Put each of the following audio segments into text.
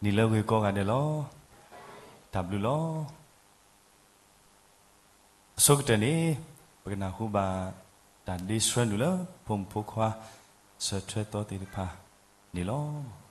ဒ်လၢဂ့ၤကိးဂၤဒဲးလီၤ. တၢ်ဘျုးလီၤ. အဆိကတၢၢ်န့ၣ် ပကနၢ်ဟူဘၣ်တၢ်ဒ့ဆှၢနုာ်လၢ ဖိမုၣ်ဖိခွါ စၢၤထွဲသီသ့ၣ်တဖၣ်န့ၣ်လီၤ.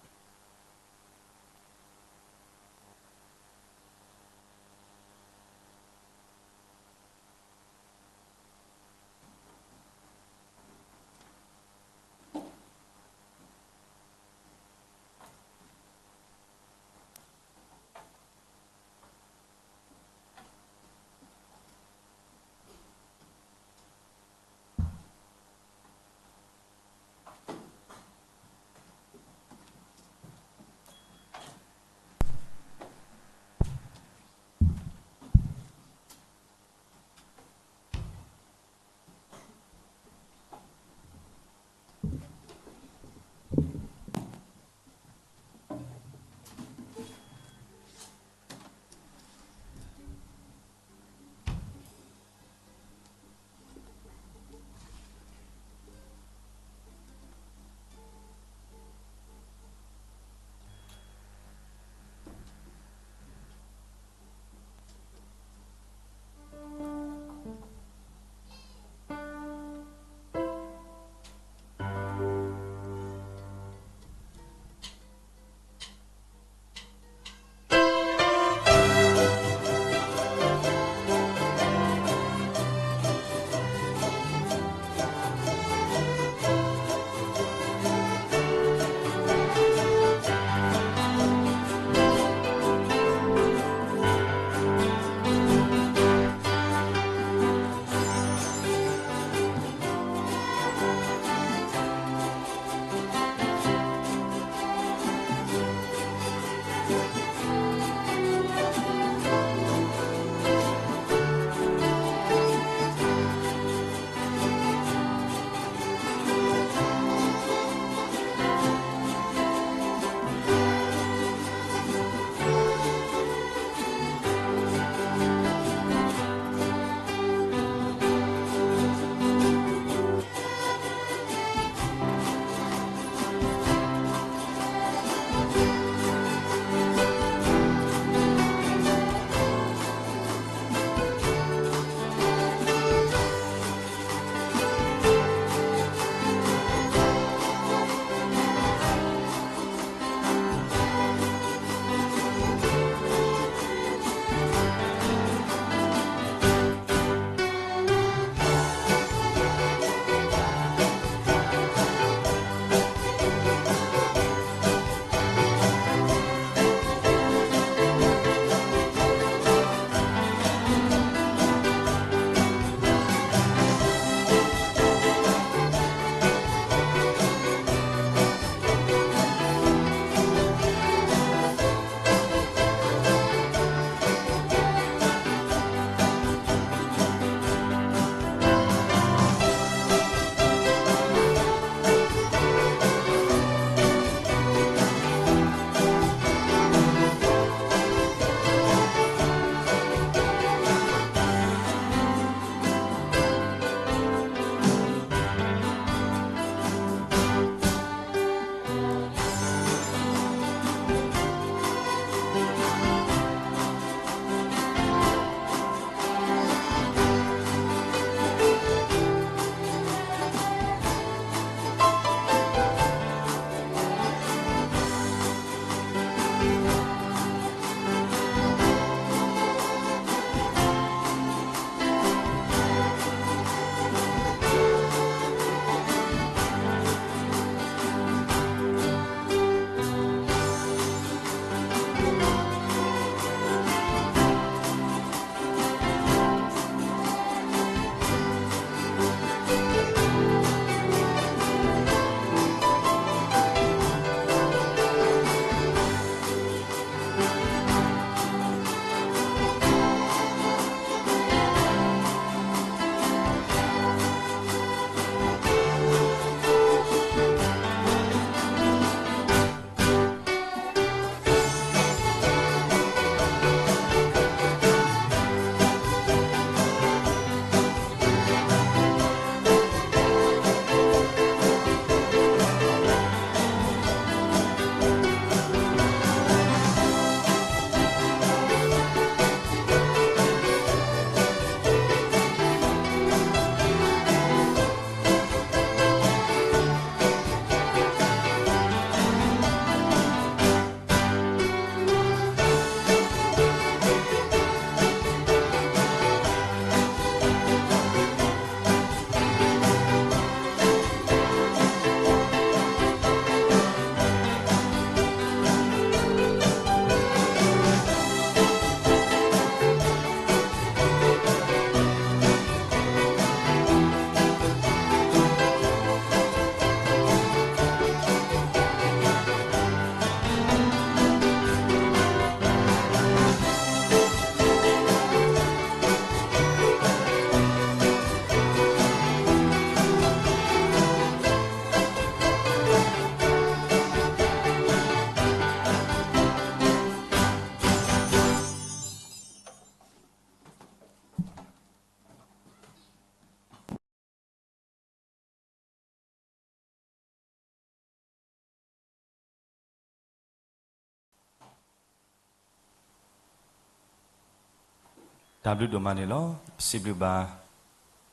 တၢ်ဘျုးဒိၣ်မးန့ၣ်လီၤ. ပစံးဘျုးဘၣ်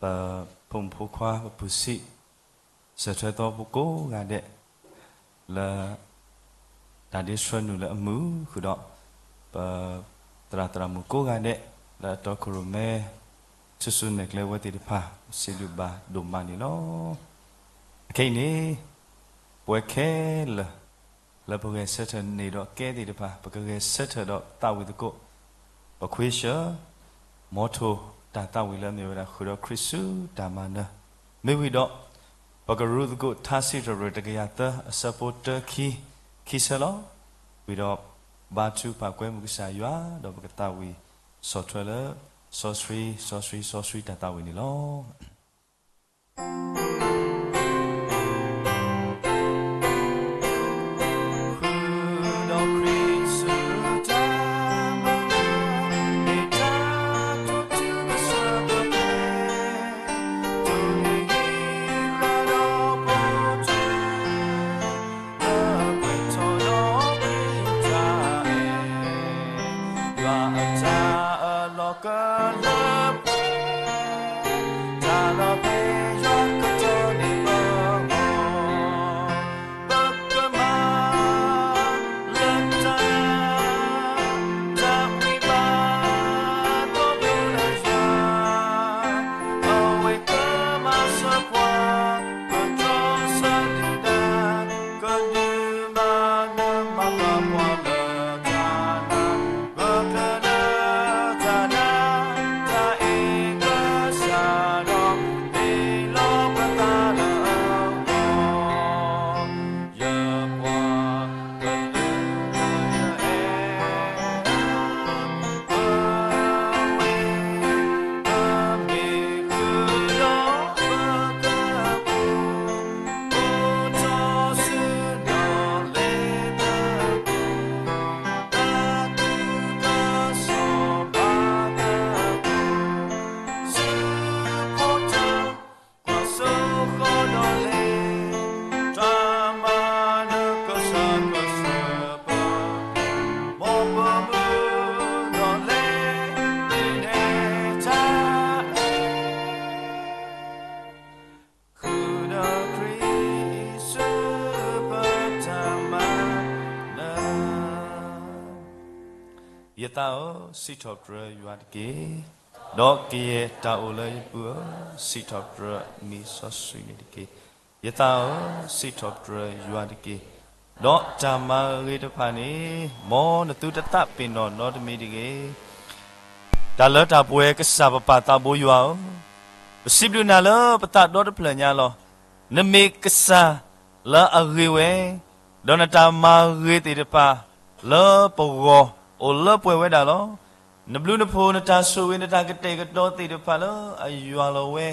ပဖိမုၣ်ဖိခွါ ပပုၢ်ဆံး စၢၤထွဲသီဖိကိးဂၤဒဲး လၢ တၢ်ဒ့ဆှၢနုာ်လၢအမုာ်ဃုာ်ဒီး ပသရၣ်သရၣ်မုၣ်ကိးဂၤဒဲး လၢအတီခိၣ်ရိၣ်မဲ ဆူၣ်ဆူၣ်နဲၣ်ကျဲဝဲသ့ၣ်တဖၣ် ပစံးဘျုးဘၣ်ဒိၣ်မးန့ၣ်လီၤ. အခဲအံၤန့ၣ် ပဝဲခဲလၢာ် လၢပဂဲၤဆၢထၢၣ်န့ၢ်ဒီးကဲသ့ၣ်တဖၣ် ပကဂဲၤဆၢထၢၣ်ဒီးသးဝံၣ်သကိး ပခွ့ဆၢ မ်ထိၣ်တၢ်သးဝံၣ်လၢအမ့ၢ်ဝဲဒၣ် ဃုာ်ဒီးခရံာ်ဆူတၢ်မၤနၢၤ, မ့ၢ်ဝံၤဒီး ပကရူးသကိးထါစံးထီၣ်ပတြၢၤတကယၤသၢ အဆၢဖိတၢ ခံ ခံဆၢလီၤ. ဝံၤဒီး ဘါထုကဖၣ်ကွဲမုာ်ကစၢ်ယွၤ ဒီးပကသးဝံၣ်ဆီၣ်ထွဲလၢ စီဆှံ စီဆှံ စီဆှံတၢ်သးဝံၣ်န့ၣ်လီၤ. ယွၤအတၢ်အလီၢ်ကလၢပှဲၤ, တၢ်လီၤပျံၤယွၤကတီၢ်န့ၢ်ပဂီၢ်, ပကမၤလၢတၢ် တၢ်ဘျုးဘၣ်ဒီးဘျုးလၢယွၤ, အဝဲကမၤစၢၤပှၤ ကတြီဆၢဒုၣ်ဒါ ကဒုးမၤနၢၤမၤဃၣ်ပှၤလၢတၢ်နာ်, ပကလၢတၢ်နာ် တၢ်အ့ၣ်ကစၢ်ဒီး မ့ၢ်လီၤပသးလၢအဂီၢ်, ယပှၤကလုာ်လၢယအဲၣ် အဝဲ အမ့ၢ်ဃုာ်ဒီးပကပူၤ အိၣ်ထီၣ်ဆူဒီးလဲၤတပူၤ အသူၣ်ကစီၣ်ဘၣ်တပူၤ ဆူဖိတၢ် ကွၢ်စိဃီဒီးလဲၤ တၢ်မၤနၢၤကစၢ်ကစၢၢ်ပၢၢ် မ်ပမုၢ်ဒီးလဲၤဒ်န့ၣ်တၢ်အဲၣ် ဃုာ်ဒီးခရံာ်ဆူပတၢ်မၤ ယသးဧၢ, စံးထီၣ်ပတြၢၤယွၤတက့ၢ်. ဒီးကယဲၢ်တၢ်အိၣ်လၢယပူၤဧၢ, စံးထီၣ်ပတြၢၤမံၤစီဆှံန့ၣ်တက့ၢ်. ယသးဧၢ, စံးထီၣ်ပတြၢၤယွၤတက့ၢ်. ဒီးတၢ်မၤဂ့ၤတဖၣ်န့ၣ် မ်နသုတသးပ့ၤနီၣ်နီတမံၤတဂ့ၤ. တၢ်လၢတၢ်ပှဲၤကစၢ်ပပၢ်သးဘိယွၤဧၢ, ပစံးဘျုးနၤလၢပသးဒီတဖျၢၣ်ညါလီၤ. နမ့ၢ်ကစၢ်လၢအဂ့ၤဝဲ, ဒီးနတၢ်မၤဂ့ၤသ့ၣ်တဖၣ် လၢပဂီၢ်အိၣ်လၢပှဲၤဝဲဒၣ်လီၤ. နဘျုးနဖှိၣ် နတၢ်ဆိၣ်ဂ့ၤ နတၢ်ကတဲာ်ကတီၤသ့ၣ်တဖၣ်လၢအယွၤလီၤဝဲ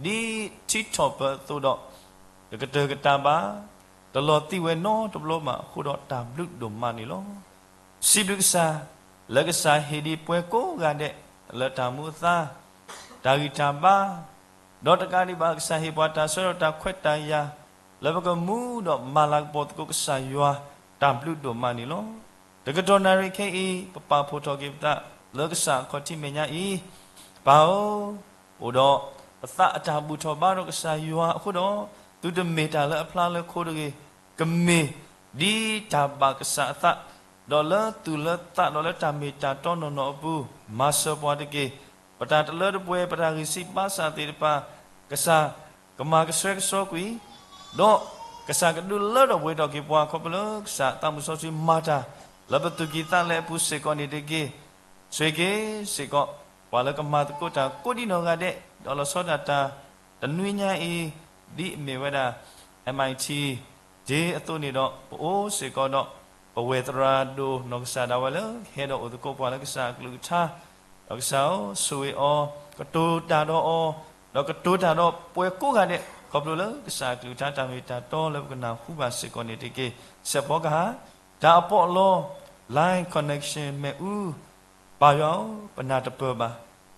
ဒ်ထံထီၣ်ပၢၢ်အသိးဒီး တကတၢၢ်ကတၢၢ်ဘၣ်, တလီၤသံဝဲနီတဘျီဘၣ်အဃိဒီး တၢ်ဘျုးဒိၣ်မးန့ၣ်လီၤ. စံးဘျုးကစၢ် လၢကစၢ်ဟ့ၣ်ဒံးပှၤကိးဂၤဒဲး လၢတၢ်မူအသါ တၢ်ဂံၢ်တၢ်ဘါ, ဒီးတကးဒံးဘၣ် ကစၢ်ဟ့ၣ်ပှၤတၢ်ဆၢဒီးတၢ်ခွဲးတၢ်ယာ် လၢပကမူဒီးမၤလၤကပီၤသကိးကစၢ်ယွၤ တၢ်ဘျုးဒိၣ်မးန့ၣ်လီၤ. တကတီၢ်နၣ်ရံၣ်ခဲအံၤ ပပာ်ဖှိၣ်ထီၣ်က့ၤပသး လၢကစၢ်အခီၣ်ထံးမဲာ်ညါအံၤ, ပၢ်ဧၢ, အိၣ်ဒီးပသးအတၢ်ဘူၣ်ထီၣ်ဘါထီၣ်ကစၢ်ယွၤအဃိဒီး, သုတမ့ၢ်တၢ်လၢအဖျါလၢခိတဂ့ၤ, ကမ့ၢ်ဒ်တၢ်ဘၣ်ကစၢ်အသး, ဒီးလၢသူၣ်လၢသးဒီးလၢတၢ်မ့ၢ်တၢ်တီနီၢ်နီၢ်အပူၤ, မၤစၢၤပှၤတက့ၢ်. ပတၢ်တလၢတပှဲၤ ပတၢ်ဂံၢ်စၢ်ဘါစၢ်သ့ၣ်တဖၣ်, ကစၢ်ကမၤကဆှဲကဆှီကွံာ်, ဒီးကစၢ်ကဒုးလၢထီၣ်ပှဲၤထီၣ်က့ၤပှၤ ခီဖျိလၢကစၢ်သးမုၢ်စီဆှံမၤတၢ် လၢပသူၣ်ကံၢ်သးလဲအပူၤစ့ၢ်ကီးန့ၣ်တက့ၢ်. ဆိၣ်ဂ့ၤစ့ၢ်ကီး ပှၤလၢကမၤသကိးတၢ်ကိးဒံနီၢ်ဂၤဒဲး, ဒီးလီၤဆီဒၣ်တၢ်တနွံညါအံၤ ဒ်အမ့ၢ်ဝဲဒၣ် MIT Day အသိးန့ၣ်ဒီး ပအိၣ်စ့ၢ်ကီးဒီး ပဝဲၢ်သရၣ်ဒိၣ်နီၢ်ကစၢ်ဒၣ်ဝဲလၢ ဟဲဒီးအိၣ်သကိးပှၤလၢကစၢ်အကလုၢ်ကထါ, ဒီးကစၢ်ဧၢ, ဆိၣ်ဂ့ၤအီၤ, ကတိၤတၢ်ဒီးအီၤ, ဒီးကတိၤတၢ်ဒီးပှၤကိးဂၤဒဲး, ခီဖျိလၢကစၢ်အကလုၢ်ကထါတၢ်မ့ၢ်တၢ်တီလၢပကနၢ်ဟူဘၣ်စ့ၢ်ကီးန့ၣ်တက့ၢ်. စဲးဖီကဟၣ်, တၢ်အပီးအလီ Line Connection မ့ၣ်အူ, ပၢ်ယွၤဧၢ, ပနၢ်တပၢၢ်ဘၣ်.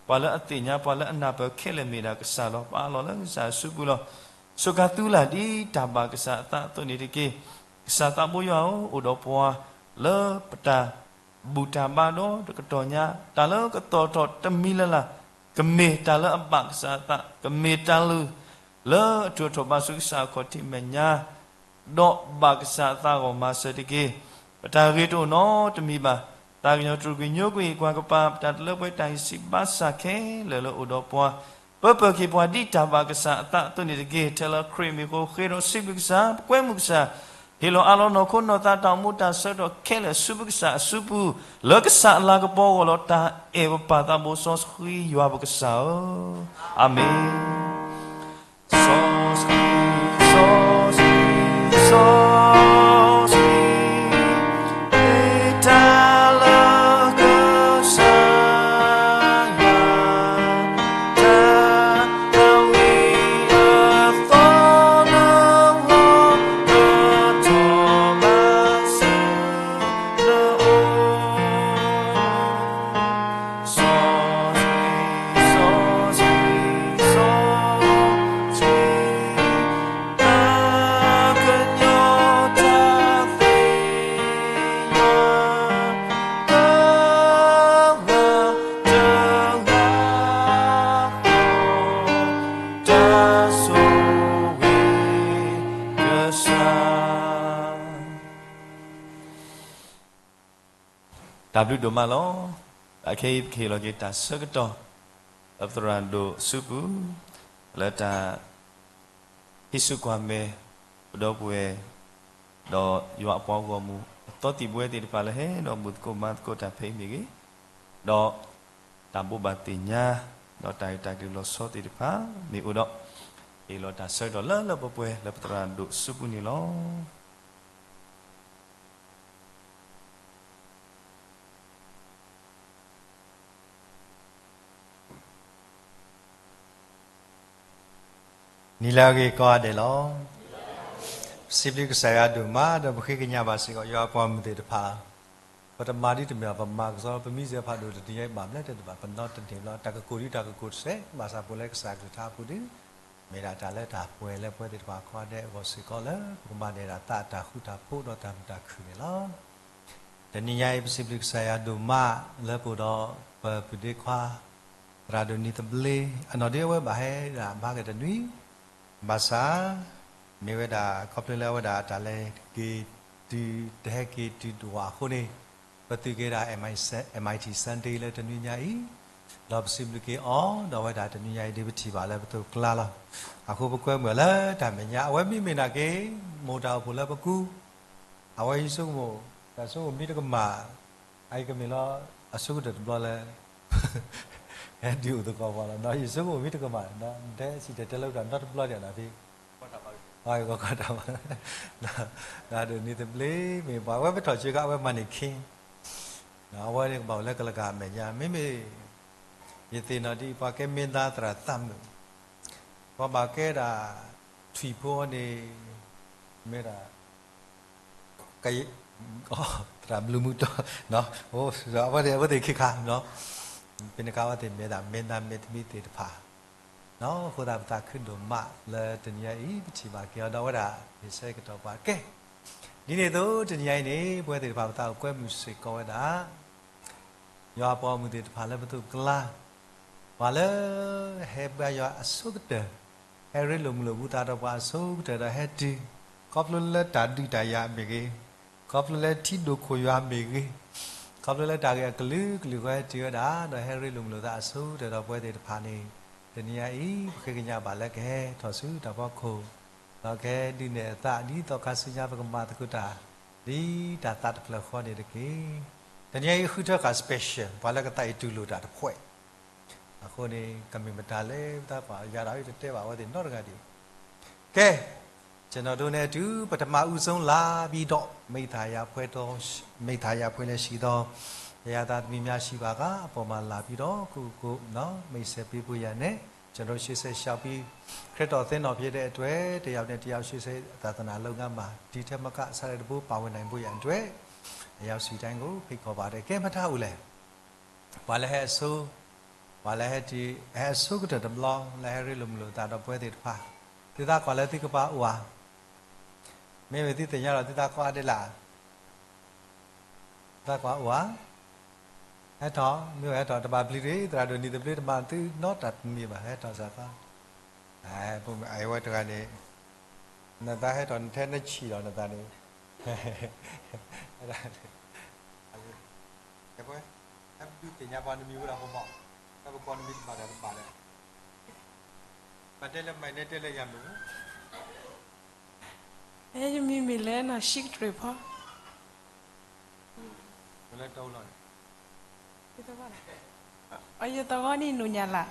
ပှၤလၢအသ့ၣ်ညါ ပှၤလၢအနၢ်ပၢၢ်ခဲလၢာ်မ့ၢ်ဒၣ်ကစၢ်လီၤ. ပအးလီၤလၢကစၢ်အစုပူၤလီၤ. စူးကါသုလၢ်ဒ်တၢ်ဘၣ်ကစၢ်အသးအသိးန့ၣ်တက့ၢ်. ကစၢ်သးဘိယွၤဧၢ, အိၣ်ဒီးပှၤလၢပတၢ် ဘူၣ်တၢ်ဘါဒီးတကတီၢ်ညါ, တၢ်လၢကသီၣ်ထီၣ်တမံၤလၢ်လၢ်, ကမ့ၢ်တၢ်လၢအဘၣ်ကစၢ်အသး, ကမ့ၢ်တၢ်လၢအထုးထီၣ်ဘၣ်ဆူကစၢ်အခီၣ်ထံးမဲာ်ညါ, ဒီးဘၣ်ကစၢ်အသးဂီၢ်မၤစၢၤတက့ၢ်. ပတၢ်ဂ့ၤတအိၣ်နီတမံၤဘၣ်. သးကညီၤတြူာ်ကွံာ်ညိကွံာ်ကွၢ်ကပၤ ပတၢ်တလၢပှဲၤတၢ်ဂံၢ်စၢ်ဘါစၢ်ခဲလၢာ်လၢအိၣ်ဒီးပှၤ, ပၢပၢၢ်က့ၤပှၤဒ်တၢ်ဘၣ်ကစၢ်အသးအသိးန့ၣ်တက့ၢ်. ထဲလၢခရံာ်မံၤအဃိ ဃ့ဒီးစံးဘျုးကစၢ်, ပကွဲမုာ်ကစၢ်, ဟ့ၣ်လီၤအးလီၤနီၢ်ခိနီၢ်သးတၢ်အိၣ်မူတၢ်ဆၢကတီၢ်ခဲလၢာ်ဆူပကစၢ်အစုပူၤ, လၢကစၢ်အလၤကပီၤအဂီၢ်လီၤ. တၢ်အဲၣ်ပပၢ်သးဘိစီဆှံယွၤပကစၢ်ဧၢ, အၤမ့ၣ်. စီဆှံ, စီဆှံ, စီဆှံ, မ့ၢ်တၢ်လၢကစၢ်ယွၤ, တၢ်, တၢ်ဝံၤအသီတဂီၤ, ကထီၣ်ဘၣ်ဆူ စီဆှံ, စီဆှံ, စီဆှံ, တၢ်ကညီၤတၢ်သ့ၣ်ညါ, တဂၤ, တဂၤ, တၢ်ဆိၣ်ဂ့ၤကစၢ် တၢ်ဘျုးဒိၣ်မးလီၤ. အခဲအံၤပကဟ့ၣ်လီၤက့ၤတၢ်ဆၢကတီၢ် လၢပသရၣ်ဒိၣ်စုပူၤ, လၢတၢ်ဟံးစုကွၢ်မဲာ် ပဒီပုၢ်ဝဲၢ် ဒီးယွၤအပှၤဂီၢ်မုၢ် အသီသံၣ်ဘှဲသ့ၣ်တဖၣ်လၢဟဲဒီးဘူၣ်သကိးမၤသကိးတၢ်ဖဲအံၤမ့ၢ်ဂ့ၤ, ဒီးတၢ်ဘိးဘၣ်သ့ၣ်ညါ, ဒီးတၢ်ဂ့ၢ်တၢ်ကျိၤလီၤဆီသ့ၣ်တဖၣ်မ့ၢ်အိၣ်ဒီး, ဟ့ၣ်လီၤတၢ်ဆၢကတီၢ်လၢလၢပှဲၤပှဲၤလၢပသရၣ်ဒိၣ်စုပူၤန့ၣ်လီၤ. နံၤလၢအဂ့ၤကိးဂၤဒဲးလီၤ. ပစံးဘျုးကစၢ်ယွၤဒိၣ်မး ဒီးပဃ့ကညးဘၣ်စ့ၢ်ကီး ယွၤအပှၤမုၢ်သ့ၣ်တဖၣ်, ပတမၤဒ်တမ့ၢ်ဘၣ်, ပမၤကစီဒီ ပမံစဲးဖးဒိၣ်တနံၤညါအံၤ ဘၣ်ဘျဲၣ်တဲတဘၣ်, ပနီတန့ၢ်ဘျီ တၢ်ကကိၢ်ဒံးတၢ်ကကိၢ်တစဲး ဘၣ်ဆၣ်ပအိၣ်လၢကစၢ်အကလုၢ်ကထါအပူၤဒီး မ့ၢ်ဒၣ်တၢ်လၢတၢ်ပှဲၤလၢပဝဲသ့ၣ်တဖၣ်ကိးဂၤဒဲးအဂီၢ်စ့ၢ်ကီးလၢ ပကမၤန့ၢ်ဒၣ်သးအတၢ်ဃူတၢ်ဖိးဒီးတၢ်မုာ်တၢ်ခုၣ်န့ၣ်လီၤ. တနံၤညါအံၤ ပစံးဘျုးကစၢ်ယွၤဒိၣ်မးလၢပအိၣ်ဒီးပပုၢ်ဒ့ခွါ သရၣ်ဒိၣ်နံၤသဘျ့ အနီၢ်ဒ့အဝဲဘၣ်ဟဲဒၣ်ဘါက့ၤတနွံ, ဘၣ်ဆၣ် မ့ၢ်ဝဲဒၣ် ခီဖျိလၢအဝဲဒၣ်တၢ်လဲၤက့ၤတုၤ တဟဲက့ၤတုၤဒံးဘၣ်အဃိန့ၣ်, ပသုးက့ၤဒၣ် MIT Sunday လၢတနွံညါအံၤ, ဒီးပစံးဘျုးက့ၤအီၤ ဒီးအဝဲဒၣ်တနွံညါအံၤ ဒ်ပထံၣ်ဘၣ်လၢပသိးကျါလီၤ. အဃိပကွဲမုာ်လၢတၢ်မဲာ်ညါ အဝဲမ့မ့ၢ်နာ်က့ၤ မိၢ်တၢ်အိၣ်ဖှိၣ်လၢပကူ အဝဲယဆိကမိၣ် တၢ်ဆိကမိၣ်မ့ၢ်တကမၣ်, အအံၤကမ့ၢ်လီၤ အဆိကတၢၢ်တဘျီလၢ ဟဲဒုးအိၣ်သကိးပှၤလီၤ. ယဆိကမိၣ်မ့ၢ်တကမၣ်, တဲစံၣ်တဲၤတဲလၢပတၢ်နီတဘျီဒံးနီၤ, ကီကီတၢ်ဘၣ်, ဒီးဒိၣ်နံၤသဘျ့မ့ၢ်ပှၤဝဲပထီၣ်ဆၢက့ၤ အဝဲမၤန့ၢ်ခ့ အဝဲန့ၣ်ကဘၣ်အိၣ်လၢကလၤကၢ်အမဲာ်ညါ, မ့မ့ၢ် ယသ့ၣ်နီၣ်ဒ်အံၤ ပှၤကဲမ့ၢ်သါသရၣ်သးမုာ်, ပှၤဘၣ်ကဲဒၣ် ထွံၣ်ဖိန့ၣ် မ့ၢ်ဒၣ် သရၣ်ဘျုးမုၢ်တီ, အဝဲသ့ၣ်ခ့ခါ, ဖဲန့ၣ်အခါအဝဲသ့ၣ်မ့ၢ်ဒၣ် မ့ၢ်သါမ့ၢ်သမံသ့ၣ်တဖၣ်, အဃိသတးပသးခုဒိၣ်မးလၢတနံၤညါအံၤ ပထံၣ်ဘၣ်က့ၤအီၤဒီးအဝဲဒၣ် မ့ၢ်ဆၢကတီၢ်ပှၤကဲ, ဒ်န့ၣ်အသိးတနံၤညါအံၤန့ၣ် ပဝဲသ့ၣ်တဖၣ်ပသးအိၣ်ကွဲမုာ်စ့ၢ်ကီးဝဲဒၣ် ယွၤအပှၤဂီၢ်မုၢ်သ့ၣ်တဖၣ်လၢပသိးကျါ, ပှၤလၢဟဲဘါယွၤအဆိကတၢၢ်, ဟဲရ့လိာ်မုာ်လိာ်ပသးဒီးပှၤအဆိကတၢၢ်ဒီးဟဲတုၤ, ခီဖျိလၢတၢ်ဒုးတၢ်ယၤမ့ၢ်ဂ့ၤ, ခီဖျိလၢထံဒိၣ်ခိၣ်ယွၤမ့ၢ်ဂ့ၤ, ခီဖျိလၢတၢ်ဂ့ၢ်အကလုာ်ကလုာ်ဃီဟဲတုၤဝဲဒၣ် ဒီးဟဲရ့လိာ်မုာ်လိာ်သးအဆိကတၢၢ်ဒီးပဝဲသ့ၣ်တဖၣ်န့ၣ်, တနံၤညါအံၤ ပဃ့ကညးဘၣ်လၢကဟဲထီၣ်ဆူတၢ်ဖီခိၣ်, ဒီးကဟဲဒုးနဲၣ်အသးဒ်သိးခါဆူညါပကမၤသကိးတၢ် ဒ်တၢ်သးတဖျၢၣ်ဃီန့ၣ်တက့ၢ်. တနံၤအံၤဃုထၢဃာ် special ပှၤလၢကသးအံၤတူၢ်လိာ်တၢ်တဖှဲး, အဃိန့ၣ် ကမ့ၢ်မတၤလဲၣ် ပသးကွၢ်ယၤဒီး တတဲဘၣ်အဝဲသ့ၣ်နီတဂၤဒံး, ကဲ, ကျွန်တော်တို့နဲ့အတူ ပထမဦးဆုံးလာပြီးတော့ မိတ်သဟာယအဖွဲ့တော်, မိတ်သဟာယအဖွဲ့လည်းရှိသော ဘုရားသားသမီးများရှိပါက အပေါ်မှာလာပြီးတော့ ကိုယ့်ကိုယ်နော် မိတ်ဆက်ပေးဖို့ရန်နဲ့ ကျွန်တော်ရှေ့ဆက်လျှောက်ပြီး ခရစ်တော်အသင်းတော်ဖြစ်တဲ့အတွက် တစ်ယောက်နဲ့တစ်ယောက်ရှေ့ဆက်သာသနာလုပ်ငန်းမှာ ဒီထက်မက ဆက်လက်တဘိပါဝင်နိုင်ဖို့ရန်အတွက် အရောက်စီတိုင်းကိုဖိတ်ခေါ်ပါတယ်။ ကဲ မထါဦးလဲၣ် ပှၤလၢဟဲအဆိ, ပှၤလၢဟဲတုၤ, ဟဲအဆိကတၢၢ်တဘျီ လၢဟဲရ့လိာ်မုာ်လိာ်သးဒီးပဝဲသ့ၣ်တဖၣ်, သုသးကွၢ်လၢသုကပၤအိၣ်ဧါ, မ့မ့ၢ်သုသ့ၣ်ညါဒီးသုသးကွၢ်ဒ်လဲၣ်, သးကွၢ်အိၣ်ဧါ ဟဲထီၣ်, မ့ၢ်ဝဲဟဲထီၣ်, တဘၣ်ပျံၤတဂ့ၤ, သရၣ်ဒိၣ်နံၤသဘျ့တမၤသုနီတၢ်တမံၤဘၣ်, ဟဲထီၣ်စၢ်သီ. အဝဲတဂၤန့ၣ်, နသးဟဲထီၣ် နထဲနဆံၣ်လီၤနသးန့ၣ်, ဟဲဒၣ်, ဟဲပဒုးသ့ၣ်ညါပှၤနမံၤဝဲဒၣ်ပမီၢ်, ဟဲပကိးနမံၤတဘၣ်ဒီးတဘၣ်ဒီး, ဘၣ်တဲလၢမၤန့ၣ်တဲလၢယၤမုၢ် ယမံၤမ့ၢ်လၢနီၢ်ဆံကတြၢၢ်ဖီ, လၢတၢ်လီၢ်န့ၣ်, ယသဝီန့ၣ်နိၣ်ညါလၢ်,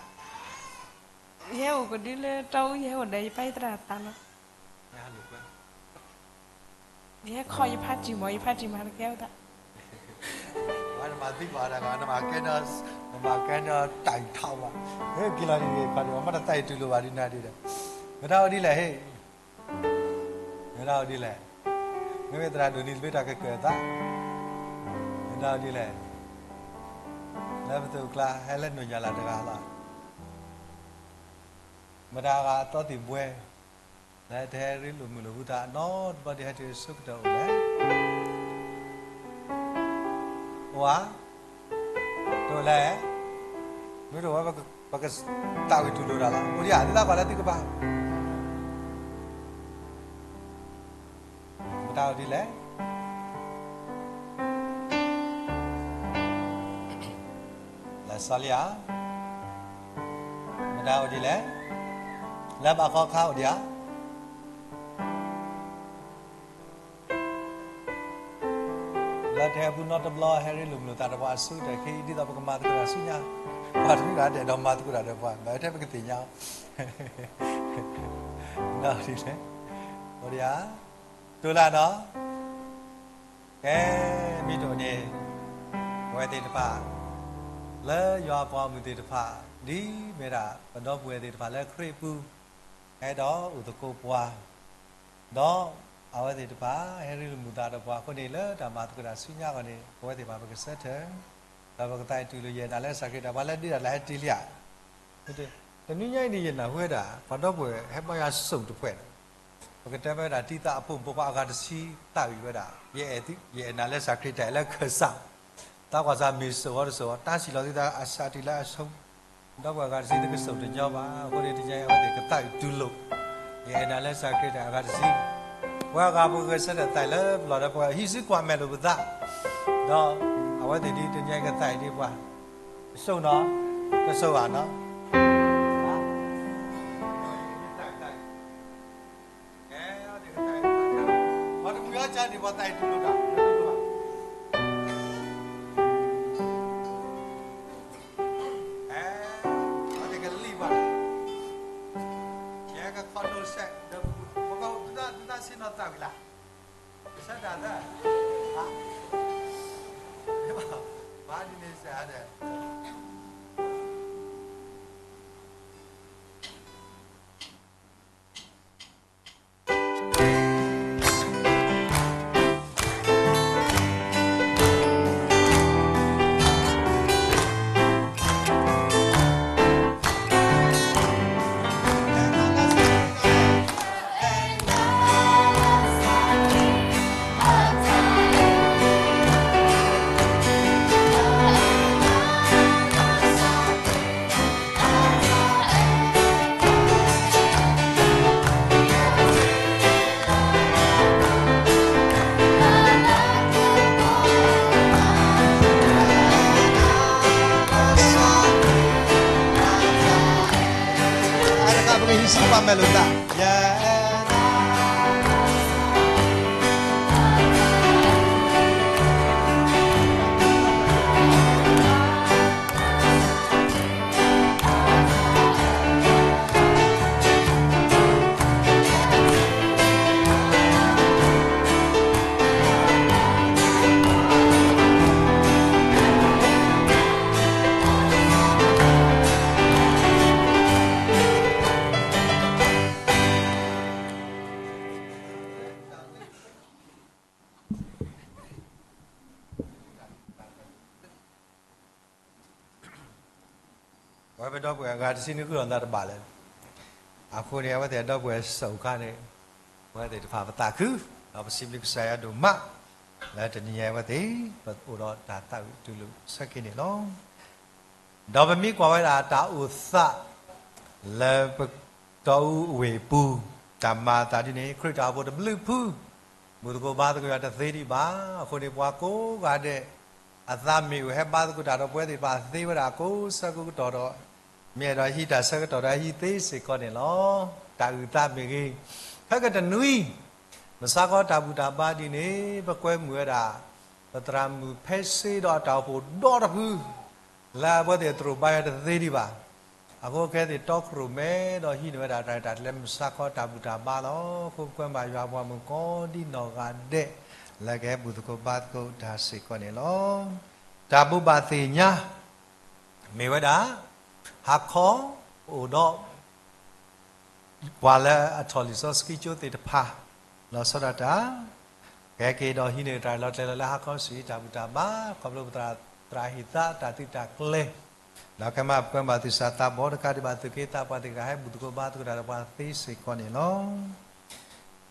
ယဟဲအိၣ်ကဒုလၢတီအူ ယဟဲအိၣ်ဒီးယပၢ်ယသရၣ်သးလီၤ. ယဟဲခီယဖါတံၢ်မီၢ် ယဖါတံၢ်မၤတကဲအသး, နမၤသံကွၢ်ဒီး နမၤကဲ, နမၤကဲဒီးတၢ်အံၤထီၣ်ဘၣ်, ဟဲက့ၤလီၤန့ၣ် မ့ၢ်တၢ်အံၤတူၢ်လိာ်ဘၣ်ဒ်နၤဒ်ဒီး, မတၤအိၣ်ဒ်လဲၣ်ဟ့ၣ် မတၤအိၣ်ဒ်လဲၣ်, မ့မ့ၢ်သရၣ်ဒိၣ်နံၤသဘျ့တၢ်ကကၢၢ်အသး, မတၤအိၣ်ဒ်လဲၣ်, လၢပသိးကျါ ဟဲလၢနိၣ်ညါလၢ်တဂၤလီၤ. မတၤဂၤအသီသံၣ်ဘှဲ, လၢတဟဲရ့လိာ်မုာ်လိာ်ဟူသး နီတဘျီဒ်ဟဲတုၤအဆိကတၢၢ်အိၣ်လဲၣ်, အိၣ်ဧါ, တအိၣ်လဲၣ်, မ့ၢ်တအိၣ်ဝဲ ပကသးဝံၣ်တူၢ်လိာ်တၢ်လီၤ. အိၣ်ဒံးဧါ, သုသးပှၢ်လၢသုကပၤ မတၤအိၣ်ဒ်လဲၣ်, လၢစီၤလံဧါ, မတၤအိၣ်ဒ်လဲၣ်, လၢဘၣ်ဃီခါအိၣ်ဒံးဧါ, လၢတဟဲပူၤနီတဘျီ ဟဲရ့လိာ်မုာ်လိာ်သးဒီးပှၤအဆိကတၢၢ်ခံ ဒ်သိးပကမၤသကိးတၢ်ဆူညါ, ပှၤတမုၢ်ဂၤဒဲးဒီးမၤသကိးတၢ်ဒီးပှၤ ဘၣ်ထဲပကသ့ၣ်ညါအီၤ ဒ်လဲၣ်, အိၣ်ဒံးဧါ, တိၢ်လၢ်နီၤ, ကဲ, မ့ၢ်တအိၣ်န့ၣ်, ပဝဲသ့ၣ်တဖၣ် လၢယွၤအပှၤဂီၢ်မုၢ်သ့ၣ်တဖၣ် ဒ်မ့ၢ်ဒၣ်ပဒီပုၢ်ဝဲၢ်သ့ၣ်တဖၣ်လၢခရံာ်အပူၤ ဟဲဒီးအိၣ်သကိးပှၤ, ဒီးအဝဲသ့ၣ်တဖၣ် ဟဲရ့လိာ်မုာ်သးဒီးပှၤအဃိန့ၣ် လၢတၢ်မၤသကိးတၢ်ဆူညါအဂီၢ်န့ၣ် ပဝဲသ့ၣ်တဖၣ်ပကဆၢထၢၣ်, ဒီးပကသးဝံၣ်တူၢ်လိာ်ယဲၢ်နၤလၢစၢ်ခရံာ်တၢ် ပှၤလၢဒ့တၢ်လၢဟဲတ့ၢ်လံဧါ. တနွံညါအံၤန့ၣ် ယနာ်ဟူဝဲဒၣ် ပှၤဒီပုၢ်ဝဲၢ်ဟဲဘါယွၤစိာ်တဖှဲးဒီး ပကတဲမ့ၢ်ဝဲဒၣ် တံၤသးအဖိမုၣ်ဖိခွါအဂၤတဆံသးဝံၣ်ဝဲဒၣ် ယအဲၣ်နၤလၢစၢ်ခရံာ်တၢ်အဲၣ်လၢခၢၣ်စး, သးကွၢ်စၢ်မ့ၢ်စိာ်ဝဲတစိာ်ဝဲ တၢ်စံၣ်လီၤသုသးအစးတုၤလၢအဆိ, ဒီပုၢ်ဝဲၢ်အဂၤတဆံသုကစိာ်တညီဘၣ်. အဃိန့ၣ် တနံၤအံၤအဝဲသ့ၣ်ကသးဝံၣ်တူၢ်လိာ် ယအဲၣ်နၤလၢစၢ်ခရံာ်တၢ်အဂၤတဆံ, ပှၤအဂၤပဂဲၤဆၢထၢၣ်သးလၢပလီၢ်ဒီးပှၤဟံးစုကွၢ်မဲာ်လိာ်ပသး, ဒီးအဝဲသ့ၣ်ဒ်တနံၤအံၤကသးဝံၣ်ဒ်ပှၤ ကစိာ်နီၤ, ကစိာ်ဘၣ်နီၤ ပှၤတမုာ်အီၤကါန့ၣ် ပှၤသးဝံၣ်တူၢ်လိာ်တၢ် ပှၤသ့ၣ်ကလံၣ်ဘၣ်, ယကခီဒိစဲးဒီး ပကသုသးဆ့ၣ်နီၤသးဝံၣ်လၢ်, ကစၢ်တၢ်သး, ဘၣ်ဒ်န့ၣ်စ့ၢ်ဒီး အတကးပကဟံးစုကွၢ်မဲာ်လိာ်သး, ယ ပဝဲပဒီပုၢ်ဝဲၢ်အဂၤတဆံနွံဃုလီၤနသးတဘၣ်လၢၤ, အဃိန့ၣ် အဝဲသ့ၣ်အဒီပုၢ်ဝဲၢ်စိာ်ခါန့ၣ်, အဝဲသ့ၣ်တဖၣ်ပသးခု, ဒီးပစံးဘျုးကစၢ်ယွၤဒိၣ်မး, လၢတနံၤညါအံၤအဝဲသ့ၣ် ပအိၣ်ဒီးတၢ်သးဝံၣ်တူၢ်လိာ်ဆၢက့ၤန့ၣ်လီၤ. ဒီးပမ့ၢ်ကွၢ်ဝဲဒၣ်တၢ်အိၣ်သး လၢပတီအူအဝ့ၢ်အပူၤ တၢ်မၤအသးဒ်န့ၣ် ခရံာ်တၢ်အိၣ်ဖှိၣ်တဘျုးဖု ဘူၣ်သကိးဘါသကိးယွၤတသ့ဒံးဘၣ်. အဃိန့ၣ် ပှၤကိးဂၤဒဲး အသးမ့ၢ်အိၣ်ဟဲဘါသကိးတၢ်ဒီး ပဝဲသ့ၣ်တဖၣ်သ့ဝဲဒၣ်ကိးဆၢကိးကတီၢ်ဒီး မ့ၢ်အဲၣ်ဒိးဟံးတၢ်ဆၢကတီၢ်ဒီးဟံးသ့စ့ၢ်ကီးန့ၣ်လီၤ. တၢ်အုၣ်သးမ့ၢ်ဂ့ၤ, ခဲကတနွံ မုၢ်ဆါခီတၢ်ဘူၣ်တၢ်ဘါဒ်န့ၣ် ပကွဲမုာ်ဝဲဒၣ် ပသရၣ်မုၣ်ဖဲစ့ဒီးအတၢ်အိၣ်ဖှိၣ်ဒီတဖု လၢအဝဲသ့ၣ်သရိာ်ဘါယွၤတသ့ဒံးဘၣ်. အဃိခဲသ့ၣ်တီခိၣ်ရိၣ်မဲဒီးဟံးန့ၢ်ဝဲဒၣ်တၢ်ရဲၣ်တၢ်ကျဲၤ လၢမုၢ်ဆါခီတၢ်ဘူၣ်တၢ်ဘါလီၤ. အဃိပကွဲမုာ်ယွၤပှၤမုၣ်ကိးဒံနီၢ်ဂၤဒဲး လၢကဟဲဘူၣ်သကိးဘါသကိးတၢ်စ့ၢ်ကီးန့ၣ်လီၤ. တၢ်ဘိးဘၣ်သ့ၣ်ညါ မ့ၢ်ဝဲဒၣ် ဟါခီ အိၣ်ဒီး ပှၤလၢအထီၣ်လံာ်စီဆှံကၠိသ့ၣ်တဖၣ် လီၤဆီဒၣ်တၢ် ကဟဲက့ၤဒီးဟံးန့ၢ်တၢ်လီၤကျဲၤလီၤလၢဟါခီဆူအံၤ တၢ်ဘူၣ်တၢ်ဘါ ခီဖျိပသရၣ်ဟ့ၣ်သးတၢ်သုးတၢ်ကျဲၤ ဒီးကမၤပကွဲမုာ်ဘၣ်သုးစၢ်သးဘီတကးဒံးဘၣ် သုးက့သးပှၢ်သ့ၣ်တဖၣ်ဟဲဘူၣ်သကိးဘါသကိးတၢ်ဒီးပှၤသ့စ့ၢ်ကီးန့ၣ်လီၤ.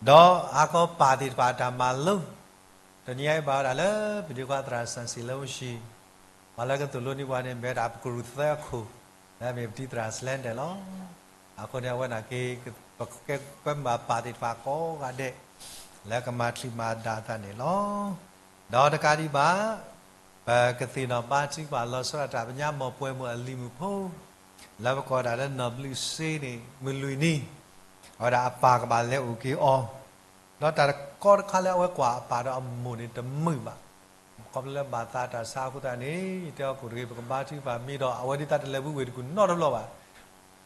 ဒီးဟါခီပၢ်သ့ၣ်တဖၣ်အတၢ်မၤလိ တနံၤအံၤဘၣ်ဝဲဒၣ်လၢ ပဒိၣ်ခွါသရၣ်စီဆှံလၢအိၣ်ဟံၣ် ပှၤလၢကသိၣ်လိန့ၢ်ပှၤန့ၣ် မ့ၢ်ဝဲဒၣ်ပကရူၢ်သၢခိၣ် လၢအမ့ၢ်ပတံၤသရၣ်စလဲဒဲးလီၤ. အဃိန့ၣ် အဝဲန့ၣ်က့ၤ ပကကွဲမုာ်ပၢ်သ့ၣ်တဖၣ်ကိးဂၤဒဲး လၢကမၤတံာ်မၤဒါအသးန့ၣ်လီၤ. ဒီးတကးဒံးဘၣ် ပကသ့ၣ်နီၣ်ဘါထုကဖၣ်လီၤဆီဒၣ်တၢ် ပညါမီၢ်ပှဲၤမုၢ်အလံၤမုၢ်ဖိ လၢပကိးဒၣ်လၢနီၢ်ဘျုးစ့န့ၣ် မုၢ်လွံၢ်နံၤ အဝဲဒၣ်အပၢ်ကဘၣ်လဲၤအိၣ်က့ၤအီၤ ဒီးတၢ်တကီတခါလၢအဝဲကွၢ်အပၢ်ဒီးအမိၢ်န့ၣ်တမုာ်ဘၣ်. ခီဖျိလၢဘၣ်သးတၢ်ဆါအဃိသတးန့ၣ် ယတဲအီၤကိၣ်တဂ့ၤ ပကဘါထုကဖၣ်မ့ၢ်ဒီး အဝဲဒ်သးတလဲၤပူၤဝ့ၢ်တကူၣ်နီတဘျီဘၣ်.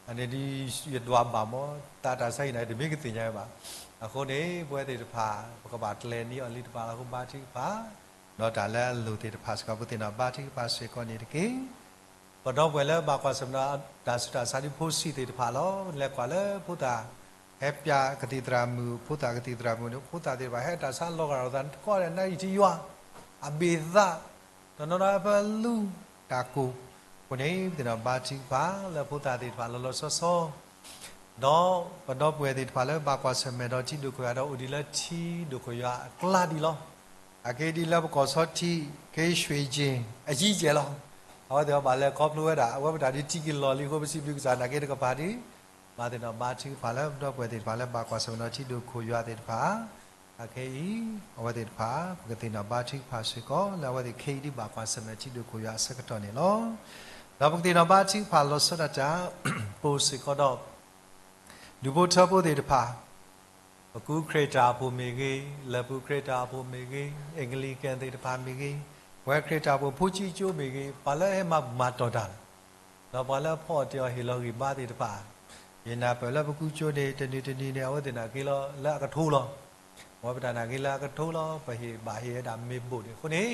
အန့ၣ်ဒ်ယဒွးဘၣ်မး သးတၢ်ဆါအံၤန့ၣ် တမ့ၢ်ကသ့ၣ်ညါဝဲဘၣ်. အဃိန့ၣ် ပဝဲသ့ၣ်တဖၣ် ပကဘၣ်ကျဲၤန့ၢ်အီၤလံတဖၣ်လၢဟိဘါထုကဖၣ် ဒီးတၢ်လၢအလိၣ်သ့ၣ်တဖၣ်စ့ၢ်ကီး ပကသ့ၣ်နီၣ်ဘါထုကဖၣ်စ့ၢ်ကီးန့ၣ်တက့ၢ်. ပဒီပုၢ်ဝဲၢ်လၢဘၣ်ကွၢ်ဆၢၣ်မဲာ်ဒီးတၢ်ဆူးတၢ်ဆါဒ်ဖိဆံးသ့ၣ်တဖၣ်လီၤ. လဲၤကွၢ်လၢဖိသၣ် ဟဲပျးကသံၣ်သရၣ်မုၣ် ဖိသၣ်ကသံၣ်သရၣ်မုၣ်န့ၣ် ဖိသၣ်သ့ၣ်တဖၣ် ဟဲတၢ်ဆါလီၤဂာ်လိာ်သး တကီၢ်ဒီးနါအံၤထံယွၤ အဘ့ၣ်သး တနီၤနီၤဟဲဖဲလူၤတၢ်ကိၢ် အဃိန့ၣ် ပသ့ၣ်နီၣ်ဘါထုကဖၣ်လၢဖိသၣ်သ့ၣ်တဖၣ်လီၤလီၤဆီဆီ ဒီးပဒီပုၢ်ဝဲၢ်သ့ၣ်တဖၣ်လၢဘၣ်ကွၢ်ဆၢၣ်မဲာ်ဒီးထံဒိၣ်ခိၣ်ယွၤဒီးအိၣ်ဒံးလၢထံဒိၣ်ခိၣ်ယွၤအကျါဒံးလီၤ. အက့ဒ်လၢပကီၢ်ဆီထံ ခ့ရွှ့ၣ်ကၠ့ၣ် အယံၤကဲၢ်လီၤ. အဝဲသ့ၣ်အီၤဘၣ်လဲၤခီဖျိဝဲဒၣ် အဝဲပတၢ်ဒ်ထံက့ၤလီၢ်လံအဃိ ပစံးဘျုးကစၢ်နာ်က့တကပၤဒ် ဘၣ်သ့ၣ်နီၣ်ဘါထုကဖၣ်လၢပဒီပုၢ်ဝဲၢ်သ့ၣ်တဖၣ်လၢဘၣ်ကွၢ်ဆၢၣ်မဲာ်ဒီးထံဒိၣ်ခိၣ်ယွၤသ့ၣ်တဖၣ် အခဲအံၤ အဝဲသ့ၣ်တဖၣ် ပကသ့ၣ်နီၣ်ဘါထုကဖၣ်စ့ၢ်ကီး လၢအဝဲသ့ၣ်ခဲအံၤဒ်ဘၣ်ကွၢ်ဆၢၣ်မဲာ်ထံဒိၣ်ခိၣ်ယွၤအဆၢကတီၢ်န့ၣ်လီၤ. ဒီးပကသ့ၣ်နီၣ်ဘါထုကဖၣ်လီၤဆီဒၣ်တၢ် ပအိၣ်စ့ၢ်ကီးဒီး ဒူၣ်ဖိထၢဖိသ့ၣ်တဖၣ် ပကူခရံာ်တၢ်အပူၤမ့ၢ်ဂ့ၤ, လၢၢ်ပူၤခရံာ်တၢ်အပူၤမ့ၢ်ဂ့ၤ, Anglican သ့ၣ်တဖၣ်မ့ၢ်ဂ့ၤ, ပဝဲခရံာ်တၢ်အပူၤဖိဆံးကၠိမ့ၢ်ဂ့ၤ, ပှၤလၢဟဲမၤဘူၣ်မၤတီၢ်တၢ် ဒီးပှၤလၢအဖီအီၣ်တ့ၢ်အီၣ်ဟ့ၣ်လီၤဂံၢ်ဘါသ့ၣ်တဖၣ်, ယနၢ်ပၢၢ်လၢပကူကၠိန့ၣ် တနံၤတနံၤန့ၣ် အဝဲသ့ၣ်နာ်က့လီၤလၢအကထိလီၤ. အဝဲပတၢ်နာ်က့လၢအကထိလီၤ ပဟ့ၣ်ဘၣ်ဟ့ၣ်ဝဲဒၣ်မ့ၢ်ဘိၣ်န့ၣ်အဃိန့ၣ်,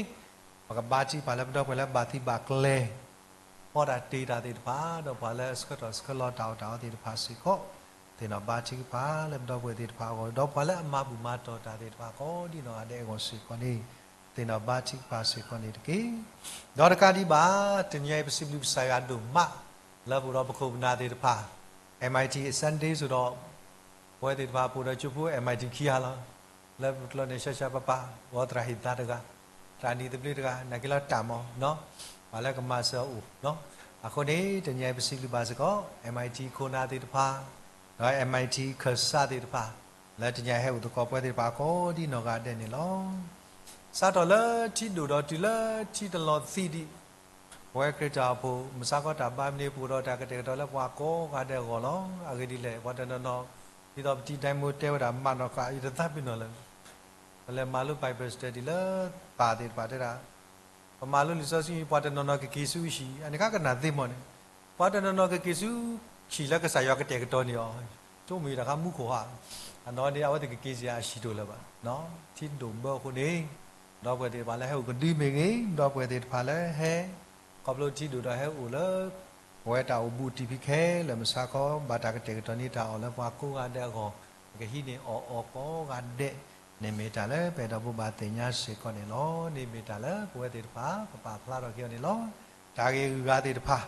ပကဘါထုကဖၣ်လၢပဒီပုၢ်ဝဲၢ်လၢဘၣ်သံဘၣ်ကျဲၤ ဖီတၢ်တ့တၢ်သ့ၣ်တဖၣ် ဒီးပှၤလၢအဆှၢထီၣ်ဆှၢလီၤတၢ်အီၣ်တၢ်အီသ့ၣ်တဖၣ်စ့ၢ်ကီး, သ့ၣ်နီၣ်ဘါထုကဖၣ်လၢပဒီပုၢ်ဝဲၢ်သ့ၣ်တဖၣ်အဂီၢ် ဒီးပှၤလၢအမၤဘူၣ်မၤတီၢ်တၢ်သ့ၣ်တဖၣ်ကိးဒ်နီၢ်ဂၤဒဲးအဂီၢ်စ့ၢ်ကီးန့ၣ်, သ့ၣ်နီၣ်ဘါထုကဖၣ်စ့ၢ်ကီးန့ၣ်တက့ၢ်. ဒီးတကးဒံးဘၣ် တနံၤအံၤပစံးဘျုးကစၢ်ယွၤဒိၣ်မး လၢပအိၣ်ဒီးပခိၣ်ပနၢ်သ့ၣ်တဖၣ် MIT Sunday စ့ၢ်ဒီး ပဝဲသ့ၣ်တဖၣ်ပအိၣ်ဒီးကၠိဖိ MIT ခံဂၤလီၤ. လၢပကျိန့ၣ် ရှဲရှဲပပာ် ဂီၤသရၣ်ဟ့ၣ်သါတဂၤ, သရၣ်နံၤသဘျ့တဂၤ, နာ်က့လီၤတၢ်မီၤ, ပှၤလၢကမၤစၢၤအိၣ်, အဃိန့ၣ် တနံၤအံၤပစံးဘျုးဘၣ်စ့ၢ်ကီး MIT ခိၣ်နၢ်သ့ၣ်တဖၣ်, ဒီး MIT ခၢၣ်စးသ့ၣ်တဖၣ်, လၢတနံၤအံၤဟဲအိၣ်သကိးပဝဲသ့ၣ်တဖၣ်ကိးဒ်နီၢ်ဂၤဒဲးန့ၣ်လီၤ. စးထီၣ်လၢထံဒိၣ်ဒီးတုၤလၢထံတလီၤသံးဒံး ပဝဲခရံာ်တၢ်အိၣ်ဖှိၣ် မုၢ်ဆါခီတၢ်ဘါမနုၤ ပအိၣ်ဒီးတၢ်ကတဲာ်ကတီၤလၢပှၤကိးဂၤဒဲးအဂီၢ်လီၤ. အဂ့ၢ်ဒ်လဲၣ် ပှၤတနီၤနီၤ ဒ်သိးပတံၤဒဲမူတဲဝဲဒၣ် မၤနီၣ်ဃာ် ယတသးပ့ၤနီၣ်လၢၤ ပလဲၤမၤလိ Bible study လၢပၢ်သ့ၣ်တဖၣ်တဲဒၣ် ပမၤလိလံာ်စီဆှံ ပှၤတနီၤနီၤကက့ၤဆူဟံၣ် အန့ၣ်ခါကနၣ်သ့မီၢ်န့ၣ် ပှၤတနီၤနီၤကက့ၤဆူဟံၣ်လၢကစၢ်ယွၤကတဲာ်ကတီၤန့ၣ်အီၤ ဆိကမိၣ်တၢ်ခါမူခိၣ်ဟါ အနီၢ်န့ၣ် အဝဲသ့ၣ်ကက့ၤစ့ၢ်အဟံၣ်တအိၣ်လၢၤဘၣ်. ထံဒိၣ်ဘၢအဃိန့ၣ် ဒီပုၢ်ဝဲၢ်သ့ၣ်တဖၣ်လၢဟဲအိၣ်ကဒုမ့ၢ်ဂ့ၤ, ဒီပုၢ်ဝဲၢ်သ့ၣ်တဖၣ်လၢဟဲ ခီဖျိထံဒိၣ်ဒီးဟဲအိၣ်လၢ ပဝဲတၢ်အိၣ်ဘူးတံၢ်ဖံးခဲလၢာ်မုၢ်ဆါခီ ဘၣ်တၢ်ကတဲာ်ကတီၤန့ၢ်တၢ်အီၣ်လၢပှၤကိးဂၤဒဲးအဂီၢ် ပကဟံးန့ၢ်အီၣ်အီၤကိးဂၤဒဲးန့ၣ်မ့ၢ်တၢ်လၢပအဲၣ်ဒိးဘိးဘၣ်သ့ၣ်ညါစ့ၢ်ကီးန့ၣ်လီၤ. န့ၣ်မ့ၢ်တၢ်လၢပဝဲသ့ၣ်တဖၣ် ပပာ်ဖျါထီၣ်က့ၤအီၤန့ၣ်လီၤ. တၢ်ဂ့ၢ်အဂုၤအဂၤသ့ၣ်တဖၣ်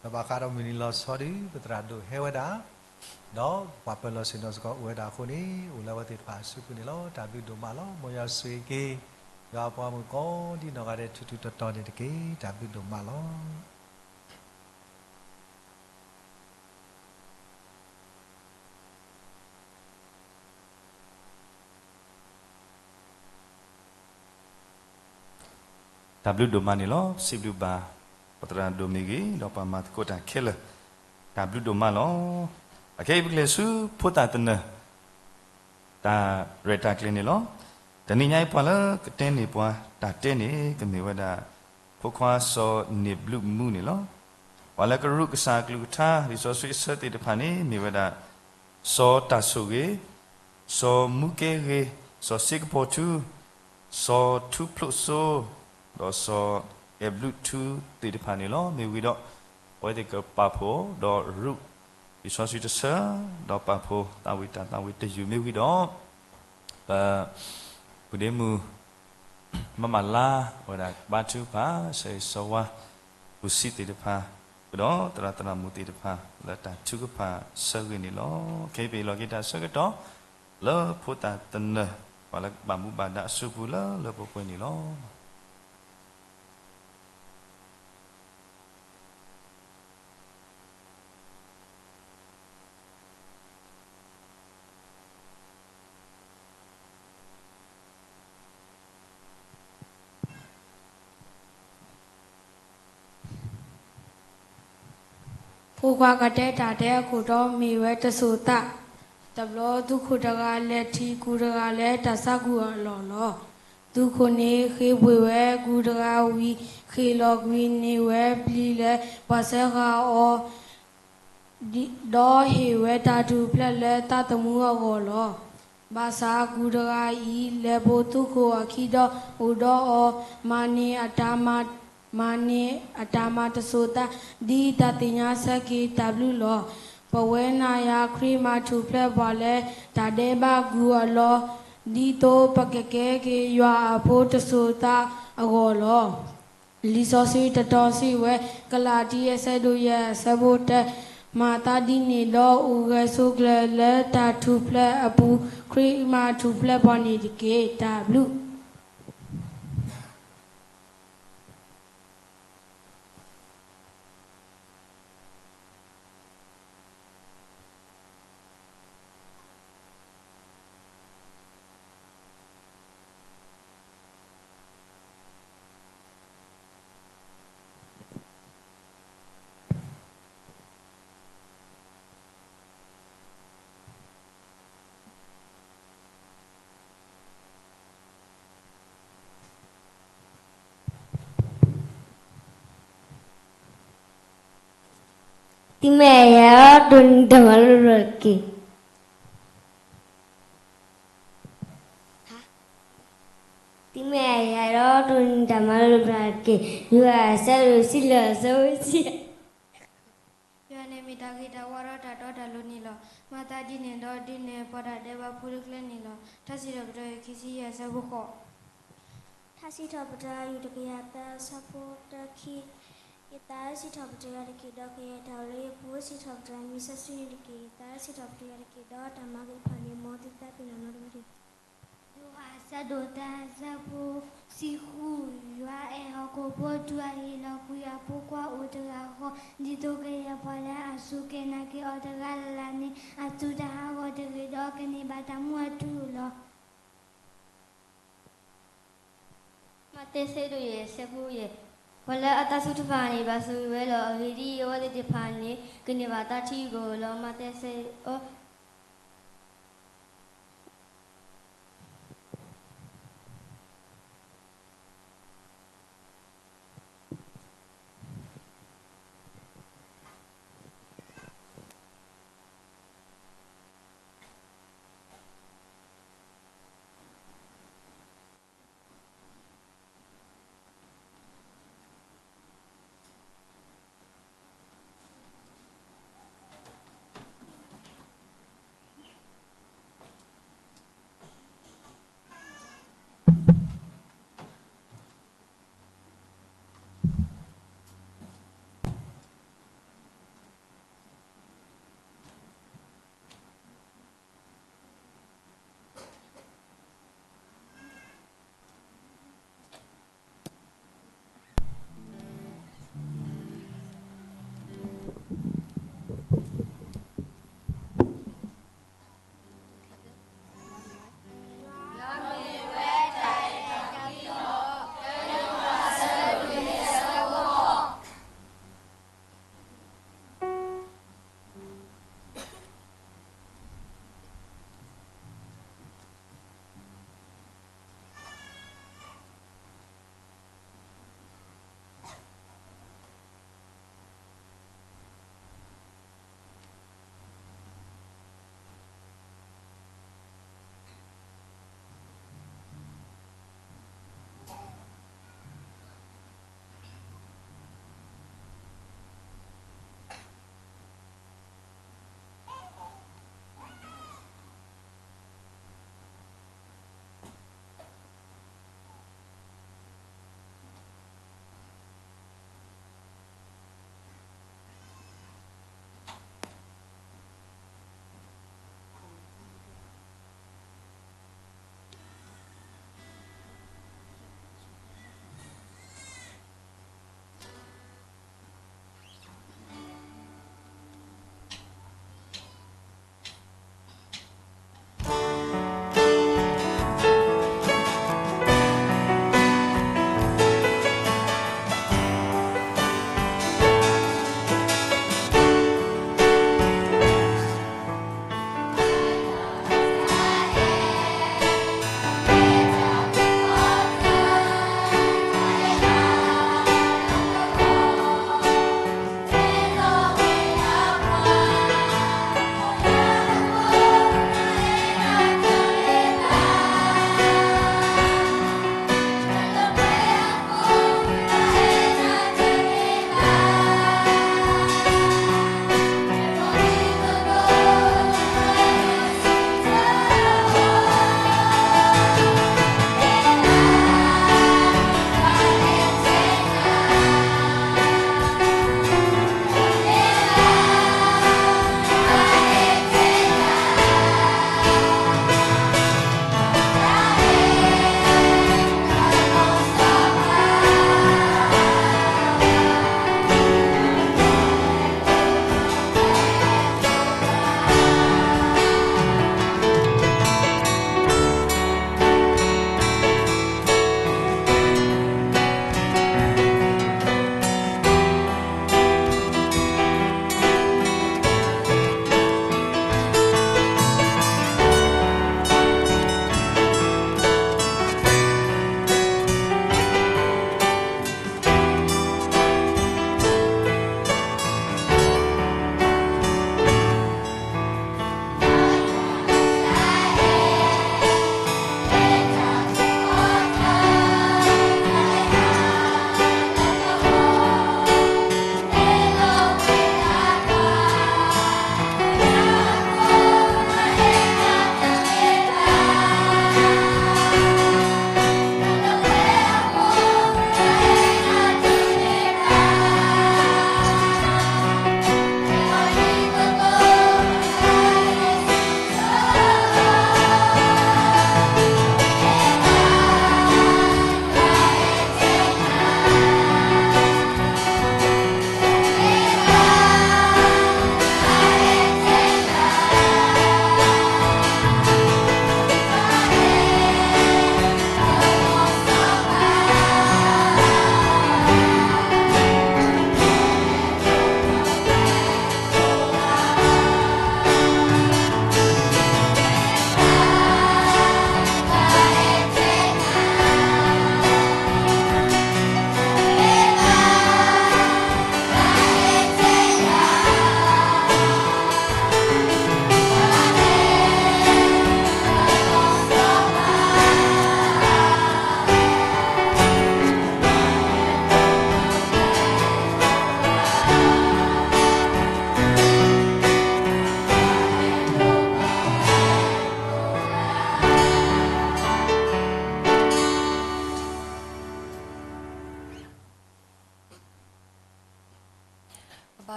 ဒီးဘၣ်ဃးဒီးမုၢ်နံၤလီၤဆီဒု ပသရၣ်ဒိၣ်ဟဲဝဲဒၣ် ဒီးပှၤပၢၤလီၢ်ဆ့ၣ်နီၤစ့ၢ်ကီးအိၣ်ဝဲဒၣ်အဃိန့ၣ် အိၣ်လၢအဝဲသ့ၣ်တဖၣ်အစုပူၤန့ၣ်လီၤ. တၢ်ဘျုးဒိၣ်မးလီၤ. မ်ယွၤဆိၣ်ဂ့ၤက့ၤ ယွၤအပှၤမုၣ်ကိးဒံနီၢ်ဂၤဒဲး ထူထူတီတီန့ၣ်တက့ၢ်. တၢ်ဘျုးဒိၣ်မးလီၤ. တၢ်ဘျုးဒိၣ်မးန့ၣ်လီၤ. စံးဘျုးဘၣ် ပသရၣ်ဒိၣ်မ့ၢ်ဂ့ၤ ဒီးပှၤမၤသကိးတၢ်ခဲလၢာ်, တၢ်ဘျုးဒိၣ်မးလီၤ. အခဲအံၤပကလဲၤဆူဖိသၣ်သနၢၣ် တၢ်ရဲၣ်တၢ်ကျဲၤန့ၣ်လီၤ. တနံၤညါအံၤ ပှၤလၢကတဲန့ၢ်ပှၤတၢ်တဲန့ၣ် ကမ့ၢ်ဝဲဒၣ် ဖိခွါစီၤန့ၢ်ဘျုးမူန့ၣ်လီၤ. ပှၤလၢကရူးကစၢ်အကလုၢ်ကထါ လံာ်စီဆှံအဆၢသ့ၣ်တဖၣ်န့ၣ် မ့ၢ်ဝဲဒၣ် စီၤတၢ်ဆိၣ်ဂ့ၤ, စီၤမူကဲဂ့ၤ, စီၤစ့ကပီၤထူ, စီၤထူဖျိစိ, ဒီးစီၤအဲၣ်ဘျုးထူသ့ၣ်တဖၣ်န့ၣ်လီၤ. မ့ၢ်ဝံၤဒီး အဝဲသ့ၣ်ကပာ်ဖှိၣ်ဒီးရူး လံာ်စီဆှံတဆၢ, ဒီးပာ်ဖှိၣ်သးဝံၣ်တၢ်သးဝံၣ်တယုၢ်မ့ၢ်ဝံၤဒီး ပ ပုၢ်ဒ့မုၣ် မမလါ အဝဲဒၣ်ဘါထုကဖၣ် ဆၢဂ့ၤဆၢဝါ ပူၤဆံးသ့ၣ်တဖၣ် ဒီးသရၣ်သရၣ်မုၣ်သ့ၣ်တဖၣ် လၢတၢ်ထုကဖၣ်ဆၢဂ့ၤန့ၣ်လီၤ. ခဲအံၤပအ့ၣ်လိာ်က့ၤတၢ်ဆၢကတီၢ် လၢဖိသၣ်သနၢၣ် ပှၤလၢဘၣ်မူဘၣ်ဒါအစုပူၤလၢလၢပှဲၤပှဲၤန့ၣ်လီၤ. ဖိခွါကတဲတၢ်တဲအခိၣ်တီမ့ၢ်ဝဲတစိၤသး, တဘျီသုးခိၣ်တဂၤလဲၤထံၣ်ကူၣ်တဂၤလၢတၢ်ဆါကူၣ်အလီၢ်လီၤ. သုးခိၣ်န့ၣ်ဃ့ပှ့ၤဝဲကူၣ်တဂၤဝံၤ ဃ့ၣ်လီၤကွံာ်န့ၢ်ဝဲပျံၤလၢပှၤစၢဃာ်အီၤ ဒီးဟ့ၣ်ဝဲတၢ်ထူၣ်ဖျဲးလၢသးသမူအဂီၢ်လီၤ. ဘၣ်ဆၣ်ကူၣ်တဂၤအံၤ လဲၤပိာ်သုးခိၣ်အခံဒီးအိၣ်ဒီးအီၤ မၤန့ၢ်အတၢ်မၤ မၤန့ၢ်အတၢ်မၤတစိၤသး ဒ်တၢ်သ့ၣ်ညါဆၢက့ၤတၢ်ဘျုးလီၤ. ပဝဲနၤယၤခရံာ်မၤထူၣ်ဖျဲးပှၤလၢ တၢ်ဒဲးဘးကူၣ်အလီၢ် ဒ်သိးပကကဲက့ၤယွၤအဖိတစိၤသးအဂီၢ်လီၤ. လံာ်စီဆှံတတီၤစံးဝဲ ကလၤတံ အဆၢဒိၣ်ယဲၢ် အဆၢဖိတၢ, မၤသးဒ်န့ၣ်ဒီး အိၣ်ဂၢၢ်ဆိးကျၢၤလၢတၢ်ထူၣ်ဖျဲးအပူၤ ခရံာ်မၤထူၣ်ဖျဲးပှၤန့ၣ်တက့ၢ်. တၢ်ဘျုး သုမ့ၢ်အဲၣ်ယၤဒီး ဒိးန့ၢ်တၢ်မၤလိဘျီတက့ၢ်. သုမ့ၢ်အဲၣ်ယၤဒီး ဒိးန့ၢ်တၢ်မၤလိဘျီတက့ၢ်. ယိၤဟၣ် အဆၢဒိၣ်တဆံလွံၢ် အဆၢဖိတဆံ ယွၤန့ၣ်မ့ၢ်တၢ်ဂ့ၤတၢ်ဝါဒီးတၢ်တီတၢ်လိၤန့ၣ်လီၤ. မၤသးဒ်န့ၣ်ဒီး ဒုးနဲၣ်ပှၤတၢ်ဒဲးဘးဖိတကျဲန့ၣ်လီၤ. ထါစံးထီၣ်ပတြၢၤ ခံဆံယဲၢ် အဆၢဖိဃိး. ထါစံးထီၣ်ပတြၢၤ ယူၢ်တကယၤသၢ အဆၢဖိတၢ ခံ, ယသးစံးထီၣ်ပတြၢၤယွၤတက့ၢ်ဒီး ကယဲၢ်တၢ်အိၣ်လၢယပူၤ စံးထီၣ်ပတြၢၤမံၤစီဆှံန့ၣ်တက့ၢ်. ယသးစံးထီၣ်ပတြၢၤယွၤတက့ၢ် ဒီးတၢ်မၤဂ့ၤတဖၣ်န့ၣ် မ်သုသးပ့ၤနီၣ်နီတဂၤတဂ့ၤ. ယိၤဟၣ် အဆၢဒိၣ်သၢ အဆၢဖိတဆံဃု, ယွၤအဲၣ်ဟီၣ်ခိၣ်ဖိတုၤအဟ့ၣ်လီၤကွံာ် အဖိခွါအိၣ်တဂၤဃီ, ဒ်သိးကယဲၢ်ပှၤလၢအစူၢ်က့ၤနာ်က့ၤအီၤတဂၤလၢ်လၢ်န့ၣ် အသူၣ်တဟးဂီၤတဂ့ၤဒီး ကန့ၢ်ဘၣ်တၢ်မူအထူအယိာ်လီၤ. မးသဲ အဆၢဒိၣ်ယဲၢ် အဆၢဖိယဲၢ်, ပှၤလၢအသးဆူၣ်တဖၣ်န့ၣ် ဘၣ်ဆိၣ်ဂ့ၤဝဲလီၤ. အဂ့ၢ်ဒ်အံၤ, အဝဲသ့ၣ်တဖၣ်န့ၣ် ကန့ၢ်ဘၣ်တၢ်ထံအဂီၢ်လီၤ. မးသဲ အဆၢ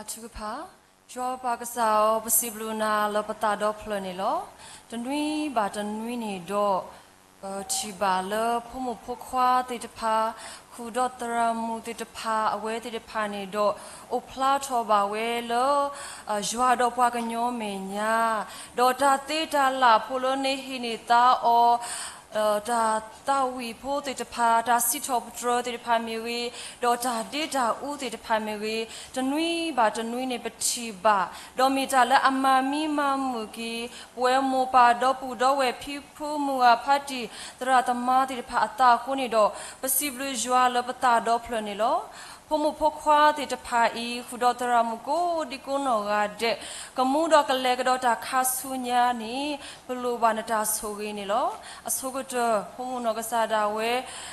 ထုကဖၣ်, ယွၤပၢ်ကစၢ်ဧၢ, ပစံးဘျုးနၤလၢပသးဒီဖျၢၣ်န့ၣ်လီၤ. တနွံဘၣ်တနွံန့ၣ်ဒီး ပထံၣ်ဘၣ်လၢဖိမုၣ်ဖိခွါသ့ၣ်တဖၣ်, ဃုာ်ဒီးသရၣ်မုၣ်သ့ၣ်တဖၣ်, အဝဲသ့ၣ်တဖၣ်န့ၣ်ဒီး အိၣ်ဖျါထီၣ်ဘၣ်ဝဲလၢ ယွၤဒီးပှၤကညီမဲာ်ညါ, ဒီးတၢ်သ့တၢ်လၢ်ဖိလၢနဟ့ၣ်န့ၢ်သါအီၤ တၢ်သးဝံၣ်ဖိသ့ၣ်တဖၣ်, တၢ်စံးထီၣ်ပတြၢၤသ့ၣ်တဖၣ်မ့ၢ်ဂ့ၤ, ဒီးတၢ်ဒ့တၢ်အူသ့ၣ်တဖၣ်မ့ၢ်ဂ့ၤ, တနွံဘၣ်တနွံန့ၣ်ပထံၣ်ဘၣ်, ဒီးမ့ၢ်တၢ်လၢအမၤမံမၤမုာ်က့ၤ ပဝဲမိၢ်ပၢ်ဒီပုၢ်ဒီဝဲၢ်ဖံဖုမုၢ်ဂၤဖးတံၢ် သရၣ်သမါသ့ၣ်တဖၣ်အသးအဃိန့ၣ်ဒီး ပစံးဘျုးယွၤလၢပသးဒီဖျၢၣ်န့ၣ်လီၤ. ဖိမုၣ်ဖိခွါသ့ၣ်တဖၣ်အံၤ ဃုာ်ဒီးသရၣ်မုၣ်ကိးဒံကိးနီၢ်ဂၤဒဲး, ကမူဒီးကလဲၤကဒီးတၢ်ခါဆူညါန့ၣ် ပလိၣ်ဘၣ်နတၢ်ဆိၣ်ဂ့ၤန့ၣ်လီၤ. အဆိကတၢၢ် ဖိမုၣ်နီၢ်ကစၢ်ဒၣ်ဝဲ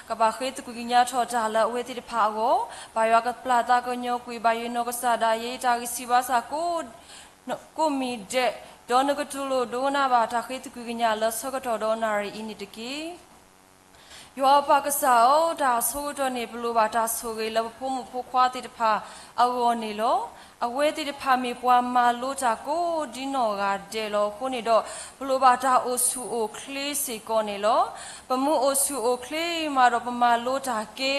ကဘၣ်ဃ့သကွံာ်ကညးထီၣ်တၢ်လၢအဝဲသ့ၣ်တဖၣ်အဂီၢ်, ဘၣ်ယွၤကပျၢ်သးကညီၤကွံာ်ဘၣ်ယနီၢ်ကစၢ်ဒၣ်ယဲ တၢ်ဂံၢ်ဆံးဘါစၢ်ကိးမံၤဒဲး, ဒီးနကတူၢ်လိာ်ဒိကနၣ်ဘၣ်တၢ်ဃ့သကွံာ်ကညးလၢဆၢကတီၢ်ဒီးနၣ်ရံၣ်အံၤန့ၣ်တက့ၢ်. ယွၤပၢ်ကစၢ်ဧၢ, တၢ်အဆိကတၢၢ်န့ၣ် ပလိၣ်ဘၣ်တၢ်ဆိၣ်ဂ့ၤလၢပဖိမုၣ်ဖိခွါသ့ၣ်တဖၣ်အဂီၢ်န့ၣ်လီၤ. အဝဲသ့ၣ်တဖၣ်မ့ၢ်ပှၤမၤလိတၢ်ကိးဒံနီၢ်ဂၤဒဲးလီၤ. အဃိန့ၣ်ဒီး ပလိၣ်ဘၣ်တၢ်အိၣ်ဆူၣ်အိၣ်ချ့စ့ၢ်ကီးန့ၣ်လီၤ. ပမ့ၢ်အိၣ်ဆူၣ်အိၣ်ချ့မးဒီး ပမၤလိတၢ်ကဲ,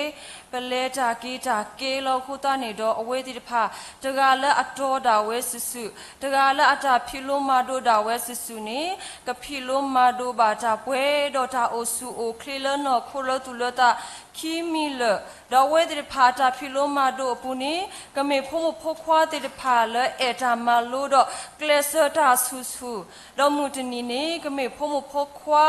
ပလဲၤတၢ်က့ၤတၢ်ကဲလီၤ. အဃိသတးန့ၣ်ဒီး အဝဲသ့ၣ်တဖၣ် တဂၤလၢအတီဒၣ်ဝဲစုာ်စုာ်, တဂၤလၢအတၢ်ဖံးလိမၤဒိးဒၣ်ဝဲစုာ်စုာ်န့ၣ် ကဖံးလိမၤဒိးဘၣ်တၢ်ပှဲၤဒီးတၢ်အိၣ်ဆူၣ်အိၣ်ချ့လၢနီၢ်ခိလၢသူၣ်လၢသး ခံမံၤလၢာ်, ဒီးအဝဲသ့ၣ်တဖၣ်အတၢ်ဖံးလိမၤဒိးအပူၤန့ၣ် ကမ့ၢ်ဖိမုၣ်ဖိခွါသ့ၣ်တဖၣ်လၢအဲၣ်တၢ်မၤလိဒီးကျဲးစၢးတၢ်ဆူၣ်ဆူၣ်, ဒီးမုၢ်တနံၤန့ၣ် ကမ့ၢ်ဖိမုၣ်ဖိခွါ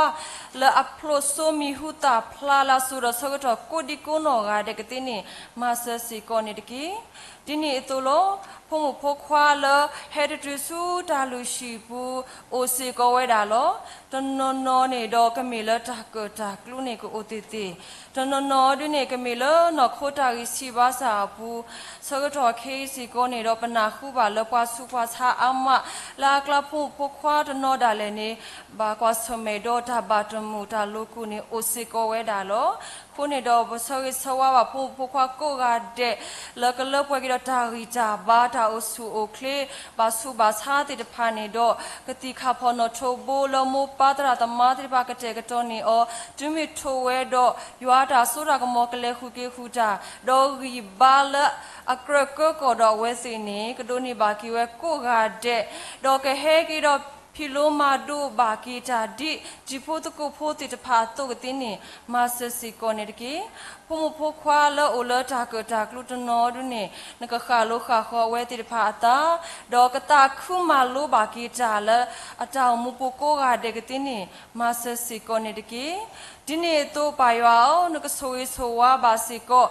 လၢအဖျိစိမံၤဟူသၣ်ဖျါလၢအစိၤဒီးဆၢကတီၢ်ကိးဒံကိးနီၢ်ဂၤဒဲးကသ့န့ၣ် မၤစၢၤစ့ၢ်ကီးန့ၣ်တက့ၢ်. ဒ်န့ၣ်အသိးလီၤ. ဖိမုၣ်ဖိခွါလၢဟဲတတုၤဆူတၢ်လုၢ်ဟံၣ်ပူၤ အိၣ်စ့ၢ်ကီးဝဲဒၣ်လီၤ. တနီၤနီၤန့ၣ်ဒီးကမ့ၢ်လၢတၢ်ကၢၣ်တၢ်ကျူန့ၣ်ကအိၣ်သ့ၣ်သ့ၣ်, တနီၤနီၤဒ်န့ၣ် ကမ့ၢ်လၢနီၢ်ခိတၢ်ဂံၢ်ဆံးဘါစၢ်အပူၤ, ဆၢကတီၢ်ခဲအံၤစ့ၢ်ကီးန့ၣ်ဒီး ပနၢ်ဟူဘၣ်လၢပှၤဆူးပှၤဆါအါမး လၢအကျါဖိမုၣ်ဖိခွါတနီၤဒၣ်လဲာ်န့ၣ် ဘၣ်ကွၢ်ဆၢၣ်မဲာ်ဒီးတၢ်ဘၣ်တမုာ်တၢ်လိာ်ကွဲန့ၣ် အိၣ်စ့ၢ်ကီးဝဲဒၣ်လီၤ. အဃိန့ၣ်ဒီး ပဆၢဂ့ၤဆၢဝါဘၣ်ဖိမုၣ်ဖိခွါကိးဂၤဒဲး လၢကလၢပှဲၤက့ၤဒီးတၢ်ဂံၢ်တၢ်ဘါ တၢ်အိၣ်ဆူၣ်အိၣ်ချ့ ဘၣ်ဆူးဘၣ်ဆါသ့ၣ်တဖၣ်န့ၣ်ဒီး ကသံၣ်ခၣ်ဖီၣ်နီၣ်ထိးဘိလၢမိၢ်ပၢ်သရၣ်သမါသ့ၣ်တဖၣ်ကတဲာ်ကတီၤန့ၢ်အီၤ တုၤမ့ၢ်ထိးဝဲဒီး ယွၤတၢ်စိတၢ်ကမီၤကလဲၤဃုာ်က့ၤဃုာ်တၢ် ဒီးဂံၢ်ဘါလၢအကြၢးကၢကီၢ်ဒီးအဝဲသ့ၣ်န့ၣ် ကဒိးန့ၢ်ဘၣ်က့ၤဝဲကိးဂၤဒဲး ဒီးကဟဲက့ၤဒီးဖံးလိမၤဒိးဘၣ်က့ၤတၢ်ဒ်တံၤဖိသကိးဖိသ့ၣ်တဖၣ်အသိးကသ့န့ၣ် မၤစၢၤစ့ၢ်ကီးန့ၣ်တက့ၢ်. ဖိမုၣ်ဖိခွါလၢအိၣ်လၢတၢ်ကၢၣ်တၢ်ကျူတနီၤဒ်န့ၣ် နကဃၣ်လိၤဃၣ်ဃီၤအဝဲသ့ၣ်တဖၣ်အသး ဒီးကသးခုမၤလိဘၣ်က့ၤတၢ်လၢအတၢ်အိၣ်မူပူၤကိးဂၤဒဲးကသ့န့ၣ် မၤစၢၤစ့ၢ်ကီးန့ၣ်တက့ၢ်. ဒ်န့ၣ်အသိးပၢ်ယွၤဧၢ, နကဆိၣ်ဂ့ၤဆိၣ်ဝါဘၣ်စ့ၢ်ကီး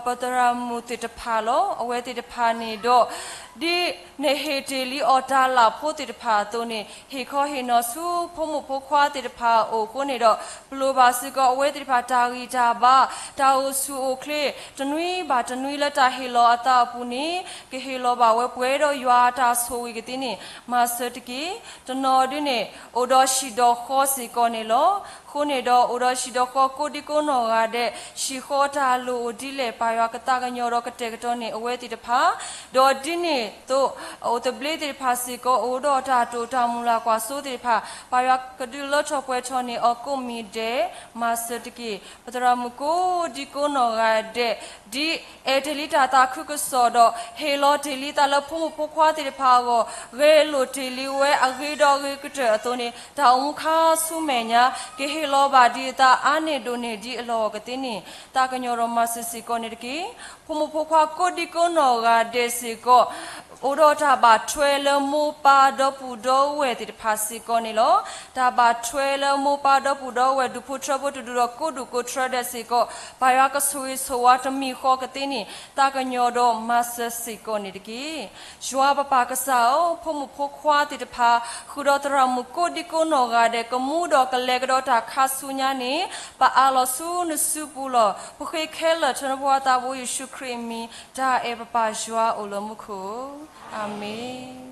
ပသရၣ်မုၣ်သ့ၣ်တဖၣ်လီၤ. အဝဲသ့ၣ်တဖၣ်န့ၣ်ဒီး ဒ်နဟ့ၣ်တ့ၢ်လံအီၤတၢ်လၢ်ဖိသ့ၣ်တဖၣ်အသိးန့ၣ် ဟ့ၣ်ခီဟ့ၣ်နီၤဆူဖိမုၣ်ဖိခွါသ့ၣ်တဖၣ်အအိၣ်အဃိန့ၣ်ဒီး ပလိၣ်ဘၣ်စ့ၢ်ကီးအဝဲသ့ၣ်တဖၣ်တၢ်ဂံၢ်တၢ်ဘါ တၢ်အိၣ်ဆူၣ်အိၣ်ချ့ တနွံဘၣ်တနွံလၢတၢ်ဟ့ၣ်လီၤအသးအပူၤန့ၣ် ကဟ့ၣ်လီၤဘၣ်ဝဲပှဲၤဒီးယွၤအတၢ်ဆိၣ်ဂ့ၤကသ့န့ၣ် မၤစၢၤတက့ၢ်. တနီၤဒ်န့ၣ် အိၣ်ဒီးဟံၣ်ဒီးဃီစ့ၢ်ကီးန့ၣ်လီၤ. အဃိန့ၣ်ဒီး အိၣ်ဒီးဟံၣ်ဒီးဃီကိးဒံကိးနီၢ်ဂၤဒဲး ဟံၣ်ဃီတၢ်လိၣ်အိၣ်ဒ်လဲၣ် ပၢ်ယွၤကသးကညီၤဒီးကတဲာ်ကတီၤန့ၢ်အဝဲသ့ၣ်တဖၣ် ဒီးဒ်န့ၣ်အသိး အိၣ်သဘျ့သ့ၣ်တဖၣ်စ့ၢ်ကီး အိၣ်ဒီးတၢ်တိာ်တၢ်မုၢ်လၢ်ကွၢ်စိသ့ၣ်တဖၣ် ပၢ်ယွၤကဒုးလၢထီၣ်ပှဲၤထီၣ်န့ၢ်အီၤကိးမံၤဒဲး မၤစၢၤတက့ၢ်. ပသရၣ်မုၣ်ကိးဒံကိးနီၢ်ဂၤဒဲး ဒ်အဲၣ်တ့ၢ်လံတၢ်သးခုကစီၣ်ဒီး ဟ့ၣ်လီၤတ့ၢ်လံသးလၢဖိမုၣ်ဖိခွါသ့ၣ်တဖၣ်အဂီၢ် ဂဲၤလိာ်တ့ၢ်လံဝဲအဂ့ၤဒီးအဂ့ၤကတၢၢ်အသိးန့ၣ် တၢ်အိၣ်မူခါဆူမဲာ်ညါ ကဟ့ၣ်လီၤဘၣ်ဒံးအသးအါန့ၢ်ဒိၣ်န့ၢ်ဒံးအလီၢ်အဂီၢ်ကသ့န့ၣ် သးကညီၤဒီးမၤစၢၤစ့ၢ်ကီးန့ၣ်တက့ၢ်. ဖိမုၣ်ဖိခွါကိးဒံကိးနီၢ်ဂၤဒဲးစ့ၢ်ကီး အိၣ်ဒီးတၢ်ဘၣ်ထွဲလၢမိၢ်ပၢ်ဒီပုၢ်ဒီဝဲၢ်သ့ၣ်တဖၣ်စ့ၢ်ကီးန့ၣ်လီၤ. တၢ်ဘၣ်ထွဲလၢမိၢ်ပၢ်ဒီပုၢ်ဒီဝဲၢ် ဒူၣ်ဖိထၢဖိတဒူၣ်ဒီးကိးဒူၣ်ကိးထၢဒဲးစ့ၢ်ကီး ပၢ်ယွၤကဆိၣ်ဂ့ၤဆိၣ်ဝါတမံၤဃီကသ့န့ၣ် သးကညီၤဒီးမၤစၢၤစ့ၢ်ကီးန့ၣ်တက့ၢ်. ယွၤပပၢ်ကစၢ်ဧၢ, ဖိမုၣ်ဖိခွါသ့ၣ်တဖၣ် ဃုာ်ဒီးသရၣ်မုၣ်ကိးဒံကိးနီၢ်ဂၤဒဲး ကမူဒီးကလဲၤကဒီးတၢ်ခါဆူညါန့ၣ် ပအၢၣ်လီၤဆူနစုပူၤလီၤ. ပဃ့ခဲလၢာ်ထၢနဖိသးဘိယ့ၣ်ၡူးခရံာ်အမံၤ တၢ်အဲၣ်ပပၢ်ယွၤအိၣ်လၢမူခိၣ်, အၤမ့ၣ်.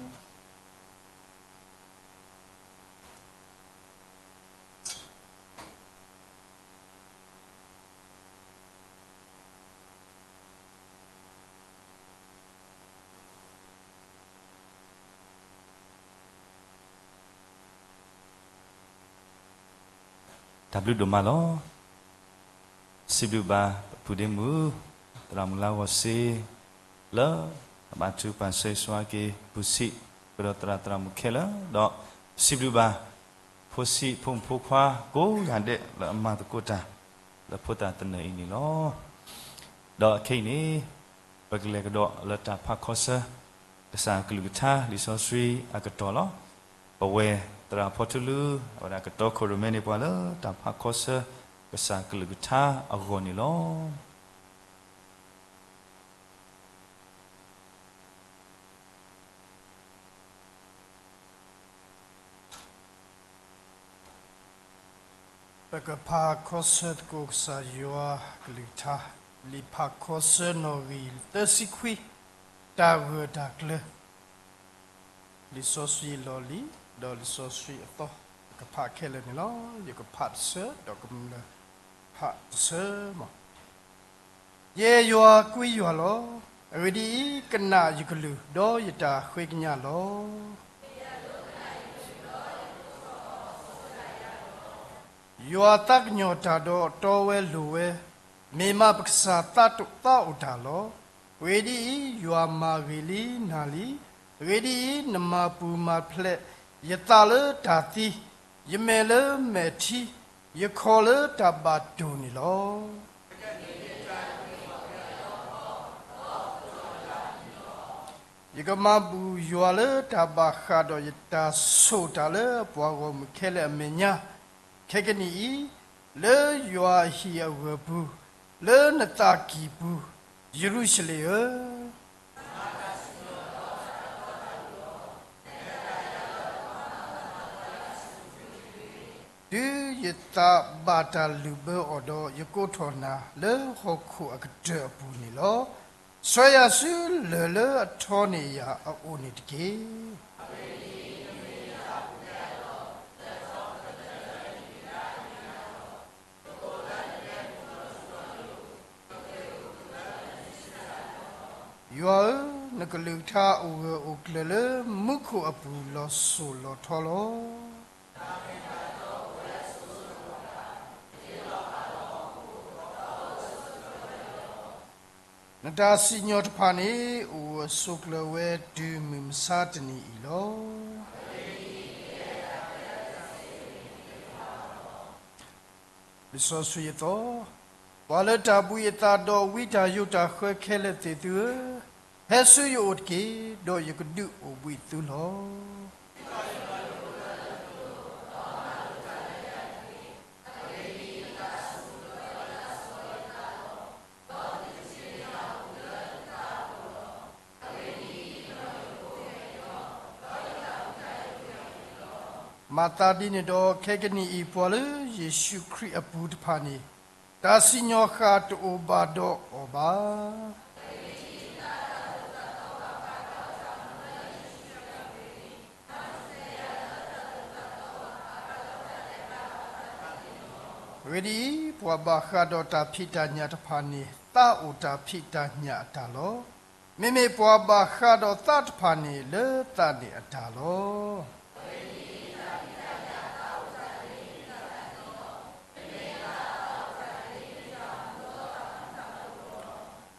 တၢ်ဘျုးဒိၣ်မးလီၤ. စံးဘျုးဘၣ်ပပုၢ်ဒ့မုၣ် သရၣ်မုၣ်လါဂီၤစ့ လၢအဘၣ်ထုကဖၣ်ဆၢဂ့ၤဆၢဝါက့ၤ ဖုဆံးဃုာ်ဒီးသရၣ်သရၣ်မုၣ်ခဲလၢာ်, ဒီးစံးဘျုးဘၣ် ဖိဆံးဖိမုၣ်ဖိခွါကိးဂၤဒဲး လၢအမၤသကိးတၢ် လၢဖိသၣ်သနၢၣ်အံၤန့ၣ်လီၤ. ဒီးခဲအံၤန့ၣ် ပကလဲၤကဒီးလၢတၢ်ဖးခီဆၢ ကစၢ်အကလုၢ်ကထါ လံာ်စီဆှံအကတီၢ်လီၤ. ပဝဲသရၣ်ဖီထူလူ အဝဲဒၣ်ကတီခိၣ်ရိၣ်မဲန့ၣ်ပှၤလၢတၢ်ဖးခီဆၢ ကစၢ်ကလုၢ်ကထါအဂီၢ်န့ၣ်လီၤ. ပကဖးခီဆၢသကိးကစၢ်ယွၤကလုၢ်ကထါ, လံာ်ဖးခီဆၢနီၣ်ဂံၢ်သၢဆံခွံ, တၢ်ဂၢၢ်တၢ်ကျၢၤ. လံာ်စီဆှံအလီၢ်လံၤ ဒီးလံာ်စီဆှံအသီ ပကဖးခဲလၢာ်န့ၣ်လီၤ. ယကဖးတဆၢ ဒီးကမျၢၢ်ဖးတဆၢမး. ယဲယွၤကွံယွၤလီၤ. အဂ့ၢ်ဒ်အံၤ, ကနၣ်ယကလုၢ် ဒီးယတၢ်ဃ့ကညးလီၤ. ယွၤသးကညီၤတၢ်ဒီးတီဝဲလိၤဝဲ, မ့ၢ်မးပကစၢ်သးဒိၣ်သးအိၣ်တၢ်လီၤ. အဂ့ၢ်ဒ်အံၤ, ယွၤမၤဂ့ၤလံနၤလံ. အဂ့ၢ်ဒ်အံၤ, နမၤပူၤမၤဖျဲးယသးလၢတၢ်သံ, ယမဲာ်လၢမဲာ်ထံ, ယခီၣ်လၢတၢ်ဘၣ်တိၢ်န့ၣ်လီၤ. ယကမၤဘူၣ်ယွၤလၢတၢ်ဘၣ်ဃးဒီးယတၢ်ဆိၣ်တၢ်လၢပှၤဂီၢ်မုၢ်ခဲလၢာ်အမဲာ်ညါ, ခဲကနံၣ်အံၤ, လၢယွၤအဟံၣ်အဂၢၢ်ပူၤ, လၢနသးကံၢ်ပူၤ, ယရူၤၡလ့ၣ်ဧၢ, တုၤယသးဘၣ်တၢ်လုၢ်ဘၢအီၤဒီး ယကိးထီၣ်နၤလၢဟီၣ်ခိၣ်အကတၢၢ်အပူၤန့ၣ်လီၤ. ဆှၢယၤဆူလၢၢ်လၢအထီန့ၢ်ယၤအအိၣ်န့ၣ်တက့ၢ်. ယွၤဧၢ, နကလုၢ်ကထါအိၣ်ဂၢၢ်အိၣ်ကျၢၤလၢမူခိၣ်အပူၤလီၤစိၤလီၤထီလီၤ. နတၢ်စံၣ်ညီၣ်တဖၣ်န့ၣ် အိၣ်ဂၢၢ်ဆိးကျၢၤဝဲတုၤမုၢ်မဆါတနံၤအံၤလီၤ. လံာ်စီဆှံအသီ, ပှၤလၢတၢ်ဘှံးအသးဒီးဝံတၢ်ယိးတၢ်ဃၢခဲလၢာ်သ့ၣ်သုဧၢ, ဟဲဆူယအိၣ်တက့ၢ်, ဒီးယကဒုးအိၣ်ဘှံးသုလီၤ. မၤသးဒ်န့ၣ်ဒီး ခဲကနံၣ်အံၤ ပှၤလၢယ့ၣ်ၡူးခရံာ်အပူၤတဖၣ်န့ၣ် တၢ်စံၣ်ညီၣ်ဃၣ်တအိၣ်ဘၣ်ဒီးအီၤဘၣ်. အဂ့ၢ်ဒ်အံၤ, ပှၤဘၣ်ဃးဒီးတၢ်ဖံးတၢ်ညၣ်တဖၣ်န့ၣ် သးအိၣ်တၢ်ဖံးတၢ်ညၣ်အတၢ်လီၤ. မ့မ့ၢ်ပှၤဘၣ်ဃးဒီးသးတဖၣ်န့ၣ် လၢသးန့ၣ်အတၢ်လီၤ.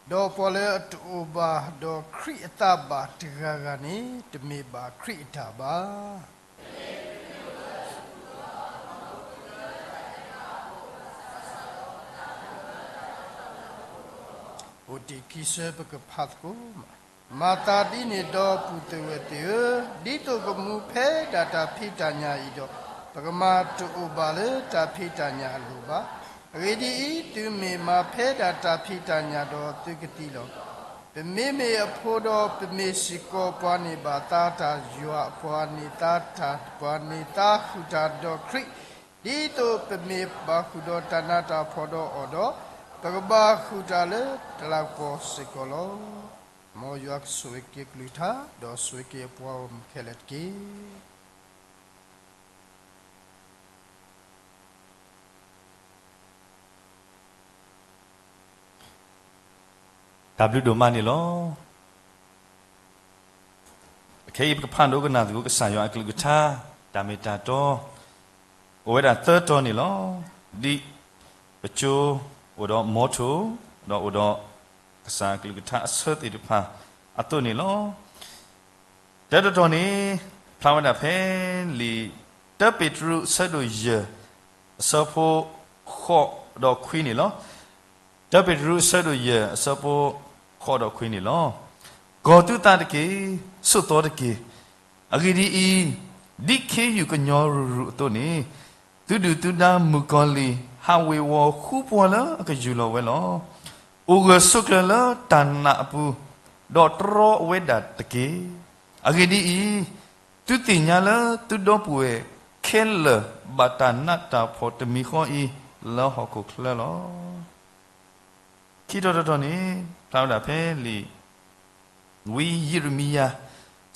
ဒီးပှၤလၢအတအိၣ်ဘၣ်ဒီးခရံာ်အသးဘၣ်တဂၤဂၤန့ၣ် တမ့ၢ်ဘၣ်ခရံာ်အတၢ်ဘၣ်. အိၣ်တ့ၢ်ခံဆၢပကဖးသကိး, မၤသးဒ်န့ၣ်ဒီးပုၢ်သ့ၣ်ဝဲၢ်သ့ၣ်ဧၢ, ဒ်သိးပမူဖဲဒၣ်တၢ်ဖံးတၢ်ညၣ်အံၤဒီး, ပကမၤတအိၣ်ဘၣ်လၢတၢ်ဖံးတၢ်ညၣ်အလိၤဘၣ်. အဂ့ၢ်ဒ်အံၤ, သုမ့ၢ်မၤဖဲဒၣ်တၢ်ဖံးတၢ်ညၣ်ဒီးသုကသံလီၤ. ပမ့မ့ၢ်အဖိဒီး ပမ့ၢ်စ့ၢ်ကီးပှၤန့ၢ်ဘၣ်သါတၢ်ယွၤ, ပှၤန့ၢ်သါတၢ်, ပှၤန့ၢ်သါဃုာ်တၢ်ဒီးခရံာ်, ဒ်သိးပမ့ၢ်ဘၣ်ဃုာ်ဒီးတၢ်နးတၢ်ဖှီၣ်ဒီးအီၤဒီး, ပကဘၣ်ဃုာ်တၢ်လၢတလးကပီၤစ့ၢ်ကီးလီၤ. မ်ယွၤကဆိၣ်ဂ့ၤက့ၤကလုၢ်ကထါ, ဒီးဆိၣ်ဂ့ၤက့ၤပှၤဂီၢ်မုၢ်ခဲလၢာ်တက့ၢ်. တၢ်ဘျုးဒိၣ်မးန့ၣ်လီၤ. ခဲအံၤပကဖးဒိကနၣ်သကိးကစၢ်ယွၤအကလုၢ်ကထါ တၢ်မ့ၢ်တၢ်တီ အိၣ်ဝဲဒၣ်သၢတီန့ၣ်လီၤ. ဒ်ပကၠိအိၣ်ဒီးမီထိၣ်, ဒီးအိၣ်ဒီးကစၢ်အကလုၢ်ကထါအဆၢသ့ၣ်တဖၣ်အသိးန့ၣ်လီၤ. တၢ်တတီၤန့ၣ် ဖျါဝဲဒၣ်ဖဲလံာ် တၢပ့းတရူးအဆၢဒိၣ်ယဲၢ် အဆၢဖိဃိးဒီးခွံန့ၣ်လီၤ. တၢပ့းတရူးအဆၢဒိၣ်ယဲၢ် အဆၢဖိဃိးဒီးခွံန့ၣ်လီၤ. ကီၤသုသးတက့ၢ်, ဆိးသီတက့ၢ်. အဂ့ၢ်ဒ်အံၤ, ဒ်ခ့ယုၢ်ကညီရူၤရူၤအသိးန့ၣ်, သုဒုၣ်သုဒါမုၣ်ကီၤလံၢ် ဟးဝ့ၤဝီၤဃူပှၤလၢအကယူၢ်လီၤဝဲလီၤ. အိၣ်ဂၢၢ်ဆိးကျၢၤလၢတၢ်နာ်အပူၤ, ဒီးတြီအဝဲဒၣ်တက့ၢ်. အဂ့ၢ်ဒ်အံၤ, သုသ့ၣ်ညါလၢသုဒီပုၢ်ဝဲၢ်ခဲလၢာ် ဘၣ်တၢ်နးတၢ်ဖှီၣ်တမံၤဃီအံၤ လၢဟီၣ်ခိၣ်ချၢလီၤ. ခံတီၤတတီၤန့ၣ် ဖျါဝဲဒၣ်ဖဲလံာ် ဝံယံးရမံယၤ အ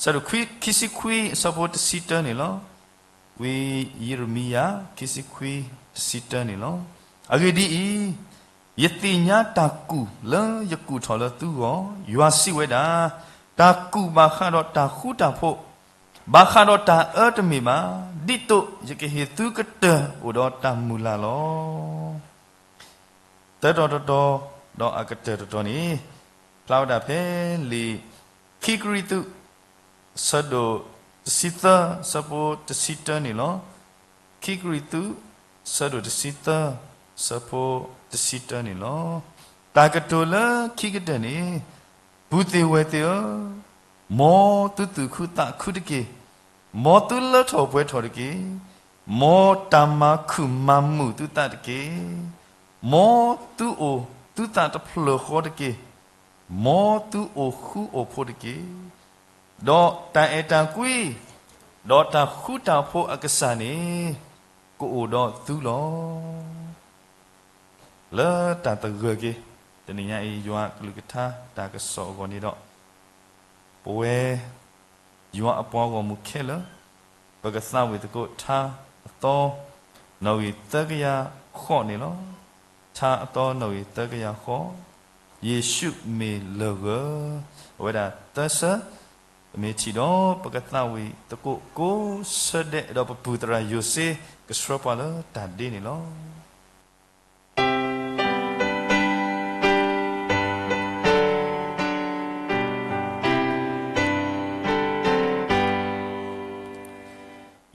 ဆၢဒိၣ်ခွံ ခံဆံခွံ အဆၢဖိတဆံတၢန့ၣ်လီၤ. ဝံယံးရမံယၤ ခံဆံခွံ တဆံတၢန့ၣ်လီၤ. အဂ့ၢ်ဒ်အံၤ, ယသ့ၣ်ညါတၢ်ကူၣ်လၢယကူၣ်ထီၣ်လၢသုဂီၢ်, ယွၤစံးဝဲဒၣ်, တၢ်ကူၣ်ဘၣ်ဃးဒီးတၢ်ဃူတၢ်ဖိး, ဘၣ်ဃးဒီးတၢ်အၢတမ့ၢ်ဘၣ်, ဒ်သိးယကဟ့ၣ်သုကတၢၢ်အိၣ်ဒီးတၢ်မုၢ်လၢ်လီၤ. သၢတီၤတတီၤ ဒီးအကတၢၢ်တတီၤန့ၣ် ဖျါဝဲဒၣ်ဖဲလံာ် ခံကရံၣ်သူး အဆၢဒိၣ်တဆံသၢ အဆၢဖိတဆံတၢန့ၣ်လီၤ. ခံကရံၣ်သူး အဆၢဒိၣ်တဆံသၢ အဆၢဖိတဆံတၢန့ၣ်လီၤ. တၢ်ကတိၤလၢခံကတၢၢ်န့ၣ်, ပုၢ်သ့ၣ်ဝဲၢ်သ့ၣ်ဧၢ, မ်သုသူၣ်ခုသးခုတက့ၢ်. မ်သုလၢထီၣ်ပှဲၤထီၣ်တက့ၢ်. မ်တၢ်မၤခုၣ်မၤမုာ်သုသးတက့ၢ်. မ်သုအိၣ်သုသးတဖျၢၣ်ဃီတက့ၢ်. မ်သုအိၣ်ဃူအိၣ်ဖိးတက့ၢ်. ဒီးတၢ်အဲၣ်တၢ်ကွံ, ဒီးတၢ်ဃူတၢ်ဖိးအကစၢ်န့ၣ် ကအိၣ်ဒီးသုလီၤ. လၢတၢ်သဂၢၢ်က့ၤ တနံၤညါအံၤ ယွၤအကလုၢ်ကထါတၢ်ကစီၣ်အဂီၢ်န့ၣ်ဒီး, ပဝဲ ယွၤအပှၤဂီၢ်မုၢ်ခဲလၢာ်, ပကသးဝံၣ်သကိးထါအသီ နီၣ်ဂံၢ်သၢကယၤဃိးန့ၣ်လီၤ. ထါအသီနီၣ်ဂံၢ်သၢကယၤဃိး, ယ့ၣ်ၡူးမ့ၢ်လၢၢ်ဂၢၢ်, အဝဲဒၣ်သၢဆၢ, ပမ့ၢ်ထံၣ်ဒီး ပကသးဝံၣ်သကိးကိးဆၢဒဲး ဒီးပပုၢ်သရၣ်ယိၤစ့ ကဆှၢပှၤလၢတၢ်ဒ့န့ၣ်လီၤ.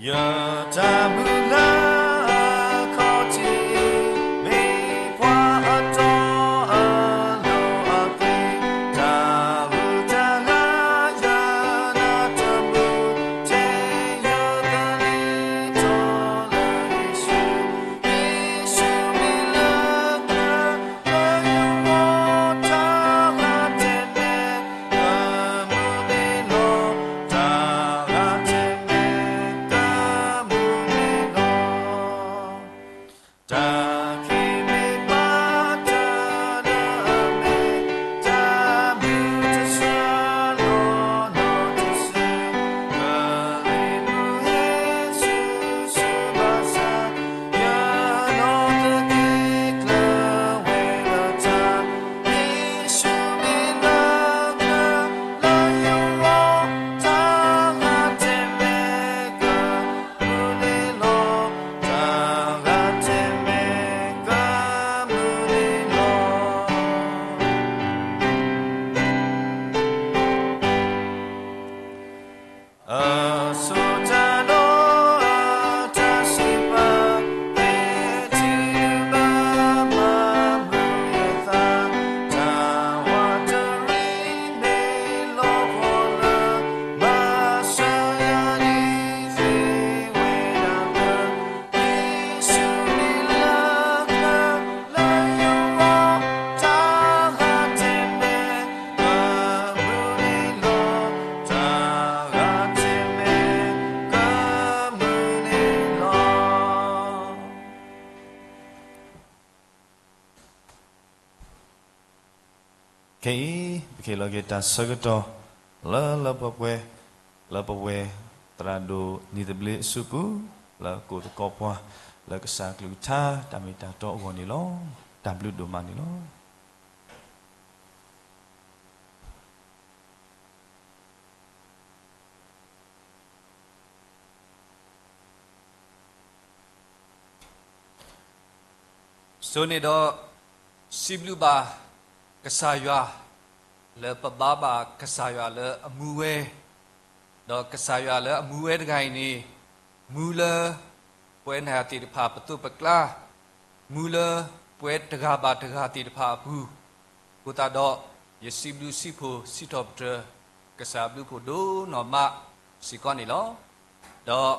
ယတၢ်မုၢ်လၢ်အခီၣ်ထံး မ့ၢ်ပှၤအတီအလိၤအသွံၣ်, တၢ်ဂုၤတၢ်ဂၤယနၢ်တမုာ်, ထဲယတလံၤထီၣ်လၢယ့ၣ်ၡူး, ယ့ၣ်ၡူးမ့ၢ်လၢကျဲ လၢယဂီၢ် တၢ်ဂၤတမံၤ ကမုာ်န့ၣ်လီၤ, တၢ်ဂၤတမံၤ ကမုာ်န့ၣ်လီၤ. တၢ်ခံးမ့ၢ်ဘၣ်တၢ်လၢအမဲာ်, တၢ်မုာ်တစှၤလီၤနီတစု, ကလံၤမုၢ်ဟဲဆူၣ်ဆူၣ်ဘၣ်ဆၣ် ယနီၢ်က့ၤကျၢၤဝဲလၢတၢ်, ယ့ၣ်ၡူးမ့ၢ်လၢကျဲ လၢယဂီၢ် တၢ်ဂၤတမံၤ ကမုာ်န့ၣ်လီၤ, တၢ်ဂၤတမံၤ ကမုာ်န့ၣ်လီၤ. အစိတၢ်ဒီးအတၢ်စံးပာ်, ဖဲတုၤလၢမၤမုာ်ယသး, တၢ်ဝးတရံးမ့ၢ်လီၤဖီလၢ မၤစၢၤယၤဒ်သ့ဝဲဒၣ်လၢ ယ့ၣ်ၡူးမ့ၢ်လၢကျဲ လၢယဂီၢ် တၢ်ဂၤတမံၤ ကမုာ်န့ၣ်လီၤ, တၢ်ဂၤတမံၤ ကမုာ်န့ၣ်လီၤ. ခဲအံၤ ပကဟ့ၣ်လီၤက့ၤတၢ်ဆၢကတီၢ် လၢလၢပှဲၤပှဲၤ လၢပဝဲသရၣ်ဒိၣ်နံၤသဘျ့အစုပူၤ လၢကိးသကိးပှၤ လၢကစၢ်အကလုၢ်ကထါ တၢ်မ့ၢ်တၢ်တီအဂီၢ်န့ၣ်လီၤ. တၢ်ဘျုးဒိၣ်မးန့ၣ်လီၤ. အဃိန့ၣ်ဒီး စံးဘျုးဘၣ်ကစၢ်ယွၤ လၢပဘါဘၣ်ကစၢ်ယွၤလၢအမူဝဲ, ဒီးကစၢ်ယွၤလၢအမူဝဲတဂၤအံၤန့ၣ် မူလၢပဝဲနၤယၤသ့ၣ်တဖၣ်ပသိးပကျါ, မူလၢပဝဲတဂၤဘၣ်တဂၤသ့ၣ်တဖၣ်အပူၤ, အဃိသတးဒီး ယစံးဘျုးစံးဖှိၣ်စံးထီၣ်ပတြၢၤ ကစၢ်အဘျုးဖှိၣ်ဒိၣ်နီၢ်မးစ့ၢ်ကီးန့ၣ်လီၤ. ဒီး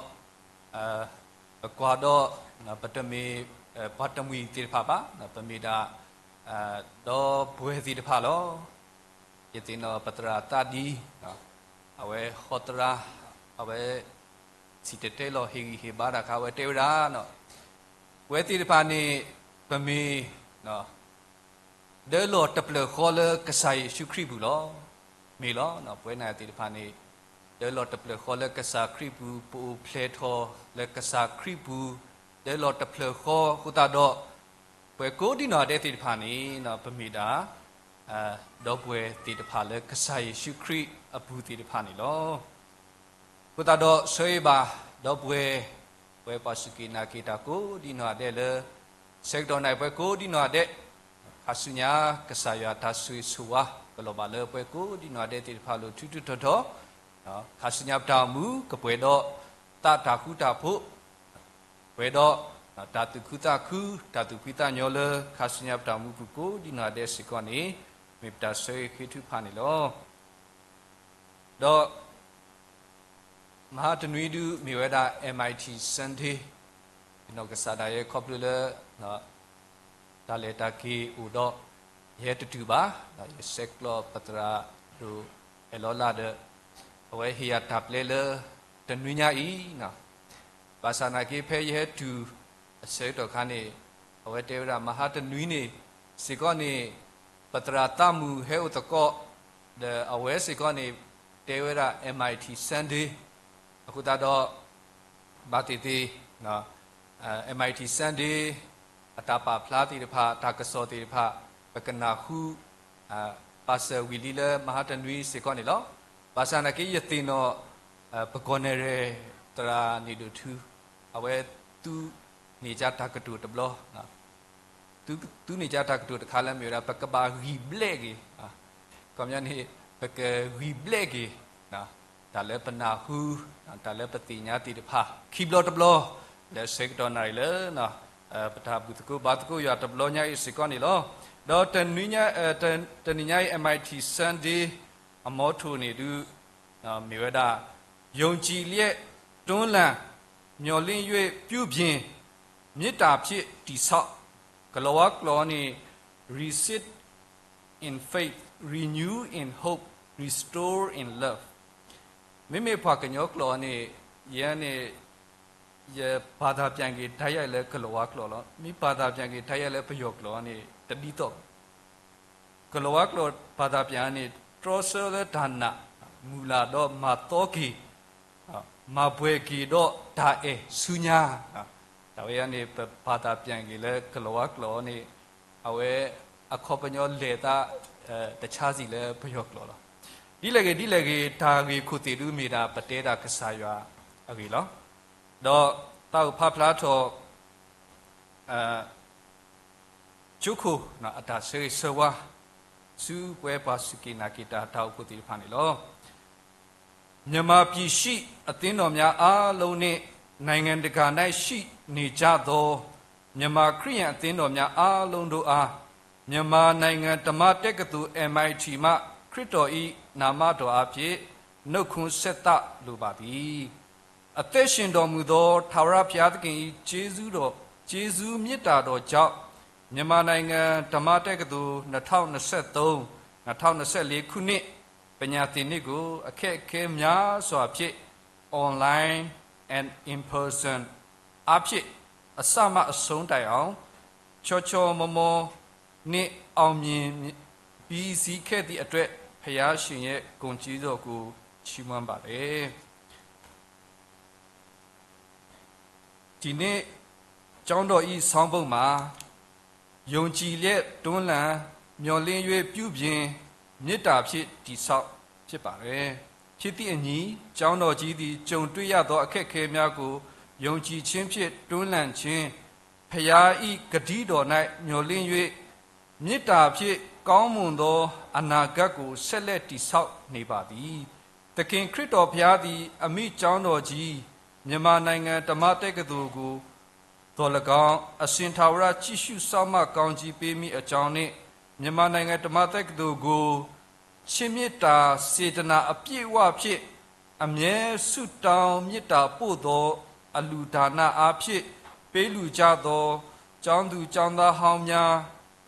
ပကွၢ်ဒီး ပတမ့ၢ် ပှၤတမှံၤသ့ၣ်တဖၣ်ဘၣ်, ပမ့ၢ်ဒၣ် ဒီပုၢ်ဝဲၢ်သ့ၣ်တဖၣ်လီၤ. ယသ့ၣ်နီၣ်ပသရၣ်သးဒံ အဝဲဟီသရၣ် အဝဲ စံၣ်တဲၤတဲလီၤဟ့ၣ်ဂံၢ်ဟ့ၣ်ဘါတၢ်အခါ အဝဲတဲဝဲဒၣ် ပဝဲသ့ၣ်တဖၣ်န့ၣ် ပမ့ၢ် ဒၢလီၤတဖျၢၣ်ဃီလၢကစၢ်ယ့ၣ်ၡူးခရံာ်ပူၤလီၤ. မ့ၢ်လီၤ, ပဝဲနၤယၤသ့ၣ်တဖၣ်န့ၣ် ဒၢလီၤတဖျၢၣ်ဃီလၢကစၢ်ခရံာ်ပူၤ, ပအိၣ်ဖျဲၣ်ထီၣ်လၢကစၢ်ခရံာ်ပူၤ, ဒၢလီၤတဖျၢၣ်ဃီအဃိသတးဒီး ပှၤကိးဒံနီၢ်ဂၤဒဲးသ့ၣ်တဖၣ်န့ၣ် ပမ့ၢ်ဒၣ် ဒီပုၢ်ဝဲၢ်သ့ၣ်တဖၣ်လၢကစၢ်ယ့ၣ်ၡူးခရံာ်အပူၤသ့ၣ်တဖၣ်န့ၣ်လီၤ. အဃိသတးဒီးဆၢဂ့ၤဘၣ် ဒီပုၢ်ဝဲၢ် ပဝဲပှၤစူၢ်က့ၤနာ်က့ၤတၢ်ကိးဒံနီၢ်ဂၤဒဲးလၢ ဆၢကတီၢ်နၣ်ရံၣ်ပဝဲကိးဒံနီၢ်ဂၤဒဲး, ခါဆူညါ ကစၢ်ယွၤတၢ်ဆိၣ်ဂ့ၤဆိၣ်ဝါ ကလီၤဘၣ်လၢပဝဲကိးဒံနီၢ်ဂၤဒဲးသ့ၣ်တဖၣ်လိၤထူထူထီထီ, ခါဆူညါပတၢ်အိၣ်မူ ကပှဲၤဒီးသးတၢ်ဃူတၢ်ဖိး, ပှဲၤဒီး တၢ်သူၣ်ခုသးခု တၢ်သူၣ်ဖှံသးညီလၢ ခါဆူညါပတၢ်အိၣ်မူပူၤကိးဒံနီၢ်ဂၤဒဲးစ့ၢ်ကီးန့ၣ် မ့ၢ်ပတၢ်ဆၢဂ့ၤဃ့ထုကဖၣ်န့ၣ်လီၤ. ဒီး မဟါတနွံဒုးမ့ၢ်ဝဲဒၣ် MIT Sunday, ယနီၢ်ကစၢ်ဒၣ်ယဲခီဖျိလၢ တၢ်လဲၤတၢ်က့ၤအိၣ်ဒီး ယဟဲတတုၤဘၣ်, ယဆဲးကျိးပသရၣ်ဒိၣ်အဲၣ်လီၤလၢ်ဒီး အဝဲဟ့ၣ်ယၤတၢ်ပျဲလၢတနွံညါအံၤ, ဘၣ်ဆၣ်နာ်က့ဖဲယဟဲတုၤအဆၢကတီၢ်ခါန့ၣ် အဝဲတဲဝဲဒၣ် မဟါတနွံန့ၣ် စ့ၢ်ကီးန့ၣ် ပသရၣ်သးမုၢ်ဟဲအိၣ်သကိး ဒီးအဝဲစ့ၢ်ကီးန့ၣ် တဲဝဲဒၣ် MIT Sunday, အဃိသတးဒီး ဘၣ်သ့ၣ်သ့ၣ် MIT Sunday အတၢ်ပာ်ဖျါသ့ၣ်တဖၣ် တၢ်ကစီၣ်သ့ၣ်တဖၣ် ပကနၢ်ဟူ ပာ်စၢၤဝံၤလံလၢမဟါတနွံစ့ၢ်ကီးန့ၣ်လီၤ. ဘၣ်ဆၣ်နာ်က့ယသ့ၣ်နီၣ် ပကီၢ်နဲၣ်ရဲၣ် သရၣ်န့ၣ်ဒိၣ်ထူ အဝဲသူန့ၢ်ကၠၢ်တၢ်ကတိၤတဘျီ သုန့ၢ်ကၠၢ်တၢ်ကတိၤတခါလၢမ့ၢ်ဝဲဒၣ် ပကဘၣ်ဂံၢ်ဘျဲၣ်က့ၤ, ခီပညီန့ၣ် ပကဂံၢ်ဘျဲၣ်က့ၤ တၢ်လၢပနၢ်ဟူ တၢ်လၢပသ့ၣ်ညါသ့ၣ်တဖၣ် ခံဘျီတဘျီ လၢဆၢကတီၢ်နၣ်ရံၣ်လၢ ပတၢ်ဘူၣ်သကိးဘါသကိးယွၤတဘျီညါအံၤစ့ၢ်ကီးန့ၣ်လီၤ. ဒီးတနွံညါ တနံၤညါအံၤ MIT Sunday အ motto န့ၣ်ဒုး မ့ၢ်ဝဲဒၣ် ယုံကြည်လျက်တွန်းလှန်, မျှော်လင့်၍ပြုပြင်, မေတ္တာဖြင့်တည်ဆောက်, ကလီၤဝါကျိာ်န့ၣ် resist in faith, renew in hope, restore in love. မ့မ့ၢ်ပှၤကညီကျိာ်န့ၣ် ယဲန့ၣ် ယဘာသာပြန်က့ၤ တိုက်ရိုက်လၢကလီၤဝါကျိာ်လီၤ. မ့ၢ်ဘာသာပြန်က့ၤ တိုက်ရိုက်လၢပယီၤကျိာ်န့ၣ် တဒ်သိးဘၣ်. ကလီၤဝါကျိာ်ဘာသာပြန်န့ၣ် တြီဆၢလၢတၢ်နာ်, မုၢ်လၢ်ဒီးမၤသီက့ၤ, မၤပှဲၤက့ၤဒီးတၢ်အဲၣ်ဆူညါ, တၢ်ဝဲန့ၣ် ပဘာသာပြန်က့ၤလၢကလီၤဝါကျိာ်န့ၣ် အဝဲအခီပညီလဲၤသး တခြားစီလၢပယီၤကျိာ်လီၤ. ဒ်လဲၣ်ဂ့ၤ ဒ်လဲၣ်ဂ့ၤ တၢ်ဂ့ၢ်ခိၣ်သ့ၣ်ဒုးမ့ၢ်ဒၣ် ပတဲတၢ်ကစၢ်ယွၤအဂ့ၢ်လီၤ. ဒီးသးအိၣ်ဖးဖျါထီၣ် ကၠိခိၣ်အတၢ်ဆၢဂ့ၤဆၢဝါ ဆူပဝဲပှၤစူၢ်က့ၤနာ်က့ၤတၢ်တၢ်အိၣ်ဖှိၣ်သ့ၣ်တဖၣ်န့ၣ်လီၤ. မြန်မာပြည်ရှိအသင်းတော်များအားလုံးနှင့် နိုင်ငံတကာ၌ရှိနေကြသော မြန်မာခရစ်ယာန်အသင်းတော်များအားလုံးတို့အား မြန်မာနိုင်ငံဓမ္မတက္ကသိုလ် M I T မှ ခရစ်တော်၏နာမတော်အားဖြင့် နှုတ်ခွန်းဆက်သလိုပါသည်။ အသက်ရှင်တော်မူသောထာဝရဘုရားသခင်၏ကျေးဇူးတော်၊ ကျေးဇူးမေတ္တာတော်ကြောင့် မြန်မာနိုင်ငံဓမ္မတက္ကသိုလ် နှစ်ထောင်နှစ်ဆယ့်သုံး နှစ်ထောင်နှစ်ဆယ့်လေးခုနှစ် ပညာသင်နှစ်ကို အခက်အခဲများစွာဖြင့် online and in person အားဖြင့် အစမှအဆုံးတိုင်အောင် ချောချောမောမောနှင့် အောင်မြင်ပြီးစီးခဲ့သည့်အတွက် ဘုရားရှင်ရဲ့ဂုဏ်ကျေးဇူးတော်ကို ချီးမွမ်းပါတယ်။ ဒီနေ့ကျောင်းတော်၏ဆောင်ပုဒ်မှာ ယုံကြည်လျက်တွန်းလှန်၊ မျှော်လင့်၍ပြုပြင်၊ မေတ္တာဖြင့်တည်ဆောက် ဖြစ်ပါတယ်။ ဖြစ်သည့်အညီ ကျောင်းတော်ကြီးသည် ကြုံတွေ့ရသောအခက်အခဲများကို ယုံကြည်ခြင်းဖြင့်တွန်းလှန်ခြင်း ဘုရား၏ ကတိတော်၌ မျှော်လင့်၍ မေတ္တာဖြင့် ကောင်းမွန်သော အနာဂတ်ကို ဆက်လက်တည်ဆောက်နေပါသည်။ သခင်ခရစ်တော်ဘုရားသည် အမိကျောင်းတော်ကြီး မြန်မာနိုင်ငံဓမ္မတက္ကသိုလ်ကို သော်လည်းကောင်း အစဉ်ထာဝရကြည့်ရှုစောင့်မကောင်းကြီးပေးမည့်အကြောင်းနှင့် မြန်မာနိုင်ငံဓမ္မတက္ကသိုလ်ကို ချစ်မေတ္တာစေတနာအပြည့်အဝဖြင့် အမြဲဆုတောင်းမေတ္တာပို့သော အလှူဒါနအားဖြင့် ပေးလှူကြသော ကျောင်းသူကျောင်းသားဟောင်းများ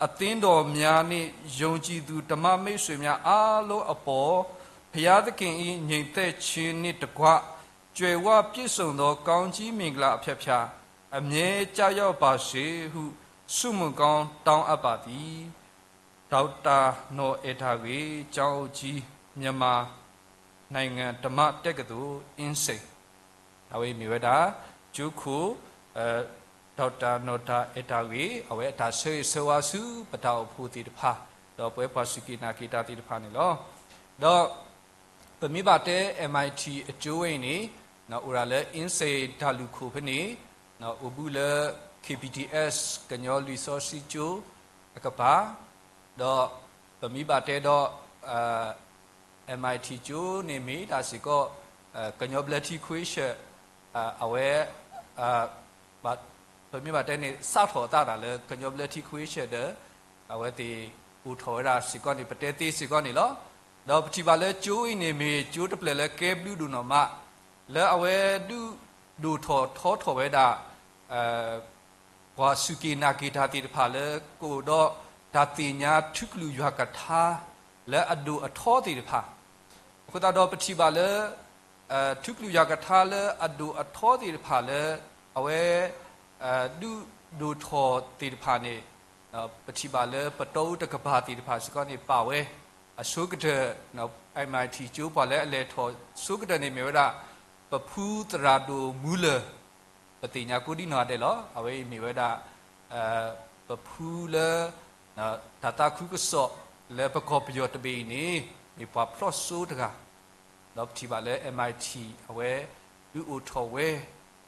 ၊ အသင်းတော်များနှင့် ယုံကြည်သူဓမ္မမိတ်ဆွေများအားလုံးအပေါ် ဘုရားသခင်၏ငြိမ်သက်ခြင်းနှင့်တကွ ကြွယ်ဝပြည့်စုံသောကောင်းကြီးမင်္ဂလာအဖျာဖျာ အမြဲကျရောက်ပါစေဟု ဆုမွန်ကောင်းတောင်းအပ်ပါသည်။ ဒေါက်တာနော်အဲတာဂ့ ကျောင်းအုပ်ကြီး မြန်မာနိုင်ငံဓမ္မတက္ကသိုလ် အင်းစိန် အဝဲမ့ၢ်ဝဲဒၣ် ကၠိခိၣ် ဒေါက်တာနော်တာအဲတာဂ့ အဝဲအတၢ်ဆၢဂ့ၤဆၢဝါဆူပတၢ်အိၣ်ဖှိၣ်သ့ၣ်တဖၣ် ဒီးပဝဲပှၤစူၢ်က့ၤနာ်က့ၤတၢ်သ့ၣ်တဖၣ်န့ၣ်လီၤ. ဒီးပမ့ၢ်ဘၣ်တဲ MIT အကၠိဝဲအံၤန့ၣ် အိၣ်ဒၣ်လၢ အင်းစိန် တၢ်လုၢ်ခိၣ်ဖဲန့ၣ် အိၣ်ဘူးလၢ KBTS ကညီလံာ်စီဆှံကၠိအကပၤ ဒီးပမ့ၢ်ဘၣ်တဲဒီး MIT ကၠိန့ၣ်မ့ၢ်တၢ်စ့ၢ်ကီး ကညီဘျၢထံခွ့ဆၢၣ် အဝဲ ပမ့ၢ်ဘၣ်တဲန့ၣ် စးထီၣ်အသးတၢ်လၢကညီဘျၢထံခွ့ဆၢၣ်ဒီး အဝဲသ့ၣ်အိၣ်ထီၣ်ဝဲဒၣ်စ့ၢ်ကီးန့ၣ် ပတဲသ့စ့ၢ်ကီးန့ၣ်လီၤ. ဒီးပထံၣ်ဘၣ်လၢကၠိအံၤန့ၣ်မ့ၢ် ကၠိတဖျၢၣ်လၢကဲဘျုးဒိၣ်နီၢ်မး လၢအဝဲဒုးဒိၣ်ထီၣ်ထီထီၣ်ဝဲဒၣ် ပှၤစူၢ်က့ၤနာ်က့ၤတၢ်သ့ၣ်တဖၣ်လၢ ကအိၣ်ဒီးတၢ်သ့ၣ်ညါထူကလုာ်ယွၤကထါ လၢအဒိၣ်အထီသ့ၣ်တဖၣ်, အဃိသတးဒီးပထံၣ်ဘၣ်လၢ ထူကလုာ်ယွၤကထါလၢအဒိၣ်အထီသ့ၣ်တဖၣ်လၢ အဝဲ ဒုးဒိၣ်ထီၣ်သ့ၣ်တဖၣ်န့ၣ် ပထံၣ်ဘၣ်လၢပတီအူတကပၤသ့ၣ်တဖၣ်စ့ၢ်ကီးန့ၣ် ပာ်ဝဲအဆိကတၢၢ် MIT ကၠိပှၤလၢအလဲၤထီၣ်ဆိကတၢၢ်န့ၣ် မ့ၢ်ဝဲဒၣ် ပဖုသရၣ်ဒိၣ်မူလၢၢ် ပသ့ၣ်ညါကိးဒံနီၢ်ဂၤဒဲးလီၤ. အဝဲအံၤမ့ၢ်ဝဲဒၣ် ပဖုလၢ တၢ်သးခုကစီၣ် လၢပကီၢ်ပယီၤတဘ့ၣ်အံၤန့ၣ် မ့ၢ်ပှၤဖျီၣ်စိတဂၤ ဒီးပထံၣ်ဘၣ်လၢ MIT အဝဲဒုးအိၣ်ထီၣ်ဝဲ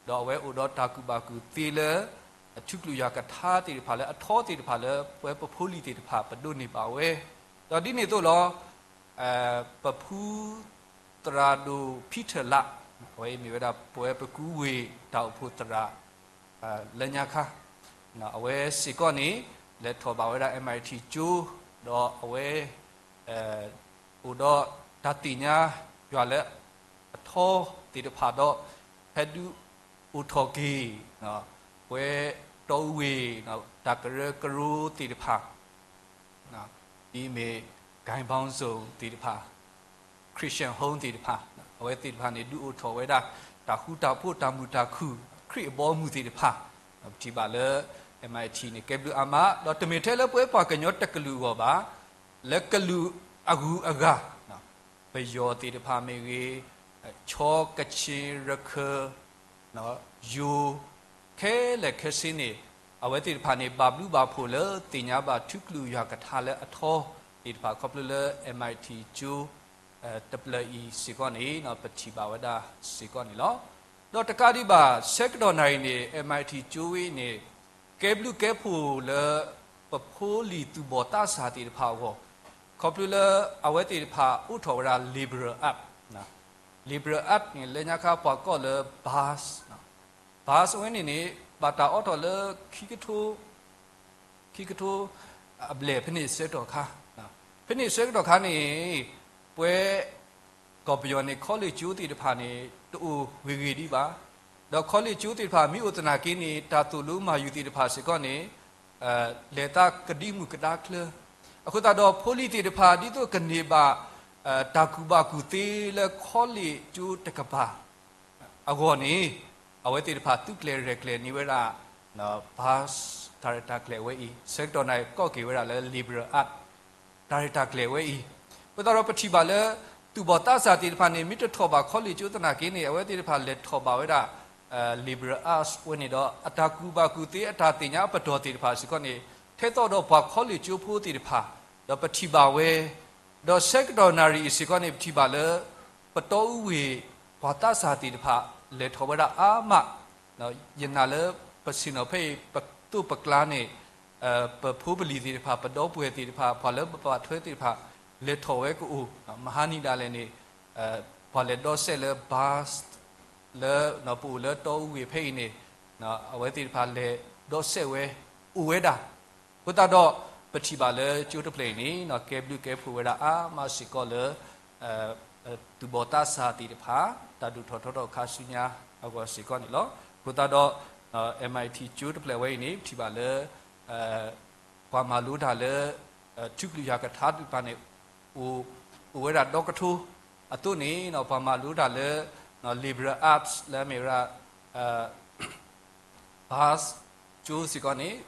ဒီးအဝဲအိၣ်ဒီးတၢ်ကူၣ်ဘၣ်ကူၣ်သ့လၢ ထူကလုာ်ယွၤကထါသ့ၣ်တဖၣ်လၢအထီသ့ၣ်တဖၣ်လၢ ပဝဲပဖိလံၤသ့ၣ်တဖၣ်ပဒိးန့ၢ်ဘၣ်ဝဲ, ဒီးဒ်န့ၣ်အသိးလီၤ ပဖု သရၣ်ဒိၣ်ဖံထၢၣ်လး အဝဲအံၤမ့ၢ်ဝဲဒၣ်ပဝဲပကူဝ့ၢ်တၢ်အိၣ်ဖှိၣ်သရၣ် လၢညါခါ အဝဲစ့ၢ်ကီးန့ၣ် လဲၤထီၣ်ဘၣ်ဝဲဒၣ် MIT ကၠိ ဒီးအဝဲ အိၣ်ဒီးတၢ်သ့ၣ်ညါယွၤလၢအထီသ့ၣ်တဖၣ်ဒီး ဟဲဒုးအိၣ်ထီၣ်က့ၤ ပဝဲတီအူဝ့ၢ် တၢ်ကရၢကရိသ့ၣ်တဖၣ် ဒ်အမ့ၢ် Guy Bonzo သ့ၣ်တဖၣ် Christian Home သ့ၣ်တဖၣ် အဝဲသ့ၣ်တဖၣ်န့ၣ် ဒုးအိၣ်ထီၣ်ဝဲဒၣ် တၢ်ဃူတၢ်ဖိးတၢ်မုာ်တၢ်ခုၣ် ခရံာ်အဘီအမုၢ်သ့ၣ်တဖၣ် ပထံၣ်ဘၣ်လၢ MIT န့ၣ် ကဲဘျုးအါမး ဒီးတမ့ၢ်ထဲလၢပဝဲပှၤကညီတကလုာ်အဂီၢ်ဘၣ် လၢကလုာ်အဂုၤအဂၤ ပယီၤသ့ၣ်တဖၣ်မ့ၢ်ဂ့ၤ ခၠီ ကခ့ၣ် ရခၢၣ် ယိၤ ခဲလၢာ်ခဲဆ့န့ၣ် အဝဲသ့ၣ်တဖၣ်န့ၣ် ဘၣ်ဘျုးဘၣ်ဖှိၣ်လၢသ့ၣ်ညါဘၣ်ထူကလုာ်ယွၤကထါလၢအထီသ့ၣ်တဖၣ် ခီဖျိလၢ MIT ကၠိ တဖျၢၣ်အံၤစ့ၢ်ကီးန့ၣ် ပထံၣ်ဘၣ်ဝဲဒၣ်စ့ၢ်ကီးန့ၣ်လီၤ. ဒီးတကးဒံးဘၣ် ဆၢကတီၢ်နၣ်ရံၣ်န့ၣ် MIT ကၠိဝဲန့ၣ် ကဲဘျုးကဲဖှိၣ်လၢ ပဖိလံၤသူၣ်ဘီၣ်သးစၢ်သ့ၣ်တဖၣ်အဂီၢ် ခီဖျိလၢအဝဲသ့ၣ်တဖၣ်အိးထီၣ်ဝဲဒၣ် liberal arts, liberal arts န့ၣ် လၢညါခါပှၤကိးလၢ bars, bars အဝဲန့ၣ်န့ၣ် ဘၣ်တၢ်အိးထီၣ်လၢ ခံကထိ ခံကထိအဘျဲၣ်ဖဲန့ၣ်ဆၢကတီၢ်ခါ, ဖဲန့ၣ်ဆၢကတီၢ်ခါန့ၣ် ပဝဲ ကီၢ်ပယီၤန့ၣ် college ကၠိသ့ၣ်တဖၣ်န့ၣ် တအိၣ်ဂ့ၤဂ့ၤဒံးဘၣ်, ဒီး college ကၠိသ့ၣ်တဖၣ် မ့ၢ်အိၣ်သနာ်က့န့ၣ် တၢ်သိၣ်လိမၤယူၤသ့ၣ်တဖၣ်စ့ၢ်ကီးန့ၣ် လဲၤသးကဒံမုၢ်ကဒါချၢ, အဃိသတးဒီး ဖိလံၤသ့ၣ်တဖၣ် ဒ်သိးကန့ၢ်ဘၣ် တၢ်ကူၣ်ဘၣ်ကူၣ်သ့လၢ college ကၠိတကပၤ အဂီၢ်န့ၣ် အဝဲသ့ၣ်တဖၣ်သုးကျဲၤရဲၣ်ကျဲၤန့ၢ်ဝဲဒၣ် ဘၣ် တၢ်ရဲၣ်တၢ်ကျဲၤဝဲအံၤ ဆၢကတီၢ်နၣ်ရံၣ်ကိးက့ၤဝဲဒၣ်လၢ liberal arts တၢ်ရဲၣ်တၢ်ကျဲၤဝဲအံၤ, အဃိသတးဒီးပထံၣ်ဘၣ်လၢ သူၣ်ဘီၣ်သးစၢ်သ့ၣ်တဖၣ်န့ၣ် မ့ၢ်တထီၣ်ဘၣ် college ကၠိသနာ်က့န့ၣ် အဝဲသ့ၣ်တဖၣ်လဲၤထီၣ်ဘၣ်ဝဲဒၣ် liberal arts ဝဲန့ၣ်ဒီး အတၢ်ကူၣ်ဘၣ်ကူၣ်သ့အတၢ်သ့ၣ်ညါအပတီၢ်သ့ၣ်တဖၣ်စ့ၢ်ကီးန့ၣ် ထဲသိးဒီးပှၤ college ကၠိဖိသ့ၣ်တဖၣ် ဒီးပထံၣ်ဘၣ်ဝဲ ဒီးဆၢကတီၢ်နၣ်ရံၣ်အံၤစ့ၢ်ကီးန့ၣ် ပထံၣ်ဘၣ်လၢ ပတီအူဝ့ၢ် ပှၤသးစၢ်သ့ၣ်တဖၣ် လဲၤထီၣ်ဝဲဒၣ်အါမး, ယနာ်လၢပဆ့ၣ်နီၤဖဲအံၤ ပ ပသိၣ်ပကျါန့ၣ် ပဖိပလံၤသ့ၣ်တဖၣ် ပဒီပုၢ်ဝဲၢ်သ့ၣ်တဖၣ် ပှၤလၢပပာ်ထွဲသ့ၣ်တဖၣ် လဲၤထီၣ်ဝဲကအိၣ်, မဟါနံၤဒၣ်လဲာ်န့ၣ် ပှၤလဲၤဒီးစဲးလၢ bus လၢ ပအိၣ်လၢတီအူဂ့ၢ်ဖဲအံၤန့ၣ် အဝဲသ့ၣ်တဖၣ်လဲၤဒီးစဲးဝဲ အိၣ်ဝဲဒၣ်. အဃိသတးဒီး ပထံၣ်ဘၣ်လၢကၠိတဖျၢၣ်အံၤန့ၣ် ကဲဘျုးကဲဖှိၣ်ဝဲဒၣ်အါမးစ့ၢ်ကီးလၢ သူၣ်ဘီၣ်သးစၢ်သ့ၣ်တဖၣ် တၢ်ဒိၣ်ထီၣ်ထီထီၣ်ခါဆူညါအဂီၢ်စ့ၢ်ကီးန့ၣ်လီၤ. အဃိသတးဒီး MIT ကၠိတဖျၢၣ်ဝဲအံၤန့ၣ် ပထံၣ်ဘၣ်လၢ ပှၤမၤလိတၢ်လၢ ထူကလုၢ်ယွၤကထါသ့ၣ်တဖၣ်န့ၣ် အိၣ်ဝဲဒၣ်ဒီကထိအသိးန့ၣ် ပှၤမၤလိတၢ်လၢ liberal arts လၢအမ့ၢ်ဝဲဒၣ် ဘါကၠိစ့ၢ်ကီးန့ၣ်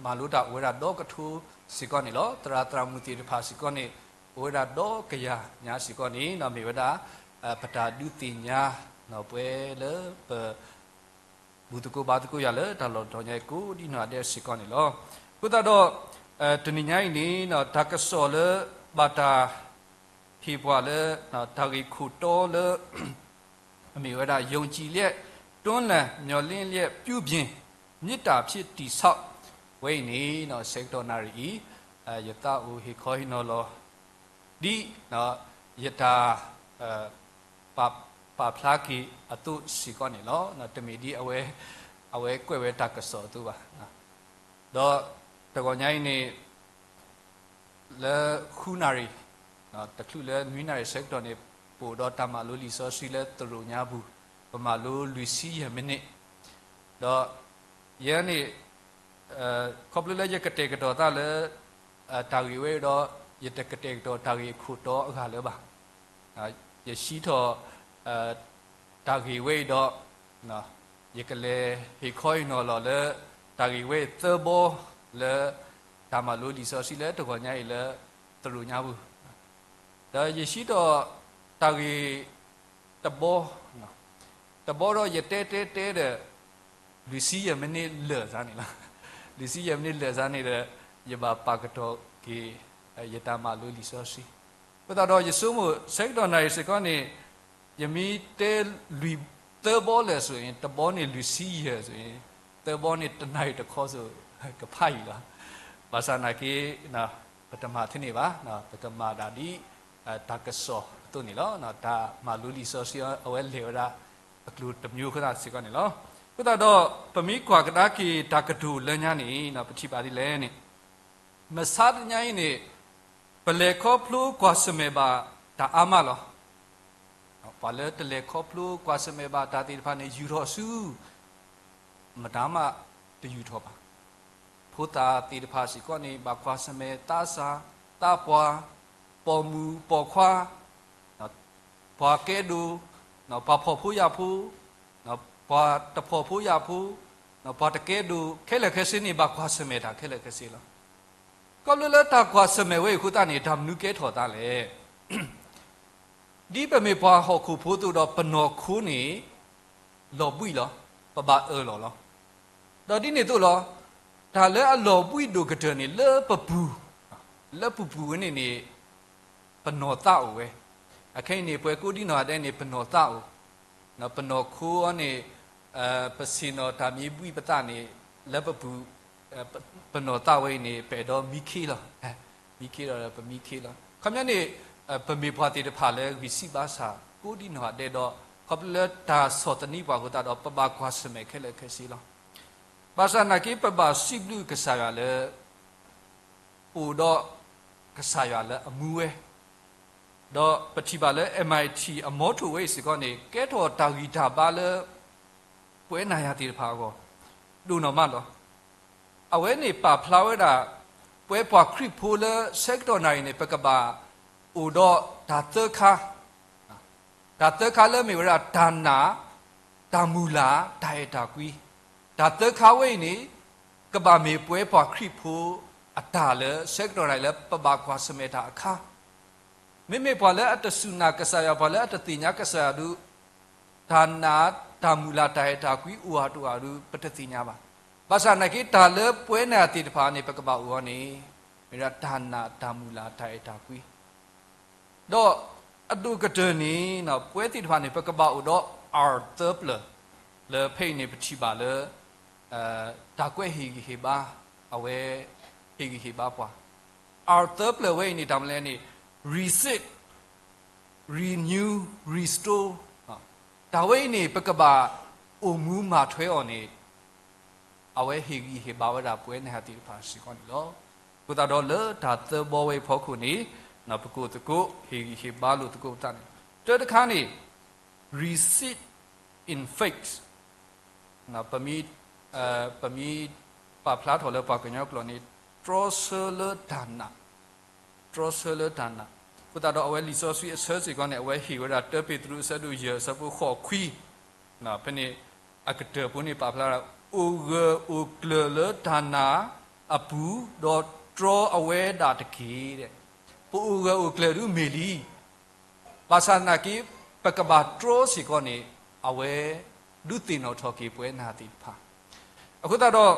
မၤလိတၢ်အိၣ်ဝဲဒၣ်ဒီကထိစ့ၢ်ကီးန့ၣ်လီၤ. သရၣ်သရၣ်မုၣ်သ့ၣ်တဖၣ်စ့ၢ်ကီးန့ၣ် အိၣ်ဝဲဒၣ်ဒီကယၤညါစ့ၢ်ကီးန့ၣ် မ့ၢ်ဝဲဒၣ် ပတၢ်ဒုးသ့ၣ်ညါ ပှဲၤလၢပ ဘူၣ်သကိးဘါသကိးယၤလၢတၢ်လီၢ်တတီၤညါအံၤ ကိးဒံနီၢ်ဒဲးစ့ၢ်ကီးန့ၣ်လီၤ. အဃိသတးဒီး တနံၤညါအံၤန့ၣ် တၢ်ကစီၣ်လၢဘၣ်တၢ်ဟ့ၣ်ပှၤလၢ တၢ်ဂ့ၢ်ခိၣ်တီလၢ အမ့ၢ်ဝဲဒၣ် ယုံကြည်လျက်တွန်းလှန် မျှော်လင့်လျက်ပြုပြင် မေတ္တာဖြင့်တည်ဆောက် ဝဲအံၤန့ၣ် ဆၢကတီၢ်နၣ်ရံၣ်အံၤ ယသးအိၣ်ဟ့ၣ်ခီဟ့ၣ်နီၤလီၤ ဒ်ယတၢ် ပာ်ဖျါက့ၤအသိးစ့ၢ်ကီးန့ၣ်လီၤ. တမ့ၢ်ဒ်အဝဲ အဝဲကွဲးဝဲတၢ်ကစီၣ်အသိးဘၣ်. ဒီးတဂီၤညါအံၤန့ၣ် လၢဃုနၣ်ရံၣ် တချုးလၢနွံနၣ်ရံၣ်ဆၢကတီၢ်န့ၣ် ပအိၣ်ဒီးတၢ်မၤလိလံာ်စီဆှံလၢသရိာ်ညါပူၤ ပမၤလိလွံၢ်ဆံယဲၢ်မံးနံး ဒီးယဲန့ၣ် ခီဖျိလၢယကတဲာ်ကတီၤသးလၢ တၢ်ဂ့ၢ်ဝဲအံၤဒီး ယတကတဲာ်ကတီၤတၢ်ဂ့ၢ်အခိၣ်တီအဂၤလၢၤဘၣ်. ယစံးထီၣ် တၢ်ဂ့ၢ်ဝဲအံၤဒီး ယကလဲၤဟ့ၣ်ခီဟ့ၣ်နီၤလီၤလၢ တၢ်ဂ့ၢ်ဝဲအံၤသၢဘီလၢ တၢ်မၤလိလံာ်စီဆှံလၢတဂီၤညါအံၤလၢ သရိာ်ညါပူၤ ဒီးယစံးထီၣ်တၢ်ဂ့ၢ်တဘီ, တဘီဒီးယတဲတဲတဲဒီး လွံၢ်ဆံယဲၢ်မံးနံးလၢာ်စ့ၢ်န့ၣ်လီၤ. လွံၢ်ဆံယဲၢ်မံးနံးလၢာ်စ့ၢ်န့ၣ်ဒီး ယဘၣ်ပာ်ကတီၢ်က့ၤ ယတၢ်မၤလိလံာ်စီဆှံ, အဃိသတးဒီးယဆိကမိၣ် ဆၢကတီၢ်နၣ်ရံၣ်စ့ၢ်ကီးန့ၣ် ယမ့ၢ်တဲလွံၢ်သၢဘီလၢာ်စ့ၢ်န့ၣ် တဘီန့ၣ်လွံၢ်ဆံယဲၢ်စ့ၢ်န့ၣ် သၢဘီန့ၣ်တနၣ်ရံၣ်တခီစ့ၢ် ကဖးယံာ်လီၤ. ဘၣ်ဆၣ်နာ်က့ ပတမၤထဲန့ၣ်ဘၣ်, ပကမၤဒၣ်ဒ် တၢ်ကစီၣ်အသိးန့ၣ်လီၤ. တၢ်မၤလိလံာ်စီဆှံအဝဲလဲၤဝဲဒၣ် အကျိၤတမျိုးဃၣ်စ့ၢ်ကီးန့ၣ်လီၤ. အဃိသတးဒီး ပမ့ၢ်ကွၢ်ကဒါက့ၤတၢ်ကတိၤလၢညါန့ၣ် ပထံၣ်ဘၣ်ဒ်လဲၣ်န့ၣ် မဆါတနံၤညါအံၤန့ၣ် ပလဲၤခီဖျိကွၢ်ဆၢၣ်မဲာ်ဘၣ်တၢ်အါမးလီၤ. ပှၤလၢတလဲၤခီဖျိကွၢ်ဆၢၣ်မဲာ်ဘၣ်တၢ်သ့ၣ်တဖၣ်န့ၣ် ယူာ်ထီၣ်ဆူ မတၤမးတယူာ်ထီၣ်ဘၣ်. ဖိသၣ်သ့ၣ်တဖၣ်စ့ၢ်ကီးန့ၣ် ဘၣ်ကွၢ်ဆၢၣ်မဲာ်သးစၢ်, သးပှၢ်, ပိာ်မုၣ်ပိာ်ခွါ, ပှၤကဲဒိၣ်, ပှၤဖှီၣ်ဖိယာ်ဖိ, ပှၤတဖှီၣ်ဖိယာ်ဖိ, ပှၤတကဲဒိၣ် ခဲလၢာ်ခဲဆ့န့ၣ် ဘၣ်ကွၢ်ဆၢၣ်မဲာ်တၢ်ခဲလၢာ်ခဲဆ့လီၤ. ခီဖျိလၢတၢ်ကွၢ်ဆၢၣ်မဲာ်ဝဲအံၤအဃိသတးန့ၣ် တၢ်မနုၤကဲထီၣ်သးလဲၣ်. ဒ်ပမ့ၢ်ပှၤဟီၣ်ခိၣ်ဖိအသိးဒီး ပနီၢ်ခိန့ၣ် လီၤဘှံးလီၤ, ပဘၣ်အၢၣ်လီၤလီၤ. ဒီးဒ်န့ၣ်အသိးလီၤ, တၢ်လၢအလီၤဘှံးဒိၣ်ကတၢၢ်န့ၣ် လၢပပူၤ, လၢပပူၤဝဲန့ၣ်န့ၣ် ပနီၢ်သးအိၣ်ဝဲ. အခဲအံၤန့ၣ် ပှၤကိးဒံနီၢ်ဒဲးန့ၣ် ပနီၢ်သးအိၣ်, ပနီၢ်ခိအံၤန့ၣ် ပဆ့ၣ်နီၤတၢ်မ့ၢ်ဘှံးပသးန့ၣ် လၢပပူၤ ပနီၢ်သးဝဲအံၤန့ၣ် ပအဲၣ်ဒိးမံခ့လီၤ. မံခ့ဒီးပမံခ့လီၤ. ခီပညီန့ၣ် ပမ့ၢ်ပှၤသ့ၣ်တဖၣ်လၢဂံၢ်စၢ်ဘါစၢ် ကိးဒံနီၢ်ဒဲးဒီး ခီဖျိလၢတၢ်ဆီၣ်သနံးပှၤအဃိသတးဒီး ပဘၣ်ကွၢ်ဆၢၣ်မဲာ်ခဲလၢာ်ခဲဆ့လီၤ. ဘၣ်ဆၣ်နာ်က့ ပဘၣ်စံးဘျုးကစၢ်ယွၤလၢ ပအိၣ်ဒီးကစၢ်ယွၤလၢအမူဝဲ, ဒီးပထံၣ်ဘၣ်လၢ MIT အမီထိၣ်ဝဲအံၤစ့ၢ်ကီးန့ၣ် ကဲထီၣ်တၢ်ဂံၢ်တၢ်ဘါလၢ ပဝဲနၤယၤသ့ၣ်တဖၣ်အဂီၢ် ဒိၣ်နီၢ်မးလီၤ. အဝဲန့ၣ်ပာ်ဖျါဝဲဒၣ် ပဝဲပှၤခရံာ်ဖိလၢဆၢကတီၢ်နၣ်ရံၣ်န့ၣ် ပကဘၣ်အိၣ်ဒီးတၢ်သၢခါ တၢ်သၢခါလၢမ့ၢ်ဝဲဒၣ် တၢ်နာ်, တၢ်မုၢ်လၢ်, တၢ်အဲၣ်တၢ်ကွံ. တၢ်သၢခါဝဲအံၤန့ၣ် ကဘၣ်မ့ၢ်ပဝဲပှၤခရံာ်ဖိအတၢ်လၢ ဆၢကတီၢ်နၣ်ရံၣ်လၢပဘၣ်ကွၢ်ဆၢၣ်မဲာ်တၢ်အခါ, မ့မ့ၢ်ပှၤလၢအတစူၢ်နာ်ကစၢ်ယွၤ ပှၤလၢအတသ့ၣ်ညါကစၢ်ယွၤဒီး တၢ်နာ်, တၢ်မုၢ်လၢ်, တၢ်အဲၣ်တၢ်ကွံအိၣ်ဧါတအိၣ်ဧါဒီး ပတသ့ၣ်ညါဘၣ်. ဘၣ်ဆၣ်နာ်က့ တၢ်လၢပဝဲနၤယၤသ့ၣ်တဖၣ်န့ၣ် ပကဘၣ်အိၣ်အီၤန့ၣ် မ့ၢ်ဒၣ်တၢ်နာ်, တၢ်မုၢ်လၢ်, တၢ်အဲၣ်တၢ်ကွံ. ဒီးအဒိၣ်ကတၢၢ်န့ၣ် ပဝဲသ့ၣ်တဖၣ်န့ၣ် ပကဘၣ်အိၣ်ဒီး R သၢပျၢၤ, လၢဖဲအံၤန့ၣ် ပထံၣ်ဘၣ်လၢ တၢ်ကွဲးဟ့ၣ်ဂံၢ်ဟ့ၣ်ဘါ, အဝဲဟ့ၣ်ဂံၢ်ဟ့ၣ်ဘါပှၤ. R သၢပျၢၤဝဲအံၤန့ၣ် တၢ်မနုၤလဲၣ်န့ၣ် resist, renew, restore. တၢ်ဝဲအံၤန့ၣ် ပကဘၣ်အိၣ်မူမၤထွဲအီၤန့ၣ် အဝဲဟ့ၣ်ဂံၢ်ဟ့ၣ်ဘါဝဲဒၣ်ပဝဲနဟးသ့ၣ်တဖၣ်စ့ၢ်ကီးန့ၣ်လီၤ. အဃိသတးဒီးလၢတၢ်သၢဘီဝဲအဖီခိၣ်န့ၣ် ပကအိၣ်သကိး ဟ့ၣ်ဂံၢ်ဟ့ၣ်ဘါလိာ်သကိးပသးန့ၣ်လီၤ. တၢတခါန့ၣ် resist in faith, ပမ့ၢ် ပမ့ၢ်ပာ်ဖျါထီၣ်လၢပှၤကညီကျိာ်န့ၣ် တြီဆၢလၢတၢ်နာ်, တြီဆၢလၢတၢ်နာ်. အဃိသတးဒီးအဝဲလံာ်စီဆှံအဆၢစ့ၢ်ကီးန့ၣ် အဝဲဟ့ၣ်ဝဲဒၣ်တၢပ့းတရူးအဆၢဒိၣ်ယဲၢ်အဆၢဖိဃိးခွံ ဖဲန့ၣ် အကတၢၢ်ဖိန့ၣ်ပာ်ဖျါဒၣ် အိၣ်ဂၢၢ်အိၣ်ကျၢၤလၢတၢ်နာ်အပူၤ ဒီးတြီအဝဲဒၣ်တက့ၢ်. ပအိၣ်ဂၢၢ်အိၣ်ကျၢၤဒုးမ့ၢ်လံ, ဘၣ်ဆၣ်နာ်က့ ပကဘၣ်တြီစ့ၢ်ကီးန့ၣ် အဝဲဒုးသ့ၣ်နီၣ်ထီၣ်က့ၤပဝဲနဟးသ့ၣ်တဖၣ်. အဃိသတးဒီး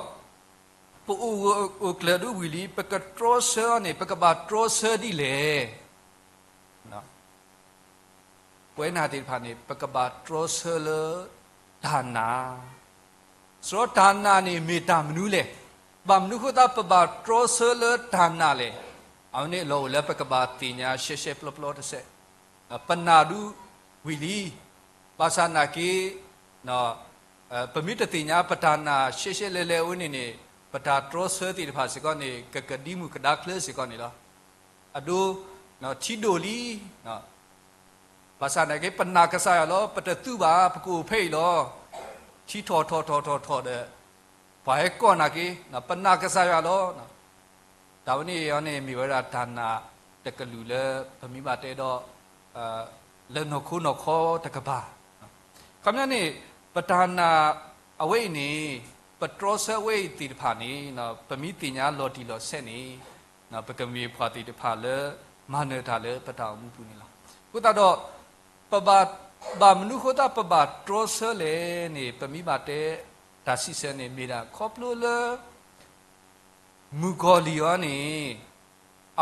ပအိၣ်ဂၢၢ်အိၣ်ကျၢၤဒုးဝံၤလံ ပကတြီဆၢအီၤန့ၣ် ပကဘၣ်တြီဆၢဒ်လဲၣ်. ပဝဲနဟးသ့ၣ်တဖၣ်န့ၣ် ပကဘၣ်တြီဆၢလၢတၢ်နာ်. စရီတၢ်နာ်န့ၣ်မ့ၢ်တၢ်မနုၤလဲၣ်. ဘၣ်မနုၤအဃိသတးပဘၣ်တြီဆၢလၢတၢ်နာ်လဲၣ်. အဝဲန့ၣ်အလီၢ်အိၣ်လၢပကဘၣ်သ့ၣ်ညါရှဲရှဲပျီပျီတစဲး. ပနာ်ဒုးဝံၤလံ, ဘၣ်ဆၣ်နာ်က့ ပမ့ၢ်တသ့ၣ်ညါပတၢ်နာ်ရှဲရှဲလဲၤလဲၤအဝဲန့ၣ်န့ၣ် ပတၢ်တြီဆၢသ့ၣ်တဖၣ်စ့ၢ်ကီးန့ၣ် ကကဒံမုၢ်ကဒါချၢစ့ၢ်ကီးန့ၣ်လီၤ. အဒိ ထံဒိၣ်လံ, ဘၣ်ဆၣ်နာ်က့ ပနာ်ကစၢ်ယွၤလီၤ, ပတသူဘၣ်, ပကအိၣ်ဖဲအံၤလီၤ. ထံထီၣ်ထီၣ်ထီၣ်ထီၣ်ထီၣ်ဒီး ပှၤဟဲကိးနာ်က့ ပနာ်ကစၢ်ယွၤလီၤ. တၢ်ဝဲန့ၣ်အံၤန့ၣ် မ့ၢ်ဝဲဒၣ်တၢ်နာ်တကလုာ်လၢ ပမ့ၢ်ဘၣ်တဲဒီး လၢနီၢ်ခိနီၢ်ခီတကပၤ. ခီပညီန့ၣ် ပတၢ်နာ်အဝဲအံၤန့ၣ် ပတြီဆၢအဝဲအံၤသ့ၣ်တဖၣ်န့ၣ် ပမ့ၢ်သ့ၣ်ညါလီၤတံၢ်လီၤဆဲးန့ၣ် ပကမ့ၢ်ပှၤသ့ၣ်တဖၣ်လၢ မၤနၢၤတၢ်လၢပတၢ်အိၣ်မူပူၤန့ၣ်လီၤ. အဃိသတးဒီး ပဘၣ် ဘၣ်မနုၤအဃိသတးပဘၣ်တြီဆၢလဲၣ်န့ၣ် ပမ့ၢ်ဘၣ်တဲတၢ်စံးဆၢန့ၣ် မ့ၢ်ဒၣ်ခီဖျိလၢ မုၣ်ကီၤလံၢ်အံၤန့ၣ်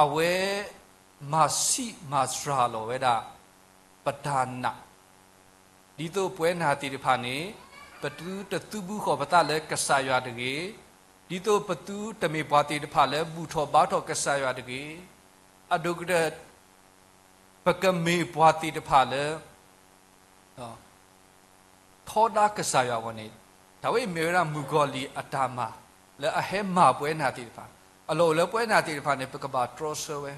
အဝဲမၤဆံးမၤစှၤလီၤဝဲဒၣ် ပတၢ်နာ်, ဒ်သိးပဝဲနၤသ့ၣ်တဖၣ်န့ၣ် ပသုတသူဘုဃီၤပသးလၢကစၢ်ယွၤတဂ့ၤ, ဒ်သိးပသုတမ့ၢ်ပှၤသ့ၣ်တဖၣ်လၢဘူၣ်ထီၣ်ဘါထီၣ်ကစၢ်ယွၤတဂ့ၤ, အဒိၣ်ကတၢၢ် ပကမ့ၢ်ပှၤသ့ၣ်တဖၣ်လၢ ထီဒါကစၢ်ယွၤအဂီၢ်န့ၣ်, တၢ်ဝဲအံၤမ့ၢ်ဝဲဒၣ်မုၣ်ကီၤလံၢ်အတၢ်မၤ လၢအဟဲမၤပဝဲနၤသ့ၣ်တဖၣ်, အလီၢ်အိၣ်လၢပဝဲနၤသ့ၣ်တဖၣ်န့ၣ် ပကဘၣ်တြီဆၢဝဲ,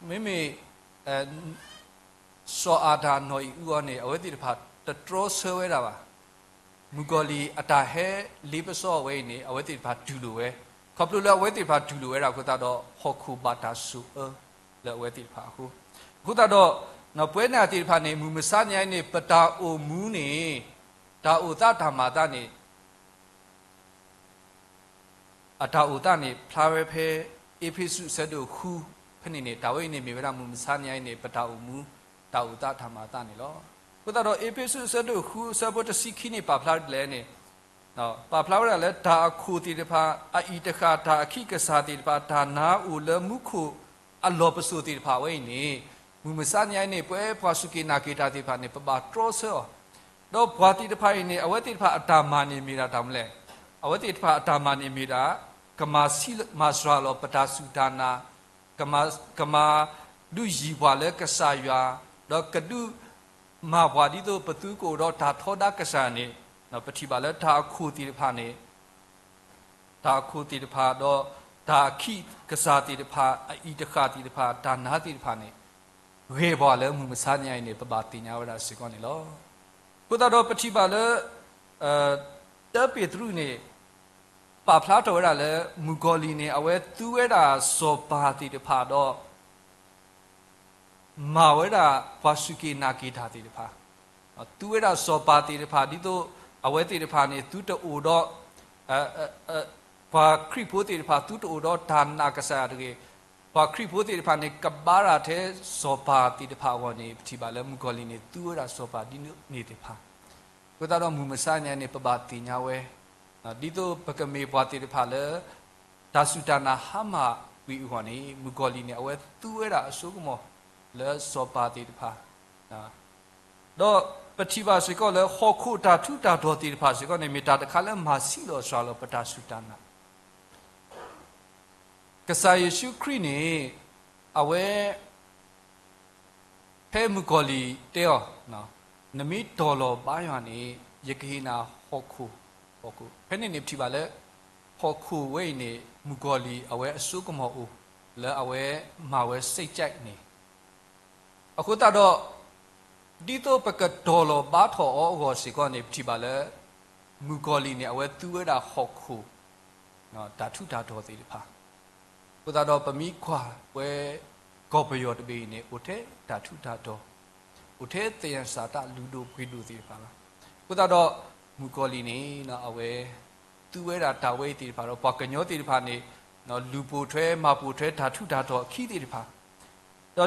မ့မ့ၢ် စီၤအၤဒၣ်နီၢ်အံၣ်အူအံၤန့ၣ် အဝဲသ့ၣ်တဖၣ်တတြီဆၢဝဲဒၣ်ဘၣ်. မုၣ်ကီၤလံၢ်အတၢ်ဟဲလ့ပစီအဝဲအံၤန့ၣ် အဝဲသ့ၣ်တဖၣ်တူၢ်လိာ်ဝဲ, ခီဖျိလၢအဝဲသ့ၣ်တဖၣ်တူၢ်လိာ်ဝဲဒၣ်အဃိသတးဒီး ဟီၣ်ခိၣ်ဘၣ်တၢ်ဆိၣ်အၢလၢအဝဲသ့ၣ်တဖၣ်အဃိ, အဃိသတးဒီး ပဝဲနၤသ့ၣ်တဖၣ်န့ၣ် မုၢ်မဆါညါအံၤန့ၣ် ပတၢ်အိၣ်မူန့ၣ် တၢ်အိၣ်သးတၢ်မၤအသးန့ၣ် အတၢ်အိၣ်သးန့ၣ် ဖျါဝဲဖဲ အ့းဖ့းစူး အဆၢဒိၣ်ဃု ဖဲန့ၣ်န့ၣ် တၢ်ဝဲအံၤန့ၣ်မ့ၢ်ဝဲဒၣ်မုၢ်မဆါညါအံၤန့ၣ် ပတၢ်အိၣ်မူ တၢ်အိၣ်သးတၢ်မၤအသးန့ၣ်လီၤ. အဃိသတးဒီး အ့းဖ့းစူး အဆၢဒိၣ်ဃု အဆၢဖိတဆံခံန့ၣ် ပာ်ဖျါဒ်လဲၣ်န့ၣ်, ပာ်ဖျါဝဲဒၣ်လၢ တၢ်အခိၣ်သ့ၣ်တဖၣ် အအံၤတဃၣ် တၢ်အခံးကစၢ်သ့ၣ်တဖၣ် တၢ်နါအိၣ်လၢမူခိၣ်အလီၢ်ပစိာ်သ့ၣ်တဖၣ်ဝဲအံၤန့ၣ်, မုၢ်မဆါညါအံၤန့ၣ် ပဝဲပှၤစူၢ်က့ၤနာ်က့ၤတၢ်သ့ၣ်တဖၣ်န့ၣ် ပဘၣ်တြီဆၢအီၤ ဒီးပှၤသ့ၣ်တဖၣ်အံၤန့ၣ် အဝဲသ့ၣ်တဖၣ်အတၢ်မၤန့ၣ်မ့ၢ်ဒၣ်တၢ်မနုၤလဲၣ်. အဝဲသ့ၣ်တဖၣ်အတၢ်မၤန့ၣ်မ့ၢ်ဒၣ် ကမၤဆံးမၤစှၤလီၤပတၢ်စူၢ်တၢ်နာ်, ကမၤ ကမၤဒုးယံၤပှၤလၢကစၢ်ယွၤ, ဒီးကဒုးမၤပှၤဒ်သိးပသုကအိၣ်ဒီးတၢ်ထီဒါကစၢ်ယွၤန့ၣ်, ပထံၣ်ဘၣ်လၢတၢ်အခိၣ်သ့ၣ်တဖၣ်န့ၣ် တၢ်အခိၣ်သ့ၣ်တဖၣ် ဒီးတၢ်အခံးကစၢ်သ့ၣ်တဖၣ် အအံၤတဃၣ်သ့ၣ်တဖၣ် တၢ်နါသ့ၣ်တဖၣ်န့ၣ် ဂ့ၤပှၤလၢမုၢ်မဆါညါအံၤန့ၣ် ပဘၣ်သ့ၣ်ညါဝဲဒၣ်စ့ၢ်ကီးန့ၣ်လီၤ. အဃိသတးဒီးပထံၣ်ဘၣ်လၢ တၢပ့းတရူးန့ၣ် ပာ်ဖျါထီၣ်ဝဲဒၣ်လၢ မုၣ်ကီၤလံၢ်န့ၣ် အဝဲသူဝဲဒၣ်စီၤပၤသ့ၣ်တဖၣ်ဒီး မၤဝဲဒၣ်ပှၤစူၢ်က့ၤနာ်က့ၤတၢ်သ့ၣ်တဖၣ်, သူဝဲဒၣ်စီၤပၤသ့ၣ်တဖၣ် ဒ်သိးအဝဲသ့ၣ်တဖၣ်န့ၣ် သုတအိၣ်ဒီး ပှၤခရံာ်ဖိသ့ၣ်တဖၣ် သုတအိၣ်ဒီးတၢ်နာ်ကစၢ်ယွၤတဂ့ၤ, ပှၤခရံာ်ဖိသ့ၣ်တဖၣ်န့ၣ် ကဘါတၢ်ထဲစီၤပၤသ့ၣ်တဖၣ်အဂီၢ်န့ၣ် ပထံၣ်ဘၣ်လၢမုၣ်ကီၤလံၢ်န့ၣ် သူဝဲဒၣ်စီၤပၤဒ်န့ၣ်သ့ၣ်တဖၣ်, အဃိသတးဒီးမုၢ်မဆါညါန့ၣ် ပဘၣ်သ့ၣ်ညါဝဲ ဒ်သိးပကမ့ၢ်ပှၤသ့ၣ်တဖၣ်လၢ တၢ်စူၢ်တၢ်နာ်ဟါမၢ်ကွံာ်အဂီၢ်န့ၣ် မုၣ်ကီၤလံၢ်န့ၣ် အဝဲသူဝဲဒၣ်အစိကမီၤလၢစီၤပၤသ့ၣ်တဖၣ်, ဒီး ပထံၣ်ဘၣ်စ့ၢ်ကီးလၢဟီၣ်ခိၣ်တၢ်ထူးတၢ်တီၤသ့ၣ်တဖၣ်စ့ၢ်ကီးန့ၣ် မ့ၢ်တၢ်တခါလၢမၤဆံးလီၤစှၤလီၤပတၢ်စူၢ်တၢ်နာ် ကစၢ်ယ့ၣ်ၡူးခရံာ်န့ၣ် အဝဲ ဖဲမုၣ်ကီၤလံၢ်တဲအီၤ, နမ့ၢ်တီၤလီၤဘါယွၤန့ၣ် ယကဟ့ၣ်နၤဟီၣ်ခိၣ်, ဟီၣ်ခိၣ်, ဖဲန့ၣ်န့ၣ် ပထံၣ်ဘၣ်လၢ ဟီၣ်ခိၣ်ဝဲအံၤန့ၣ် မုၣ်ကီၤလံၢ်အဝဲအစိကမီၤအိၣ် လၢအဝဲမၤဝဲစံးကၠဲးန့ၣ် အဃိသတးဒီး ဒ်သိးပကတီၤလီၤဘါထီၣ်အီၤအဂီၢ်စ့ၢ်ကီးန့ၣ် ပထံၣ်ဘၣ်လၢ မုၣ်ကီၤလံၢ်န့ၣ် အဝဲသူဝဲဒၣ်ဟီၣ်ခိၣ် တၢ်ထူးတၢ်တီၤသ့ၣ်တဖၣ်, အဃိသတးဒီးပမ့ၢ်ကွၢ်ဝဲ ကီၢ်ပယီၤတဘ့ၣ်အံၤန့ၣ် အိၣ်ထဲတၢ်ထူးတၢ်တီၤ, အိၣ်ထဲသယံၤစၢ်တၢ်လုၢ်ဒိၣ်ပှ့ၤဒိၣ်သ့ၣ်တဖၣ်လီၤ. အဃိသတးဒီး မုၣ်ကီၤလံၢ်န့ၣ် အဝဲ သူဝဲဒၣ်တၢ်ဝဲအံၤသ့ၣ်တဖၣ်ဒီး ပှၤကညီသ့ၣ်တဖၣ်န့ၣ် လုၢ်ပိာ်ထွဲမၤပိာ်ထွဲတၢ်ထူးတၢ်တီၤအခံသ့ၣ်တဖၣ်,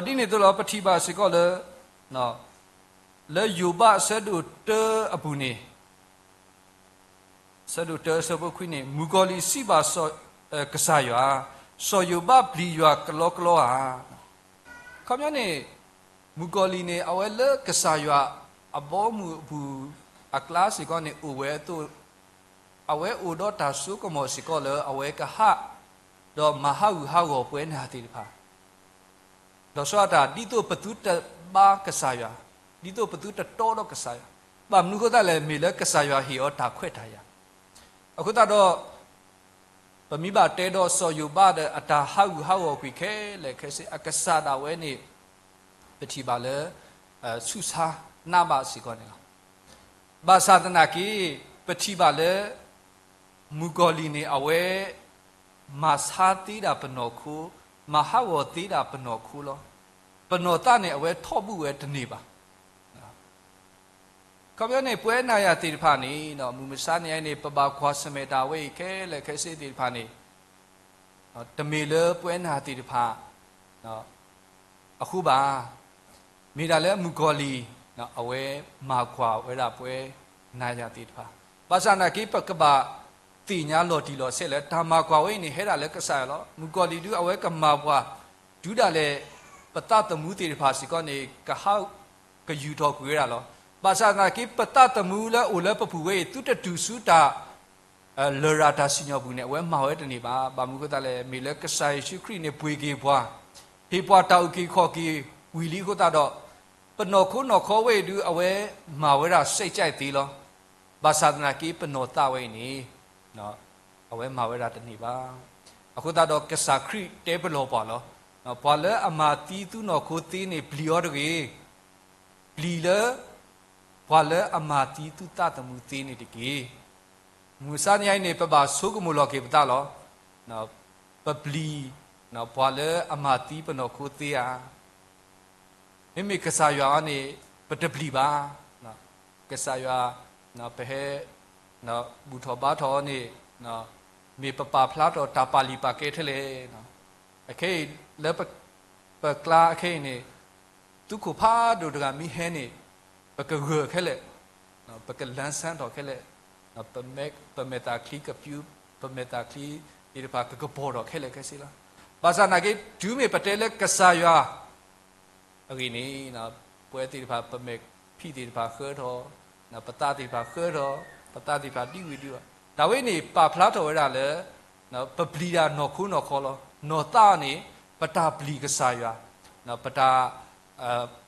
ဒီးဒ်န့ၣ်အသိးလီၤ ပထံၣ်ဘၣ်စ့ၢ်ကီးလၢ လၢယိၤဘးအဆၢဒိၣ်တၢအပူၤန့ၣ် ဆၢဒိၣ်တၢအဆၢဖိခွံန့ၣ် မုၣ်ကီၤလံၢ်စံးဘၣ်စီၤ, ကစၢ်ယွၤ, စီၤယိၤဘးပျံၤယွၤကလီကလီဧါ. ခီပညီန့ၣ် မုၣ်ကီၤလံၢ်န့ၣ် အဝဲလၢကစၢ်ယွၤအဘီအမုၢ်အပူၤအကျါစ့ၢ်ကီးန့ၣ် အိၣ်ဝဲအသိး အဝဲအိၣ်ဒီးတၢ်စိကမီၤစ့ၢ်ကီးလၢအဝဲကဟး ဒီးမၤဟးဂူာ်ဟးဂီၤပဝဲနၤသ့ၣ်တဖၣ် လီၤဆီဒၣ်တၢ် ဒ်သိးပသုတဘါကစၢ်ယွၤ, ဒ်သိးပသုတတီဒီးကစၢ်ယွၤ, ဘၣ်မနုၤအဃိသတးလဲၣ် မ့ၢ်လၢကစၢ်ယွၤဟ့ၣ်အီၤတၢ်ခွဲးတၢ်ယာ်, အဃိသတးဒီး ပမ့ၢ်ဘၣ်တဲဒီးစီၤယိၤဘးဒီးအတၢ်ဟးဂူာ်ဟးဂီၤကွံာ်ခဲလၢာ်ခဲဆ့ အကစၢ်ဒၣ်ဝဲန့ၣ် ပထံၣ်ဘၣ်လၢ ဆူးဆါနးဘၣ်စ့ၢ်ကီးန့ၣ်လီၤ. ဘၣ်ဆၣ်သနာ်က့ ပထံၣ်ဘၣ်လၢ မုၣ်ကီၤလံၢ်န့ၣ် အဝဲ မၤဆါသ့ဒၣ်ပနီၢ်ခိ, မၤဟးဂီၤသ့ဒၣ်ပနီၢ်ခိလီၤ. ပနီၢ်သးန့ၣ် အဝဲထီၣ်ဘူၣ်ဝဲတန့ၢ်ဘၣ်. ခီပညီန့ၣ် ပဝဲနၤယၤသ့ၣ်တဖၣ်န့ၣ် မုၢ်မဆါနံၤအံၤန့ၣ် ပဘၣ်ကွၢ်ဆၢၣ်မဲာ်တၢ်ဝဲအံၤခဲလၢာ်ခဲဆ့သ့ၣ်တဖၣ်န့ၣ် တမ့ၢ်လၢပဝဲနၤသ့ၣ်တဖၣ် အဃိဘၣ်. မ့ၢ်ဒၣ်လၢမုၣ်ကီၤလံၢ် အဝဲမၤကွၢ်ဝဲဒၣ်ပဝဲနၤယၤသ့ၣ်တဖၣ်, ဘၣ်ဆၣ်သနာ်က့ ပကဘၣ်သ့ၣ်ညါလီၤတံၢ်လီၤဆဲးလၢ တၢ်မၤကွၢ်ဝဲအံၤန့ၣ် ဟဲဒၣ်လၢကစၢ်ယွၤလီၤ. မုၣ်ကီၤလံၢ်ဒုး အဝဲကမၤပှၤ တုၤဒၣ်လဲာ် ပသးသမူသ့ၣ်တဖၣ်စ့ၢ်ကီးန့ၣ် ကဟး ကယူာ်ထီၣ်ကွံာ်ဝဲဒၣ်လီၤ. ဘၣ်ဆၣ်သနာ်က့ ပသးသမူလၢအိၣ်လၢပပူၤဝဲအံၤ သုတတုၤဆူတၢ် လရာ်တၢ်စံၣ်ညီၣ်ပူၤန့ၣ် အဝဲမၤဝဲတန့ၢ်ဘၣ်. ဘၣ်မနုၤအဃိသတးလဲၣ်, မ့ၢ်လၢကစၢ်ယ့ၣ်ၡူးခရံာ်န့ၣ် ပှ့ၤက့ၤပှၤ, ဟ့ၣ်ပှၤတၢ်အုၣ်က့ၤခီၣ်က့ၤဝံၤလံအဃိသတးဒီး, ပနီၢ်ခိနီၢ်ခီဝဲအံၤဒုး အဝဲမၤဝဲဒၣ်စံးကၠဲးသ့လီၤ. ဘၣ်ဆၣ်သနာ်က့ ပနီၢ်သးဝဲအံၤန့ၣ် အဝဲမၤဝဲဒၣ်တန့ၢ်ဘၣ်. အဃိသတးဒီး ကစၢ်ခရံာ်တဲပလီၢ်ပှၤလီၤ. ပှၤလၢအမၤသံသုနီၢ်ခိသ့န့ၣ် ပျံၤအီၤတဂ့ၤ. ပျံၤလၢ ပှၤလၢအမၤသံသုသးသမူသ့န့ၣ်တက့ၢ်. မုၢ်မဆါနံၤအံၤန့ၣ် ပဘၣ်ဆိကမိၣ်လီၤက့ၤပသးလီၤ. ပပျံၤ ပှၤလၢအမၤသံပနီၢ်ခိသ့ဧါ. မ့မ့ၢ်ကစၢ်ယွၤအံၤန့ၣ် ပတပျံၤဘၣ်. ကစၢ်ယွၤ ပဟဲ ဘူၣ်ထီၣ်ဘါထီၣ်အီၤန့ၣ် မ့ၢ်ပပာ်ဖျါထီၣ်တၢ်ပာ်လုၢ်ပာ်ကဲထဲလဲၣ်. အခဲအံၤ လၢပကျါအခဲအံၤန့ၣ် သုးခိၣ်ဖးဒိၣ်တဂၤမ့ၢ်ဟဲန့ၣ် ပကဂၢၢ်ခဲလၢာ်, ပကလၢဆၢထီၣ်ခဲလၢာ်, ပမဲာ်သၣ်ချံကပျူၤ, ပမဲာ်သၣ်ချံသ့ၣ်တဖၣ် ကကပီၤထီၣ်ခဲလၢာ်ခဲဆ့လီၤ. ဘၣ်ဆၣ်သနာ်က့ တုၤမ့ၢ်ပတဲလၢကစၢ်ယွၤ အဂ့ၢ်န့ၣ် ပဝဲသ့ၣ်တဖၣ် ပမဲာ်ဖံးသ့ၣ်တဖၣ်ဃၢထီၣ်, ပသးသ့ၣ်တဖၣ်ဃၢထီၣ်, ပသးသ့ၣ်တဖၣ်ဒံဝံၤဒံဝီၤ, တၢ်ဝဲန့ၣ် ပာ်ဖျါထီၣ်ဝဲဒၣ်လၢ ပပျံၤတၢ်နီၢ်ခိနီၢ်ခီလီၤ. နီၢ်သးန့ၣ် ပတၢ်ပျံၤကစၢ်ယွၤ, ပတၢ်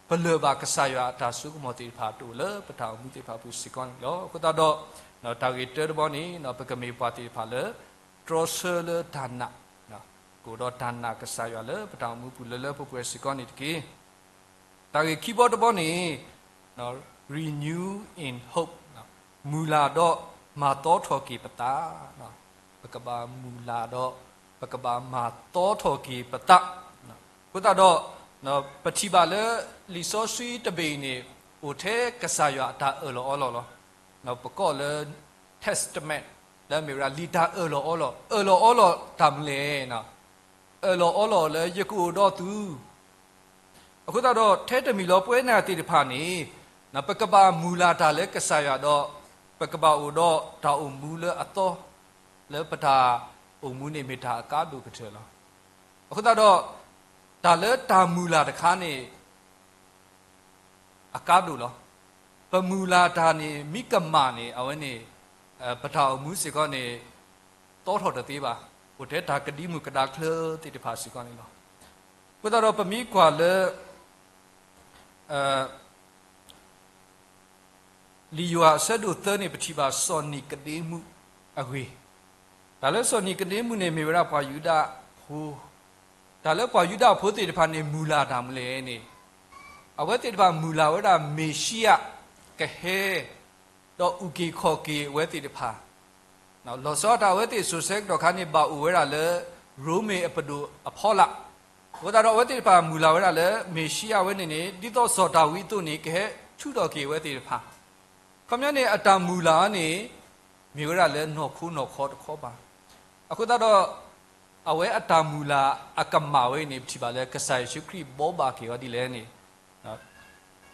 ပလၢၢ်ဘၣ်ကစၢ်ယွၤအတၢ်ဆိကမိၣ်သ့ၣ်တဖၣ်တအိၣ်လၢပတၢ်အိၣ်မူသ့ၣ်တဖၣ်အပူၤစ့ၢ်ကီးန့ၣ်လီၤ. အဃိသတးဒီး တၢ်ဂ့ၢ်တၢတဘီန့ၣ် ပကမ့ၢ်ပှၤသ့ၣ်တဖၣ်လၢ တြီဆၢလၢတၢ်နာ်, ကအိၣ်ဒီးတၢ်နာ်ကစၢ်ယွၤလၢပတၢ်အိၣ်မူပူၤလၢလၢပှဲၤပှဲၤစ့ၢ်ကီးန့ၣ်တက့ၢ်. တၢ်ဂ့ၢ်ခံဘီတဘီန့ၣ် renew in hope, မုၢ်လၢ်ဒီးမၤသီထီၣ်က့ၤပသး, ပကဘၣ်မုၢ်လၢ်ဒီး ပကဘၣ်မၤသီထီၣ်က့ၤပသး. အဃိသတးဒီး ပထံၣ်ဘၣ်လၢ လံာ်စီဆှံတဘ့ၣ်အံၤန့ၣ် အိၣ်ထဲကစၢ်ယွၤအတၢ်အၢၣ်လီၤအီလီၤလီၤ. ပကိးလၢ testament လၢအမ့ၢ်ဝဲဒၣ်လံာ်တၢ်အၢၣ်လီၤအီလီၤ, အၢၣ်လီၤအီလီၤတၢ်မနုၤလဲၣ်. အၢၣ်လီၤအီလီၤလၢယကအိၣ်ဒီးသု. အဃိသတးဒီး ထဲတမံၤလီၤ ပဝဲနၤသ့ၣ်တဖၣ်န့ၣ် ပကဘၣ်မုၢ်လၢ်တၢ်လၢကစၢ်ယွၤဒီး ပကဘၣ်အိၣ်ဒီးတၢ်အိၣ်မူလၢအသီ လၢပတၢ်အိၣ်မူန့ၣ်မ့ၢ်တၢ်အကါဒိၣ်ကတၢၢ်လီၤ. အဃိသတးဒီး တၢ်လၢတၢ်မုၢ်လၢ်တခါန့ၣ် အကါဒိၣ်လီၤ. ပမုၢ်လၢ်တၢ်န့ၣ် မ့ၢ်ကမၣ်န့ၣ် အဝဲန့ၣ် ပတၢ်အိၣ်မူစ့ၢ်ကီးန့ၣ် တီထီၣ်တသ့ဘၣ်. အိၣ်ထဲတၢ်ကဒံမုၢ်ကဒါချၢသ့ၣ်တဖၣ်စ့ၢ်ကီးန့ၣ်လီၤ. အဃိသတးဒီးပမ့ၢ်ကွၢ်လၢ လံာ်ယိၤဟၣ်အဆၢဒိၣ်သၢန့ၣ် ပထံၣ်ဘၣ်စီၤနံၤကဒ့မူးအဂ့ၢ်, တၢ်လၢစီၤနံၤကဒ့မူးန့ၣ် မ့ၢ်ဝဲဒၣ်ပှၤယူဒၤဖိ, တၢ်လၢပှၤယူဒၤဖိသ့ၣ်တဖၣ်န့ၣ် မုၢ်လၢ်တၢ်မနုၤလဲၣ်န့ၣ်, အဝဲသ့ၣ်တဖၣ်မုၢ်လၢ်ဝဲဒၣ်မ့ၤၡံယၤကဟဲ ဒီးအုၣ်က့ၤခီၣ်က့ၤအဝဲသ့ၣ်တဖၣ် လီၤဆီဒၣ်တၢ်အဝဲသ့ၣ်စိၤဆၢကတီၢ်ခါန့ၣ် ဘၣ်အိၣ်ဝဲဒၣ်လၢ ရိမ့ၤအပဒိၣ်အဖီလာ်, အဃိသတးဒီးအဝဲသ့ၣ်တဖၣ်မုၢ်လၢ်ဝဲဒၣ်လၢ မ့ၤၡံယၤဝဲန့ၣ်န့ၣ် ဒ်သိးစီၤဒၤဝံးအသိးန့ၣ် ကဟဲထုးထီၣ်က့ၤအဝဲသ့ၣ်တဖၣ်, ခီပညီန့ၣ် အတၢ်မုၢ်လၢ်အီၤန့ၣ် မ့ၢ်ဝဲဒၣ်လၢနီၢ်ခိနီၢ်ခီတခီဘၣ်. အဃိသတးဒီး အဝဲအတၢ်မုၢ်လၢ်အကမၣ်ဝဲအံၤန့ၣ် ပထံၣ်ဘၣ်လၢကစၢ်ယ့ၣ်ၡူးခရံာ်ဘိးဘၣ်က့ၤအီၤဒ်လဲၣ်န့ၣ်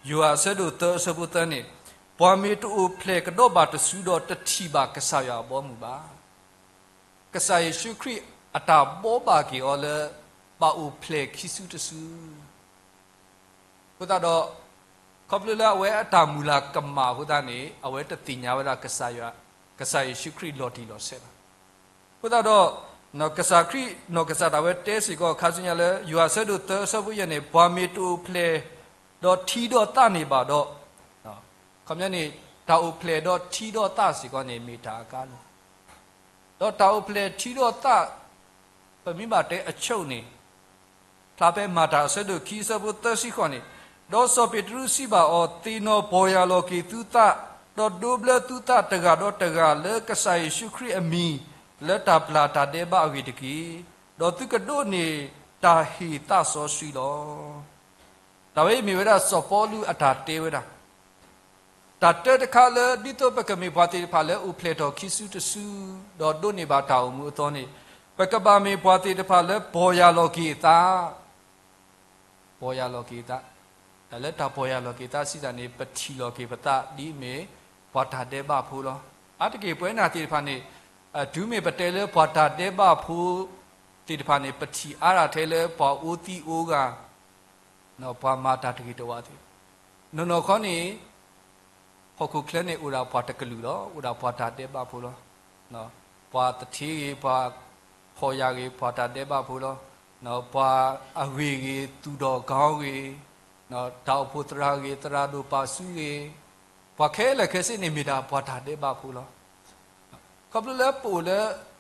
ယိၤဟၣ်အဆၢဒိၣ်သၢအဆၢဖိသၢန့ၣ်, ပှၤမ့ၢ်တအိၣ်ဖျဲၣ်ကဒီးဘၣ်တစုဒီး တထံၣ်ဘၣ်ကစၢ်ယွၤအဘီအမုၢ်ဘၣ်. ကစၢ်ယ့ၣ်ၡူးခရံာ်အတၢ်ဘိးဘၣ်က့ၤအီၤလၢ ဘၣ်အိၣ်ဖျဲၣ်ခံစုတစု အဃိသတးဒီး ခီဖျိလၢအဝဲအတၢ်မုၢ်လၢ်ကမၣ်အဃိသတးန့ၣ် အဝဲတသ့ၣ်ညါဝဲဒၣ် ကစၢ်ယ့ၣ်ၡူးခရံာ်လီၤတံၢ်လီၤဆဲးဘၣ်. အဃိသတးဒီး ကစၢ်ခရံာ် နီၢ်ကစၢ်ဒၣ်ဝဲတဲစ့ၢ်ကီးခါဆူညါလၢ ယိၤဟၣ်အဆၢဒိၣ်သၢအဆၢဖိယဲၢ်န့ၣ် ပှၤမ့ၢ်တအိၣ်ဖျဲၣ်ဒီးထံဒီးသးန့ၣ်ဘၣ်ဒီး ခီပညီန့ၣ် တၢ်အိၣ်ဖျဲၣ်ဒီးထံဒီးသးစ့ၢ်ကီးန့ၣ် မ့ၢ်တၢ်အကါဒိၣ် ဒီးတၢ်အိၣ်ဖျဲၣ်ထံဒီးသး ပမ့ၢ်ဘၣ်တဲအဆိန့ၣ် ဖျါဖဲမၤတၢ်အဆၢဒိၣ်ခံအဆၢဖိသၢဆံဃိးန့ၣ်, ဒီးစီၤပ့းတရူးစံးဘၣ်အီၤ, သ့ၣ်နီၣ်ပီၢ်ယၢ်လီၤက့ၤသုသး, ဒီးဒိးဘျၢသုသးတဂၤဒီးတဂၤလၢကစၢ်ယ့ၣ်ၡူးခရံာ်အမံၤ လၢတၢ်ပျၢ်တၢ်ဒဲးဘးအဂ့ၢ်တက့ၢ်. ဒီးသုကဒိးန့ၢ်တၢ်ဟ့ၣ်သးစီဆှံလီၤ. တၢ်ဝဲအံၤမ့ၢ်ဝဲဒၣ်စီၤပီလူးအတၢ်တဲဝဲဒၣ် တၢ်တၢတခါလၢ ဒ်သိးပကမ့ၢ်ပှၤသ့ၣ်တဖၣ်လၢအိၣ်ဖျဲၣ်ထီၣ်ခံစုတစု ဒီးဒိးန့ၢ်ဘၣ်တၢ်အိၣ်မူအသီန့ၣ်, ပကဘၣ်မ့ၢ်ပှၤသ့ၣ်တဖၣ်လၢပီၢ်ယၢ်လီၤက့ၤအသး, ပီၢ်ယၢ်လီၤက့ၤအသး, တၢ်လၢတၢ်ပီၢ်ယၢ်လီၤက့ၤသးစံးတၢ်န့ၣ် ပထံၣ်လီၤက့ၤပသးဒ်အမ့ၢ်ပှၤတၢ်ဒဲးဘးဖိလီၤ. အါတက့ၢ်ပဝဲနၤသ့ၣ်တဖၣ်န့ၣ် တုၤမ့ၢ်ပတဲလၢပှၤတၢ်ဒဲးဘးဖိသ့ၣ်တဖၣ်န့ၣ် ပထံၣ်အါဒၣ်ထဲလၢပှၤအိၣ်သံအိၣ်ဂၤ ပှၤမၤတၢ်တဂ့ၤတဝါသ့ၣ်, နီၢ်နီၢ်ခီန့ၣ် ဟီၣ်ခိၣ်ချၢန့ၣ်အိၣ်ဒၣ်ပှၤတကလုာ်လီၤ. အိၣ်ဒၣ်ပှၤတၢ်ဒဲးဘးဖိလီၤ. ပှၤသထ့ဂ့ၤ, ပှၤဖှီၣ်ယာ်ဂ့ၤ, ပှၤတၢ်ဒဲးဘးဖိလီၤ. ပှၤအဂ့ၢ်ဂ့ၤ, သူၣ်ထီၣ်ကီဂ့ၤ, တၢ်အိၣ်ဖှိၣ်သရၣ်ဂ့ၤ, သရၣ်ဒိၣ်ပာ်စုဂ့ၤ, ပှၤခဲလၢာ်ခဲဆ့န့ၣ်မ့ၢ်ဒၣ်ပှၤတၢ်ဒဲးဘးဖိလီၤ. ခီဖျိလၢပအိၣ်လၢ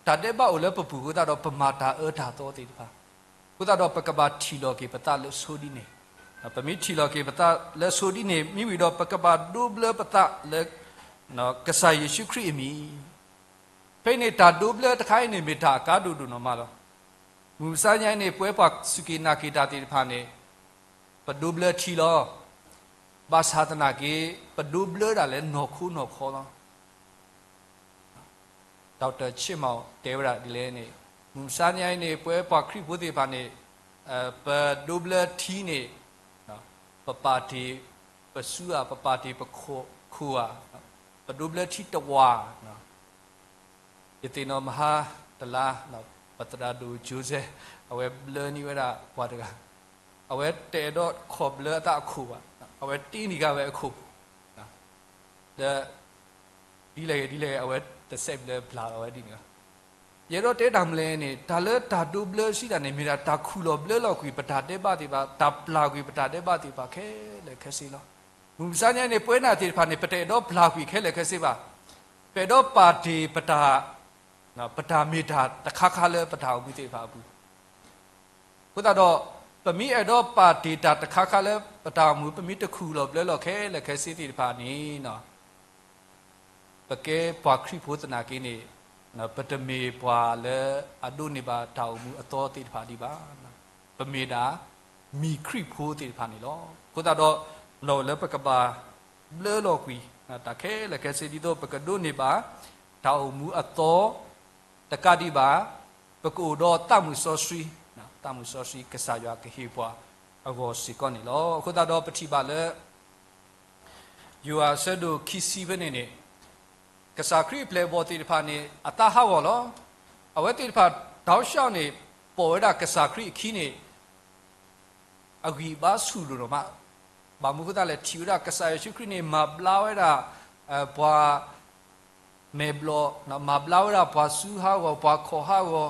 တၢ်ဒဲးဘးအိၣ်လၢပပူၤအဃိသတးဒီး ပမၤတၢ်အၢတၢ်သီသ့ၣ်တဖၣ် အဃိသတးဒီးပကဘၣ်ထံၣ်လီၤက့ၤပသးလၢဆိဒ်န့ၣ်, ပမ့ၢ်ထံၣ်လီၤက့ၤပသးလၢဆိဒ်န့ၣ် မ့ၢ်ဝံၤဒီး ပကဘၣ်ဒိးဘျၢပသးလၢ ကစၢ်ယ့ၣ်ၡူးခရံာ်အမံၤ. ဖဲန့ၣ်တၢ်ဒိးဘျၢတခါအံၤန့ၣ် မ့ၢ်တၢ်အကါဒိၣ်ဒိၣ်နီၢ်မးလီၤ. မုၢ်မဆါညါအံၤန့ၣ် ပဝဲပှၤစူၢ်က့ၤနာ်က့ၤတၢ်သ့ၣ်တဖၣ်န့ၣ် ပဒိးဘျၢထံလီၤ. ဘၣ်ဆၣ်သနာ်က့ ပဒိးဘျၢဒၣ်လၢနီၢ်ခိနီၢ်ခီလီၤ. ဒီးတဆ့ၣ်မးတဲဝဲဒၣ်ဒ်လဲၣ်န့ၣ်, မုၢ်မဆါညါအံၤန့ၣ် ပဝဲပှၤခရံာ်ဖိသ့ၣ်တဖၣ်န့ၣ် ပဒိးဘျၢထံန့ၣ် ပပာ်တ့ၢ်ပစုဧါ, ပပာ်တ့ၢ်ပခိၣ်ဧါ, ပဒိးဘျၢထံတဝၢ် ယသ့ၣ်နီၣ်မဟါတလါ ပသရၣ်ဒိၣ် Joseph အဝဲဘျၢန့ၢ်ဝဲဒၣ်ပှၤတဂၤ, အဝဲတအဲၣ်ဒိးခီၣ်ဘျၢအသးအခိၣ်ဘၣ်, အဝဲတ့န့ၢ်က့ၤဝဲအခိၣ် ဒီး ဒ်လဲၣ်ဂ့ၤဒ်လဲၣ်ဂ့ၤ အဝဲတစဲးဘျၢပျၢ်လီၤဝဲဒ်န့ၣ်လီၤ. ယအဲၣ်ဒိးတဲတၢ်မနုၤလဲၣ်န့ၣ် တၢ်လၢတၢ်ဒိးဘျၢစံးတၢ်န့ၣ် မ့ၢ်ဒၣ်တၢ်ခူၣ်လီၤဘျၢလီၤကွံာ်ပတၢ်ဒဲးဘးသ့ၣ်တဖၣ်, တၢ်ပျၢ်ကွံာ်ပတၢ်ဒဲးဘးသ့ၣ်တဖၣ်ခဲလၢာ်ခဲဆ့လီၤ. မုၢ်မဆါညါန့ၣ် ပဝဲနၤသ့ၣ်တဖၣ်န့ၣ် ပတအဲၣ်ဒိးပျၢ်ကွံာ်ခဲလၢာ်ခဲဆ့ဘၣ်. ပအဲၣ်ဒိးပာ်တ့ၢ်ပတၢ် ပတၢ်မ့ၢ်တၢ်တခါခါလၢပတၢ်အိၣ်မူသ့ၣ်တဖၣ်အပူၤ အဃိသတးဒီး ပမ့ၢ်အဲၣ်ဒိးပာ်တ့ၢ်တၢ်တခါခါလၢပတၢ်အိၣ်မူ, ပမ့ၢ်တခူၣ်လီၤဘျၢလီၤခဲလၢာ်ခဲဆ့သ့ၣ်တဖၣ်န့ၣ် ပကဲပှၤခရံာ်ဖိသနာ်က့န့ၣ် ပတမ့ၢ်ပှၤလၢအဒိးန့ၢ်ဘၣ်တၢ်အိၣ်မူအသီသ့ၣ်တဖၣ်ဒံးဘၣ်. ပမ့ၢ်ဒၣ် မံၤခရံာ်ဖိသ့ၣ်တဖၣ်န့ၣ်လီၤ. အဃိသတးဒီး လီၢ်အိၣ်လၢပကဘၣ်ဘျၢလီၤကွံာ် တၢ်ခဲလၢာ်ခဲဆ့ ဒ်သိးပကဒိးန့ၢ်ဘၣ် တၢ်အိၣ်မူအသီ တကးဒံးဘၣ် ပကအိၣ်ဒီးသးမုၢ်စီဆှံ, သးမုၢ်စီဆှံ ကစၢ်ယွၤကဟ့ၣ်ပှၤအဂီၢ်စ့ၢ်ကီးန့ၣ်လီၤ. အဃိသတးဒီးပထံၣ်ဘၣ်လၢ ယိၤဟၣ်အဆၢဒိၣ်ခံဆံဖဲန့ၣ်န့ၣ် ကစၢ်ခရံာ်အပျဲၢ်အဘီၣ်သ့ၣ်တဖၣ်န့ၣ် အသးဟးဂီၤလီၤ. အဝဲသ့ၣ်တဖၣ် တောက်လျှောက်န့ၣ် ပိာ်ဝဲဒၣ်ကစၢ်ခရံာ်အခံန့ၣ် အဂံၢ်အဘါဆူၣ်ဒိၣ်ဒိၣ်မး ဘၣ်မနုၤအဃိသတးလဲၣ် ထံၣ်ဝဲဒၣ်ကစၢ်ယ့ၣ်ၡူးခရံာ်န့ၣ် မၤဘျါဝဲဒၣ် ပှၤ မဲာ်ဘျီၣ်, မၤဘျါဝဲဒၣ်ပှၤစူဟးဂီၤ, ပှၤခိးဟးဂီၤ,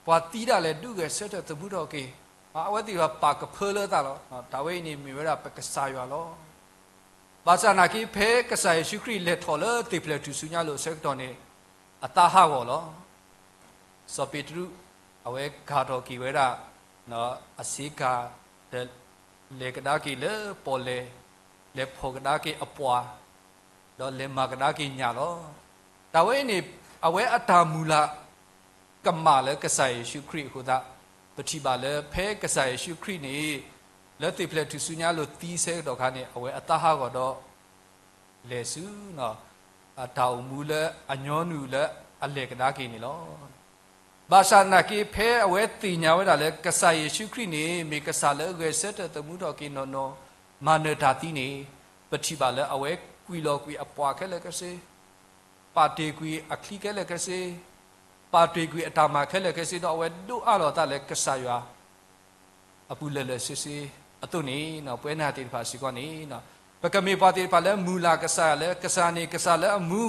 ပှၤသံဒၣ်လဲာ်ဒုးဂဲၤဆၢထၢၣ်သမူထီၣ်က့ၤ, အဝဲသ့ၣ်တဖၣ်ပာ်ကဖၢလၢအသးလီၤ. တၢ်ဝဲအံၤန့ၣ်မ့ၢ်ဝဲဒၣ်ပကစၢ်ယွၤလီၤ. ဘၣ်ဆၣ်နာ်က့ ဖဲကစၢ်ယ့ၣ်ၡူးခရံာ်လဲၤထီၣ်လၢသ့ၣ်ဖျဲၣ်ထူၣ်စုညါလိၤအဆၢကတီၢ်န့ၣ် အသးဟးဂီၤလီၤ. စီၤပ့းတရူး အဝဲကၤထီၣ်က့ၤဝဲဒၣ် အဆ့ကၤ လဲၤကဒါက့ၤလၢပီၣ်လဲၣ်, လဲၤဖီၣ်ကဒါက့ၤအပှၤ, ဒီးလဲၤမၤကဒါက့ၤညၣ်လီၤ. တၢ်ဝဲအံၤန့ၣ် အဝဲအတၢ်မုၢ်လၢ် ကမၣ်လၢကစၢ်ယ့ၣ်ၡူးခရံာ်အဃိသတး, ပထံၣ်ဘၣ်လၢဖဲကစၢ်ယ့ၣ်ၡူးခရံာ်န့ၣ် လၢသ့ၣ်ဖျဲၣ်ထူၣ်စုညါလိၤသံဆၢကတီၢ်ခါန့ၣ် အဝဲအသးဟးဂီၤဒီး လဲၤဆူ အတၢ်အိၣ်မူလၢအညီနုၢ်လၢအလဲၤကဒါက့ၤန့ၣ်လီၤ. ဘၣ်ဆၣ်နာ်က့ ဖဲအဝဲသ့ၣ်ညါဝဲဒၣ်လၢကစၢ်ယ့ၣ်ၡူးခရံာ်န့ၣ် မ့ၢ်ကစၢ်လၢဂဲၤဆၢထၢၣ်သမူထီၣ်က့ၤနီၢ်နီၢ် မၤနၢၤတၢ်သံန့ၣ် ပထံၣ်ဘၣ်လၢအဝဲကွံာ်လီၤကွံာ်အပှၤခဲလၢာ်ခဲဆ့, ပာ်တ့ၢ်ကွံာ်အချံခဲလၢာ်ခဲဆ့, ပာ်တ့ၢ်ကွံာ်အတၢ်မၤခဲလၢာ်ခဲဆ့ ဒီးအဝဲဒိးအးလီၤအသးလၢကစၢ်ယွၤ အပူၤလၢာ်လၢာ်ဆ့ဆ့အသိးန့ၣ် ပဝဲနၤသ့ၣ်တဖၣ်စ့ၢ်ကီးန့ၣ် ပကမ့ၢ်ပှၤသ့ၣ်တဖၣ်လၢမုၢ်လၢ်ကစၢ်ယွၤလၢကစၢ်န့ၣ်ကစၢ်လၢအမူ,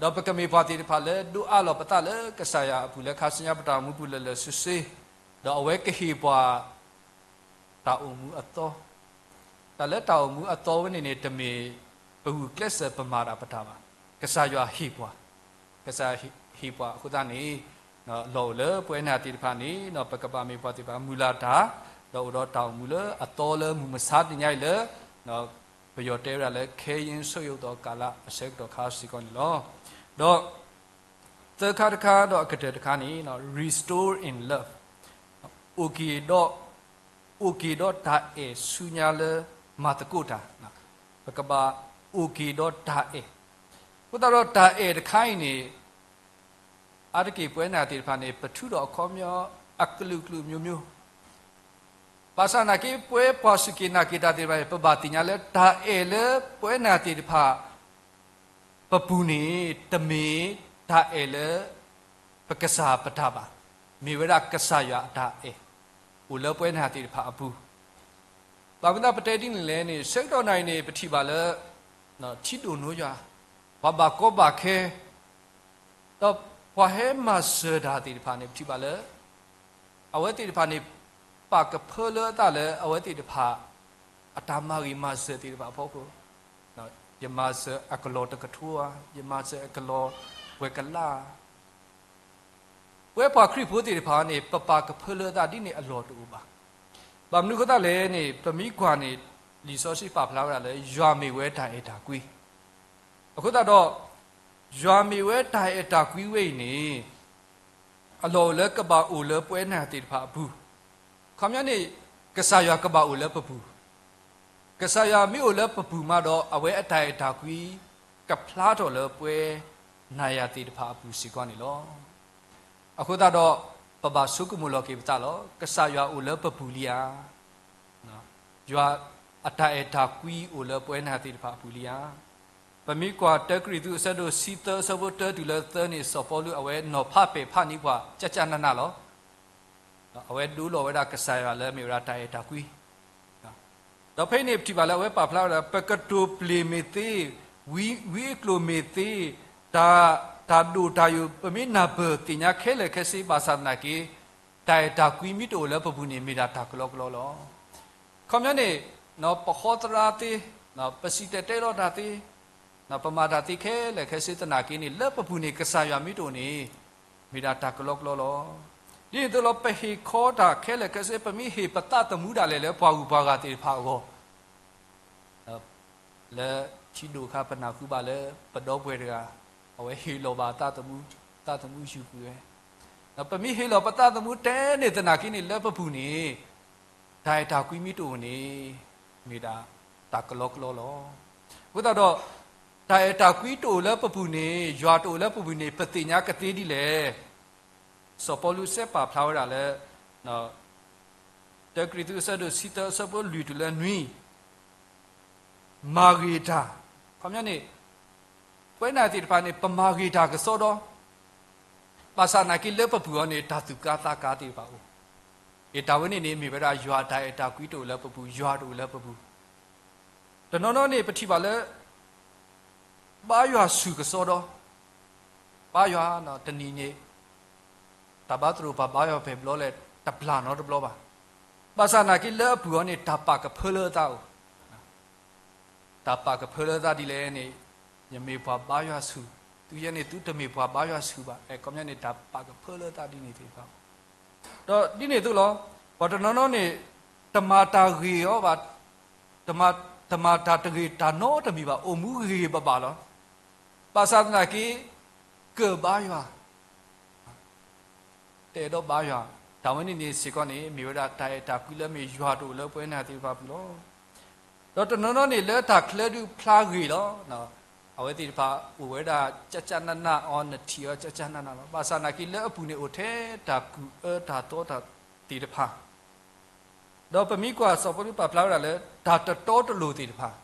ဒီးပကမ့ၢ်ပှၤသ့ၣ်တဖၣ်လၢဒိးအးလီၤပသးလၢကစၢ်ယွၤအပူၤလၢခါဆူညါပတၢ်အိၣ်မူပူၤလၢာ်လၢာ်ဆ့ဆ့, ဒီးအဝဲကဟ့ၣ်ပှၤ တၢ်အိၣ်မူအသီ, တၢ်လၢတၢ်အိၣ်မူအသီဝဲန့ၣ်န့ၣ် တမ့ၢ်ပဂုာ်ကျဲးစၢးပမၤတၢ်ပတၢ်ဘၣ်. ကစၢ်ယွၤဟ့ၣ်ပှၤ, ကစၢ်ယွၤဟ့ၣ်ပှၤအဃိသတးန့ၣ် လီၢ်အိၣ်လၢပဝဲနၤသ့ၣ်တဖၣ်န့ၣ် ပကဘၣ်မ့ၢ်ပှၤသ့ၣ်တဖၣ်မုၢ်လၢ်တၢ်, ဒီးအိၣ်ဒီးတၢ်အိၣ်မူလၢအသီလၢမုၢ်မဆါတနံၤညါအံၤလၢ ပယီၤတဲဝဲဒၣ်လၢ ခဲယုန်းဆုတ်ယုတ်သောကာလ အဆၢကတီၢ်ခါစ့ၢ်ကီးန့ၣ်လီၤ. ဒီး သၢခါတခါဒီးအကတၢၢ်တခါန့ၣ် restore in love, အိၣ်က့ၤဒီး, အိၣ်က့ၤဒီးတၢ်အဲၣ်ဆူညါလၢမၤသကိးတၢ်, ပကဘၣ်အိၣ်က့ၤဒီးတၢ်အဲၣ်, အဃိသတးဒီးတၢ်အဲၣ်တခါအံၤန့ၣ် အါတက့ၢ်ပဝဲနၤသ့ၣ်တဖၣ်န့ၣ် ပထုးထီၣ်အခီပညီအကလုာ်ကလုာ်မျိုးမျိုး, ဘၣ်ဆၣ်နာ်က့ ပဝဲပှၤစူၢ်က့ၤနာ်က့ၤတၢ်သ့ၣ်တဖၣ်န့ၣ် ပဘၣ်သ့ၣ်ညါလၢတၢ်အဲၣ်လၢပဝဲနၤသ့ၣ်တဖၣ် ပပူၤန့ၣ် တမ့ၢ်တၢ်အဲၣ်လၢပကစၢ်ပတၢ်ဘၣ်, မ့ၢ်ဝဲဒၣ်ကစၢ်ယွၤအတၢ်အဲၣ် အိၣ်လၢပဝဲနၤသ့ၣ်တဖၣ်အပူၤ, ဘၣ်မနုၤပတဲဒ်န့ၣ်လဲၣ်န့ၣ် ဆၢကတီၢ်နၤအံၤန့ၣ် ပထံၣ်ဘၣ်လၢ ထံဒိၣ်နိယွၤ, ပှၤဘၣ်ကီဘၣ်ခဲ ဒီးပှၤဟဲမၤစၢၤတၢ်သ့ၣ်တဖၣ်န့ၣ် ပထံၣ်ဘၣ်လၢ အဝဲသ့ၣ်တဖၣ်န့ၣ် ပာ်ကဖၢလၢအသးလၢအဝဲသ့ၣ်တဖၣ် အတၢ်မၤဂ့ၤမၤစၢၤသ့ၣ်တဖၣ်အဖီခိၣ်, ယမၤစၢၤအကလီၤတကထိဧါ, ယမၤစၢၤအကလီၤပှဲၤကလး ပဝဲပှၤခရံာ်ဖိသ့ၣ်တဖၣ်န့ၣ် ပပာ်ကဖၢလၢအသးဒ်န့ၣ်အလီၢ်တအိၣ်ဘၣ်. ဘၣ်မနုၤအဃိသတးလဲၣ်န့ၣ် ပမ့ၢ်ကွၢ်န့ၣ် လံာ်စီဆှံပာ်ဖျါဝဲဒၣ်လၢ ယွၤမ့ၢ်ဝဲတၢ်အဲၣ်တၢ်ကွံ, အဃိသတးဒီး ယွၤမ့ၢ်ဝဲတၢ်အဲၣ်တၢ်ကွံဝဲအံၤန့ၣ် အလီၢ်အိၣ်လၢကဘၣ်အိၣ်လၢပဝဲနၤသ့ၣ်တဖၣ်အပူၤ, ခီပညီန့ၣ် ကစၢ်ယွၤကဘၣ်အိၣ်လၢပပူၤ, ကစၢ်ယွၤမ့ၢ်အိၣ်လၢပပူၤမးဒီး အဝဲအတၢ်အဲၣ်တၢ်ကွံ ကဖျါထီၣ်လၢပဝဲနၤယၤသ့ၣ်တဖၣ်အပူၤစ့ၢ်ကီးန့ၣ်လီၤ. အဃိသတးဒီး ပဘၣ်ဆိကမိၣ်လီၤက့ၤပသးလီၤ. ကစၢ်ယွၤအိၣ်လၢပပူၤလံဧါ. ယွၤအတၢ်အဲၣ်တၢ်ကွံအိၣ်လၢပဝဲနၤသ့ၣ်တဖၣ်အပူၤလံဧါ. ပမ့ၢ်ကွၢ်တၢကရံၣ်သူးအဆၢဒိၣ်ဆံသၢအဆၢဖိတၢတုၤလၢသၢန့ၣ် စီၤပီလူးအဝဲနီၤဖးပဲာ်ဖးန့ၢ်ပှၤ ကၢ်ကၢ်နးနးလီၤ. အဝဲဒိလီၤဝဲဒၣ်ကစၢ်ယွၤလၢမ့ၢ်ဝဲဒၣ်တၢ်အဲၣ်တၢ်ကွံ ဒီးဖဲအံၤန့ၣ် ပထံၣ်ဘၣ်လၢအဝဲပာ်ဖျါဝဲဒၣ် ပကတိၤပျ့ၤမ့ၢ်သ့, ဝံ, ဝံအကျိၤမ့ၢ်သ့, တၢ်, တၢ်ဒိၣ်တၢ်ယိာ် ပမ့ၢ်နၢ်ပၢၢ်သ့ၣ်ညါခဲလၢာ်ခဲဆ့ဘၣ်ဆၣ်သနာ်က့ တၢ်အဲၣ်တၢ်ကွံမ့ၢ်တအိၣ်လၢပပူၤန့ၣ် မ့ၢ်ဒၣ်တၢ်ကလီကလီလီၤ. ခီပညီန့ၣ် ပဃီသရၣ်သ့, ပစံၣ်တဲၤတဲလီၤတၢ်သ့, ပမၤတၢ်သ့ခဲလၢာ်ခဲဆ့သနာ်က့န့ၣ် လၢပပူၤန့ၣ် ကစၢ်ယွၤမ့ၢ်တအိၣ်န့ၣ် မ့ၢ်ဒၣ်တၢ်ကလီကလီလီၤ. ဒ်န့ၣ်အသိးလီၤ ပဟ့ၣ်ခီတၢ်ခဲလၢာ်ခဲဆ့ ပမ့ၢ်ဟ့ၣ်ပသးသမူဒၣ်လဲာ်လၢပှၤဂုၤပှၤဂၤသ့ၣ်တဖၣ်အဂီၢ် လၢထံဒိၣ်အခါ ပနၢ်ဟူဘၣ်လၢပဒီပုၢ်ဝဲၢ်တဂၤ အဝဲဟ့ၣ်လီၤဘၣ်အသးသမူ, သးသမူယူၢ်ကွံာ်ဝဲ, ပမ့ၢ်ဟ့ၣ်လီၤပသးသမူတဲန့ၣ်သနာ်က့န့ၣ် လၢပပူၤန့ၣ် တၢ်အဲၣ်တၢ်ကွံမ့ၢ်တအိၣ်န့ၣ် မ့ၢ်ဒၣ်တၢ်ကလီကလီလီၤ. အဃိသတးဒီး တၢ်အဲၣ်တၢ်ကွံတအိၣ်လၢပပူၤန့ၣ် ယွၤတအိၣ်လၢပပူၤန့ၣ် ပသ့ၣ်ညါကသ့ဒ်လဲၣ်. စီၤပီလူးစဲးပာ်ဖျါဝဲဒၣ်လၢ တၢကရံၣ်သူးအဆၢဒိၣ်ဆံသၢအဆၢဖိလွံၢ်တုၤလၢနွံ မၤဂ့ၤတၢ်, ခီပညီန့ၣ် ပဝဲနၤသ့ၣ်တဖၣ်န့ၣ် ပမၤဂ့ၤတၢ်ကစီဒီ, ဘၣ်ဆၣ်သနာ်က့လၢပပူၤအံၤန့ၣ် တၢ်သူၣ်ကါသးကါသ့ၣ်တဖၣ်အိၣ်, အတၢ်ဝဲန့ၣ်န့ၣ် မ့ၢ်ဝဲဒၣ်ယွၤအတၢ်အဲၣ်တၢ်ကွံတအိၣ်လၢပပူၤ, ယွၤတအိၣ်လၢပပူၤ တနီၤနီၤန့ၣ် ပထံၣ်ဘၣ်လၢ ဘါယွၤဆူၣ်ကစီဒီ, ဘါယွၤတနံၤန့ၣ် တၢ်ဘါသရိာ်ပှၤဘါယွၤဖဲဘျီလဲၣ် တပျၢ်နီတဘျီဘၣ်. ဘၣ်ဆၣ်သနာ်က့လၢအပူၤအီၤန့ၣ် တၢ်ပာ်ကဖၢလၢအသးအိၣ်, တၢ်ပာ်ကဖၢလၢအသးဒ်လဲၣ်န့ၣ်, ယမ့ၢ်ပှၤဘါယွၤဆူၣ်, သုယဲန့ၣ် သုတမ့ၢ်ပှၤဘါယွၤဆူၣ်ဘၣ်. အခီပညီန့ၣ် တၢ်ပာ်ကဖၢလၢအသးဒ်န့ၣ်သ့ၣ်တဖၣ် ဒီးဒ်န့ၣ်အသိးလီၤ. ပှၤတနီၤနီၤန့ၣ် တမၤတၢ်ဂ့ၤအီၤဘၣ်, တမၤတၢ်တဂ့ၤတၢ်နီတမံၤဘၣ်, အိၣ်မူဂ့ၤဂ့ၤဘၣ်ဘၣ်လီၤ. ဘၣ်ဆၣ်သနာ်က့ ကၢၣ်ဘါယွၤ, တအဲၣ်ဒိးဘါယွၤ, တၢ်ဝဲန့ၣ်န့ၣ်စ့ၢ်ကီးန့ၣ် မ့ၢ်ဝဲဒၣ်တၢ်အဲၣ်တၢ်ကွံလၢမ့ၢ်ယွၤတအိၣ်လၢပဝဲန့ၣ်သ့ၣ်တဖၣ်အပူၤလီၤ. ဒီးတနီၤနီၤန့ၣ် လၢတၢ်ချၢဒုးဖျါဂ့ၤလီၤ. အဝဲသ့ၣ်တဖၣ်အိၣ်ဝဲဒၣ် ကၠၢ်ကၠၢ်နးနးအီၤ, နထံၣ်အီၤ ကၠၢ်ကၠၢ်နးနးလီၤ. ဘၣ်ဆၣ်သနာ်က့လၢအပူၤန့ၣ် အိၣ်ထဲတၢ်ကူၣ်အၢတၢ်သီတၢ်သ့ၣ်တဖၣ်, ဒီးပမ့ၢ်ကွၢ်စီၤပီလူးပာ်ဖျါဝဲဒၣ်လၢ တၢ်တတီတလိၤသ့ၣ်တဖၣ်,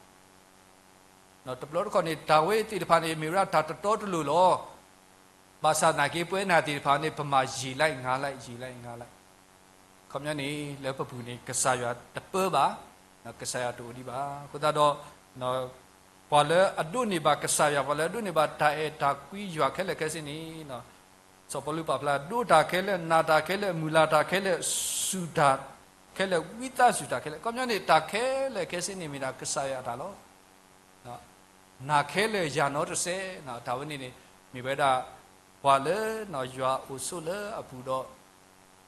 တဘျီတခီၣ်န့ၣ် တၢ်ဝဲသ့ၣ်တဖၣ်န့ၣ် မ့ၢ်ဝဲဒၣ်တၢ်တတီတလိၤလီၤ. ဘၣ်ဆၣ်သနာ်က့ ပဝဲန့ၣ်သ့ၣ်တဖၣ်န့ၣ် ပမၤယံာ်လၢ်ငါလၢ် ယံာ်လၢ်ငါလၢ်, အခီပညီန့ၣ် လၢပပူၤန့ၣ် ကစၢ်ယွၤတပၢဘၣ်, ကစၢ်ယွၤတအိၣ်ဒံးဘၣ်. အဃိသတးဒီး ပှၤလၢအဒိးန့ၢ်ဘၣ်ကစၢ်ယွၤ, ပှၤလၢအဒိးန့ၢ်ဘၣ်တၢ်အဲၣ်တၢ်ကွံယွၤခဲလၢာ်ခဲဆ့န့ၣ်, စီၤပီလူးပာ်ဖျါ ဒိးတၢ်ခဲလၢာ်, နာ်တၢ်ခဲလၢာ်, မုၢ်လၢ်တၢ်ခဲလၢာ်, စူၢ်တၢ်ခဲလၢာ်, ဝံသးစူၤတၢ်ခဲလၢာ်, အခီပညီန့ၣ် တၢ်ခဲလၢာ်ခဲဆ့န့ၣ် မ့ၢ်ဒၣ်ကစၢ်ယွၤအတၢ်လီၤ. နာ်ခဲလၢာ်ယၤနီတစဲး, တၢ်ဝဲန့ၣ်န့ၣ် မ့ၢ်ဝဲဒၣ် ပှၤလၢယွၤအိၣ်ဆိးလၢအပူၤဒီး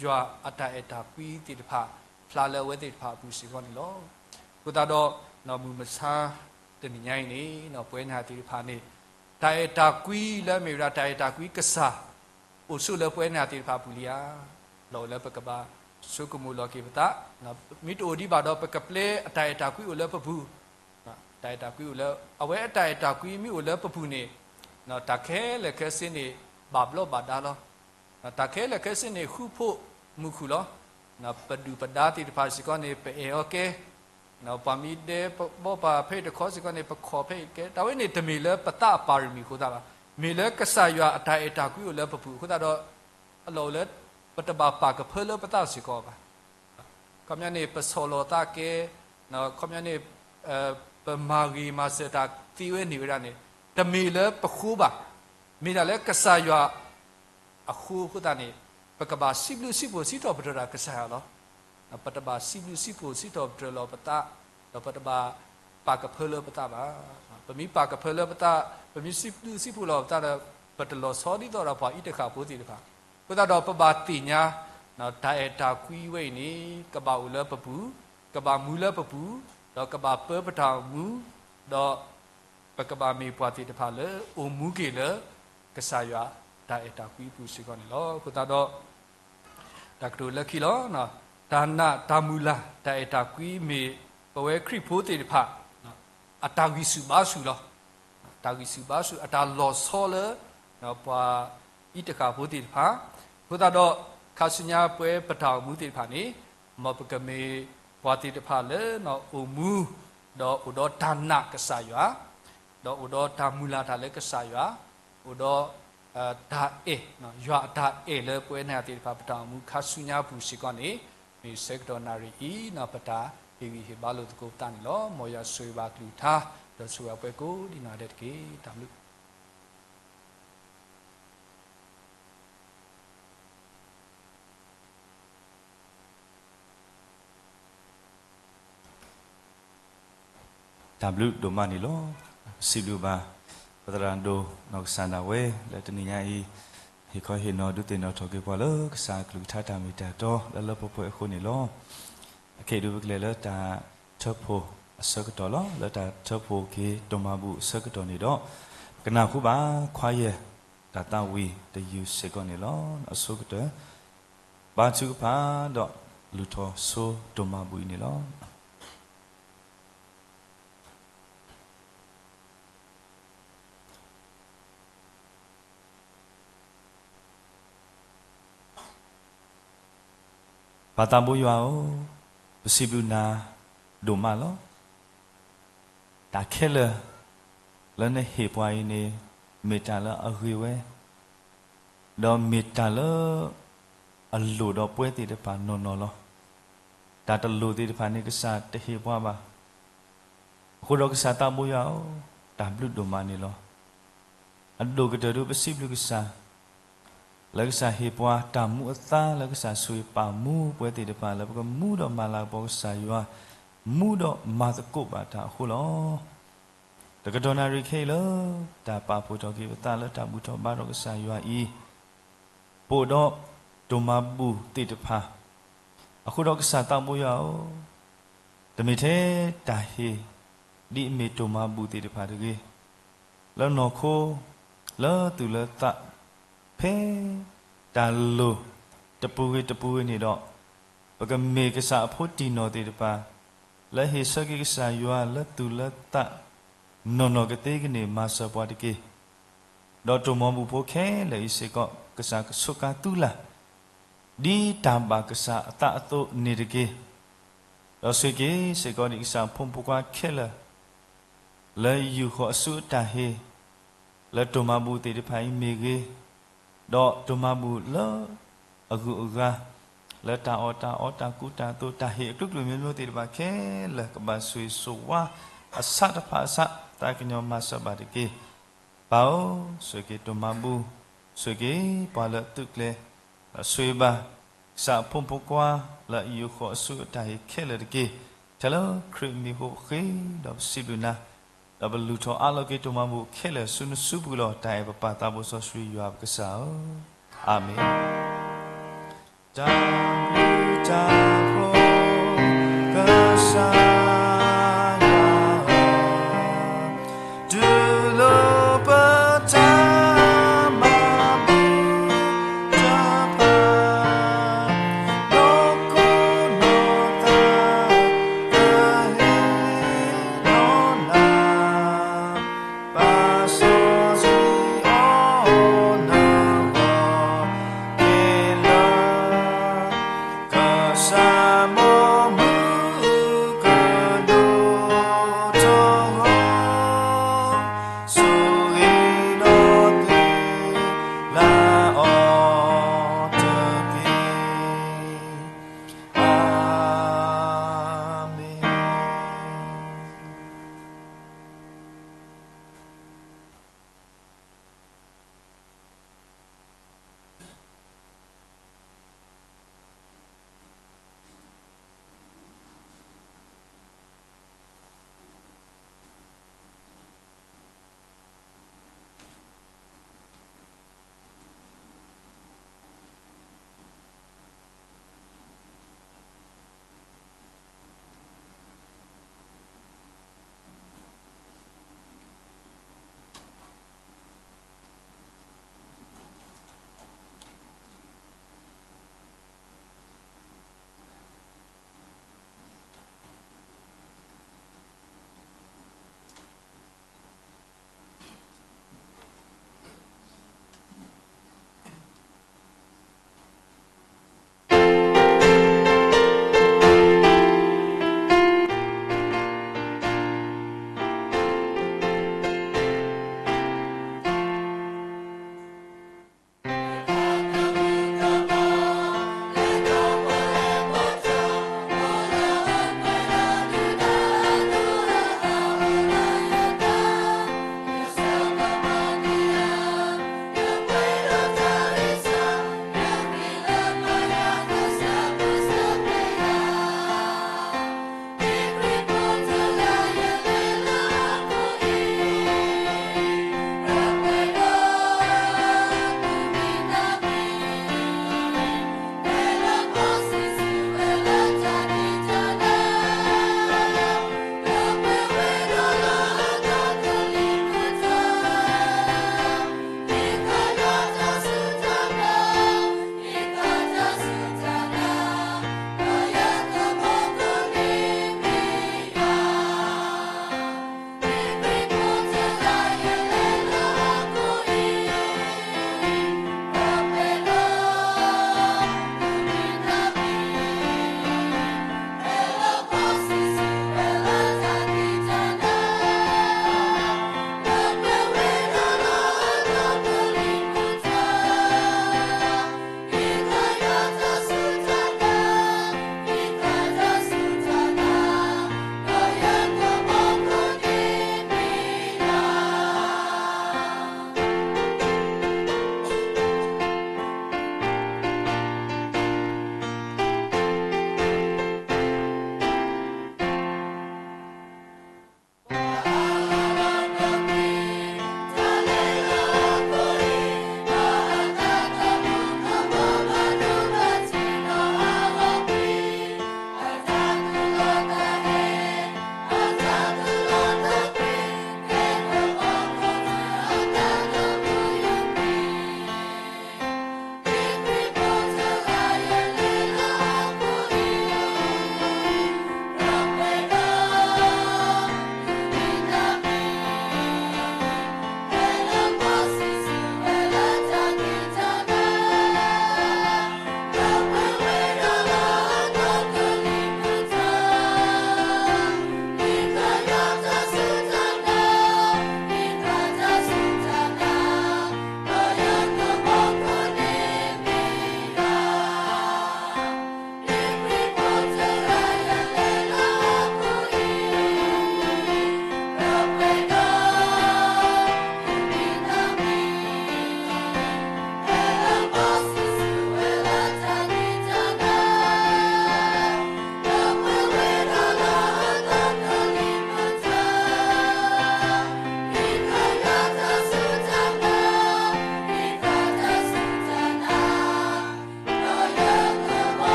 ယွၤအတၢ်အဲၣ်တၢ်ကွံသ့ၣ်တဖၣ် ဖျါလၢအဝဲသ့ၣ်တဖၣ်အပူၤစ့ၢ်ကီးန့ၣ်လီၤ. အဃိသတးဒီး မုၢ်မဆါတနံၤညါအံၤန့ၣ် ပဝဲန့ၣ်သ့ၣ်တဖၣ်န့ၣ် တၢ်အဲၣ်တၢ်ကွံလၢမ့ၢ်ဝဲဒၣ်တၢ်အဲၣ်တၢ်ကွံကစၢ် အိၣ်ဆိးလၢပဝဲန့ၣ်သ့ၣ်တဖၣ်အပူၤလံဧါ. လီၤလၢပကဘၣ်ဆိကမိၣ်လီၤက့ၤပသး, မ့ၢ်တအိၣ်ဒံးဘၣ်ဒီး ပကပျဲအတၢ်အဲၣ်တၢ်ကွံအိၣ်လၢပပူၤ, တၢ်အဲၣ်တၢ်ကွံအိၣ်လၢ အဝဲအတၢ်အဲၣ်တၢ်ကွံမ့ၢ်အိၣ်လၢပပူၤန့ၣ် တၢ်ခဲလၢာ်ခဲဆ့န့ၣ် ဘၣ်ဘျီးဘၣ်ဒါလီၤ. တၢ်ခဲလၢာ်ခဲဆ့န့ၣ် ဃူဖိးမုာ်ခုၣ်လီၤ. ပဒုၣ်ပဒါသ့ၣ်တဖၣ်စ့ၢ်ကီးန့ၣ် ပအဲၣ်အီၤကဲ, ပှၤမ့ၢ်ဒဲးဘီပှၤဖဲအံၤတခီစ့ၢ်ကီးန့ၣ် ပခိးဖဲအံၤကဲ, တၢ်ဝဲန့ၣ်တမ့ၢ်လၢပသးအပၢ်ရမံၤအဃိသတးဘၣ်. မ့ၢ်လၢကစၢ်ယွၤအတၢ်အဲၣ်တၢ်ကွံအိၣ်လၢပပူၤအဃိသတးဒီး အလီၢ်အိၣ်လၢ ပတဘၣ်ပာ်ကဖၢလၢပသးစ့ၢ်ကီးဘၣ်. ခီပညီန့ၣ် ပဆီၣ်လီၤသးကဲ, ခီပညီန့ၣ် ပမၤဂ့ၤမၤစၢၤတၢ်သ့ဝဲန့ၣ်ဝဲဒၣ်န့ၣ် တမ့ၢ်လၢပဃိဘၣ်. မ့ၢ်ဒၣ်လၢကစၢ်ယွၤအဃိအဃိသတးန့ၣ် ပကဘၣ်စံးဘျုးစံးဖှိၣ်စံးထီၣ်ပတြၢၤတၢ်ကစၢ်ယွၤလီၤ. ပတဘၣ်စံးဘျုးစံးဖှိၣ်စံးထီၣ်ပတြၢၤလီၤပသး, ဒီးပတဘၣ်ပာ်ကဖၢလၢပသးဘၣ်. ပမ့ၢ်ပာ်ကဖၢလၢပသး, ပမ့ၢ်စံးဘျုးစံးဖှိၣ်လီၤပသးဒီး ပတလီၤဆီဒ်သိးဒီးပှၤအံၤတဃၣ်ဖိသ့ၣ်တဖၣ်. အဃိသတးဒီးပဘၣ်သ့ၣ်ညါ တၢ်အဲၣ်တၢ်ကွံဝဲအံၤန့ၣ် ကဘၣ်အိၣ်လၢပပူၤ, ကဘၣ်မူလၢပပူၤ, ဒီးကဘၣ်ပၢပတၢ်အိၣ်မူ, ဒီး ပကဘၣ်မ့ၢ်ပှၤသ့ၣ်တဖၣ်လၢအိၣ်မူက့ၤလၢ ကစၢ်ယွၤတၢ်အဲၣ်တၢ်ကွံအပူၤစ့ၢ်ကီးန့ၣ်လီၤ. အဃိသတးဒီး တၢ်ကတိၤလၢခံလီၤ. တၢ်နာ်တၢ်မုၢ်လၢ် တၢ်အဲၣ်တၢ်ကွံမ့ၢ်ပဝဲခရံာ်ဖိသ့ၣ်တဖၣ် အတၢ်ဂံၢ်ဆူၣ်ဘါဆူၣ်လီၤ. တၢ်ဂံၢ်ဆူၣ်ဘါဆူၣ် အတၢ်လီၤဆီလၢ ပှၤအံၤတဃၣ်ဖိသ့ၣ်တဖၣ်. အဃိသတးဒီး ခါဆူညါပဝဲပတၢ်အိၣ်မူသ့ၣ်တဖၣ်န့ၣ် မ်ပကမ့ၢ်ပှၤသ့ၣ်တဖၣ်လၢ အိၣ်မူ ဒီးအိၣ်ဒီးတၢ်နာ်ကစၢ်ယွၤ, ဒီးအိၣ်ဒီးတၢ်မုၢ်လၢ်တၢ်လၢကစၢ်ယွၤ, အိၣ်ဒီး တၢ်အဲၣ်, ယွၤအတၢ်အဲၣ်လၢပဝဲန့ၣ်သ့ၣ်တဖၣ် ပတၢ်အိၣ်မူခါဆူညါအပူၤစ့ၢ်ကီးန့ၣ် မ့ၢ်ဆၢကတီၢ်နၣ်ရံၣ်အံၤ ပတၢ်ဟ့ၣ်ဂံၢ်ဟ့ၣ်ဘါလိာ်သကိးပသးန့ၣ်လီၤ. မ်ယွၤဆိၣ်ဂ့ၤဘၣ်အကလုၢ်ကထါ ဒီးဆိၣ်ဂ့ၤဘၣ်ပှၤကိးဒံနီၢ်ဂၤဒဲးတက့ၢ်. တၢ်ဘျုး တၢ်ဘျုးဒိၣ်မးန့ၣ်လီၤ. စံးဘျုးဘၣ် ပသရၣ်ဒိၣ်နီၢ်ကစၢ်ဒၣ်ဝဲ လၢတနံၤညါအံၤ ဟ့ၣ်ခီဟ့ၣ်နီၤဒုးသ့ၣ်နီၣ်ထီၣ်က့ၤပှၤလၢကစၢ်အကလုၢ်ကထါတၢ်မ့ၢ်တၢ်တီ လၢလၢပှဲၤပှဲၤအဃိန့ၣ်လီၤ. အခဲအံၤဒုးပကလဲၤလၢတၢ်ထၢဖှိၣ်အဆၢကတီၢ်လီၤ. လၢတၢ်ထၢဖှိၣ်က့ၤဒိၣ်မးဘူၣ်အဆၢကတီၢ်န့ၣ်ဒီး ပကနၢ်ဟူဘၣ် choir တၢ်သးဝံၣ်တယုၢ်စ့ၢ်ကီးန့ၣ်လီၤ. အဆိကတၢၢ် ဘါထုကဖၣ်ဒီး လုၢ်ထီၣ်ဆိဒိၣ်မးဘူၣ်အံၤန့ၣ်လီၤ. ပၢ်သးဘိယွၤဧၢ, ပစံးဘျုးနၤဒိၣ်မးလီၤ. တၢ်ခဲလၢာ်လၢနဟ့ၣ်ပှၤအံၤန့ၣ် မ့ၢ်တၢ်လၢအဂ့ၤဝဲ, ဒီးမ့ၢ်တၢ်လၢအလိၣ်ဒီးပဝဲသ့ၣ်တဖၣ်နီၢ်နီၢ်လီၤ. တၢ်တလိၣ်သ့ၣ်တဖၣ်န့ၣ် ကစၢ်တဟ့ၣ်ပှၤဘၣ်. အဃိဒီးကစၢ်သးဘိယွၤဧၢ, တၢ်ဘျုးဒိၣ်မးန့ၣ်လီၤ. အဒိၣ်ကတၢၢ်ဒိၣ်ပစံးဘျုးကစၢ် လၢကစၢ်ဟ့ၣ်ပှၤတၢ်မူအသါလၢကစၢ်ဆိၣ်ဂ့ၤပာ်မူပဝဲသ့ၣ်တဖၣ်လၢပကမူဒီးမၤလၤကပီၤကစၢ်ယွၤ, မူဒီးမၤသကိးဘၣ်တၢ်အဃိလီၤ. တကတီၢ်နၣ်ရံၣ်ခဲအံၤလၢ တၢ်ပာ်ဖှိၣ်ထီၣ်က့ၤပသးလၢတၢ်ဘူၣ်ထီၣ်ဘါထီၣ်ကစၢ်ယွၤအံၤ ပအိၣ်ဒီးတိၢ်မၤဘူၣ်သ့ၣ်တဖၣ်, အဃိဒီးကစၢ်သးဘိယွၤဧၢ, တမ့ၢ်ထဲတၢ်ဟ့ၣ် ဒ်အမ့ၢ်တိၢ်မၤဘူၣ်သ့ၣ်တဖၣ်တဂ့ၤ, လၢနီၢ်ခိ, လၢသူၣ်လၢသး, ဖဲတၢ်လိၣ်တပူၤဂ့ၤတပူၤဂ့ၤန့ၣ်ဒီး, ပကမ့ၢ်ကစၢ်အဖိတံၢ်နီၢ်သ့ၣ်တဖၣ် လၢဟ့ၣ်ဆၢက့ၤကစၢ်ယွၤလၢသူၣ်လၢသး နီၢ်နီၢ်ကသ့ကန့ၢ်မၤစၢၤပှၤတက့ၢ်. ဒီးတိၢ်မၤဘူၣ်ဖိခဲလၢာ်အံၤစ့ၢ်ကီး ကစၢ်ကဆိးကါသုလၢ် ဒ်တၢ်ဘၣ်ကစၢ်အသးအသိးန့ၣ်တက့ၢ်. ဒီးဆိၣ်ဂ့ၤစ့ၢ်ကီးဒံးကစၢ်ဖိမုၣ်ဖိခွါခဲလၢာ် လၢယူာ်ဃီၤအစုအတၢ်ဟ့ၣ် လၢတိၢ်မၤဘူၣ်သ့ၣ်တဖၣ်အံၤမ့ၢ်ဂ့ၤ, ဒီးတိၢ်မၤဘူၣ်လၢအဂုၤအဂၤ လၢတၢ်အီၣ်တၢ်အီတၢ်ကူတၢ်သိး တၢ်ဟ့ၣ်အကျိၤကျိၤမ့ၢ်မ့ၢ်သ့ၣ်တဖၣ်ခဲလၢာ် ကဘၣ်ဆိၣ်ဂ့ၤဆိၣ်ဝါအဆးတဖၣ်အဆး သးကညီၤမၤစၢၤဘၣ်တက့ၢ်. ပၢ်ဧၢ, ဆိၣ်ဂ့ၤက့ၤတိၢ်မၤဘူၣ်, ဆိၣ်ဂ့ၤက့ၤပှၤလၢအသုးကျဲၤ, ဒီးဆိၣ်ဂ့ၤဘၣ် ကစၢ်အဖိမုၣ်ဖိခွါ လၢအယူာ်ဃီၤအစုအတၢ်ဟ့ၣ်ခဲလၢာ်တက့ၢ်. ထဲလၢခရံာ်အမံၤအဃိ ပဃ့ဒီးပစံးဘျုးနၤ, ဒီးပလူၤထီၣ်အးလီၤက့ၤတိၢ်မၤဘူၣ်ခဲလၢာ်ဆူနစုပူၤလီၤ. တၢ်အဲၣ်ပပၢ်သးဘိစီဆှံယွၤပကစၢ်ဧၢ, အၤမ့ၣ်. တၢ်ဘျုးတၢ်ဖှိၣ် ကစၢ်ယွၤဧၢ, တူၢ်လိာ်ပတၢ်မၤဘူၣ်တဖၣ်, နီၢ်ခိနီၢ်သး ကဟ့ၣ်နီၢ်နၤ, ပာ်စီဆှံအီၤနဂီၢ် က့ၤလၢ ကစၢ်မုၢ်မုၢ်က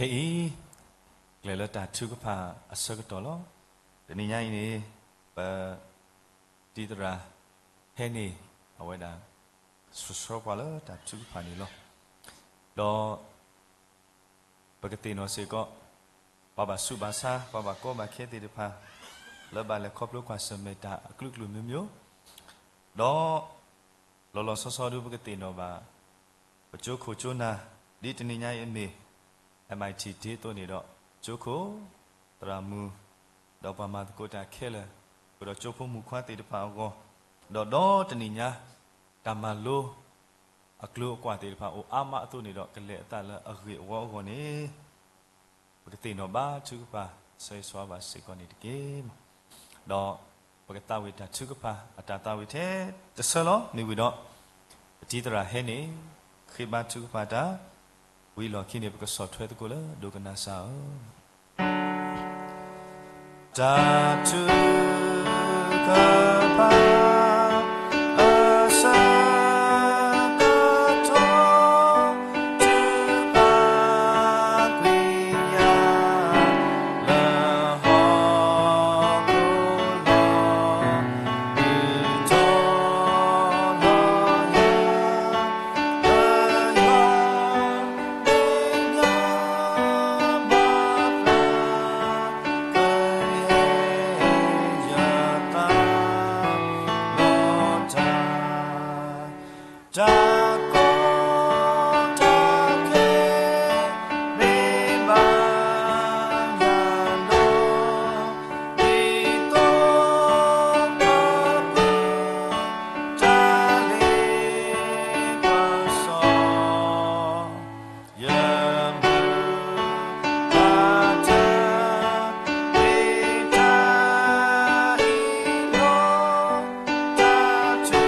ခဲအံၤ ကျဲၤလၢတၢ်ထုကဖၣ်အဆၢကတီၢ်လီၤ. တနံၤညါအံၤန့ၣ် ပ တံၤသရၣ်ဟဲန့ၣ် အဝဲဒၣ် ဆှၢဆှၢပှၤလၢတၢ်ထုကဖၣ်န့ၣ်လီၤ. ဒီး ပကသ့ၣ်နီၣ်စ့ၢ်ကီး ပှၤဘၣ်ဆူးဘၣ်ဆါ ပှၤဘၣ်ကီဘၣ်ခဲသ့ၣ်တဖၣ် လၢဘၣ်လဲၤခီဖျိကွၢ်ဆၢၣ်မဲာ်တၢ်အကလုာ်ကလုာ်မံၤမံၤ, ဒီး လီၤလီၤဆီဆီဒု ပကသ့ၣ်နီၣ်ဘၣ် ပကၠိခိၣ်ကၠိနၢ် ဒ်တနံၤညါအံၤအမ့ၢ် MIT Day အသိးန့ၣ်ဒီး ကၠိခိၣ် သရၣ်မုၣ် ဒီးပှၤမၤသကိးတၢ်ခဲလၢာ် ဃုာ်ဒီးကၠိဖိမုၣ်ခွါသ့ၣ်တဖၣ်အဂီၢ်, ဒီးဒီတနံၤညါ တၢ်မၤလိ အကျိၤအကွာ်သ့ၣ်တဖၣ်အိၣ်အါမးအသိးန့ၣ်ဒီး ကလဲၤအသးလၢအဂ့ၢ်အဝီအဂီၢ်န့ၣ် ပကသ့ၣ်နီၣ်ဘၣ်ထုကဖၣ် ဆၢဂ့ၤဆၢဝါဘၣ်စ့ၢ်ကီးန့ၣ်တက့ၢ်. ဒီးပကသးဝံၣ်တၢ်ထုကဖၣ် အတၢ်သးဝံၣ်ထဲတဆၢလီၤ. မ့ၢ်ဝံၤဒီး ပတံၤသရၣ်ဟဲန့ၣ် ဃ့ဘါထုကဖၣ်တၢ် ဝံၤအလီၢ်ခံန့ၣ် ပကဆီၣ်ထွဲသကိးလၢဒိကနၣ်စၢ်ဧၢ. တၢ်ထုကဖၣ် အဆၢကတီၢ် ထုကဖၣ်ကွံာ်ယၤ လၢဟီၣ်ခိၣ်လီၤ ဒုးထီၣ်လီၤယၤ လၢယွၤ လၢယွၤဘၣ်ပျၢ် ကယဲၢ်ယသး လီၤတၢ် တၢ်ကီတၢ်ခဲ မ့ၢ်ဘၣ်ယၤလီၤ ဒ်သိးပပှဲၤ တၢ်လ့ပစီ ယမုၢ်တၢ်တၢ် မ့ၢ်တၢ်အံၤလီၤ တၢ်ထုက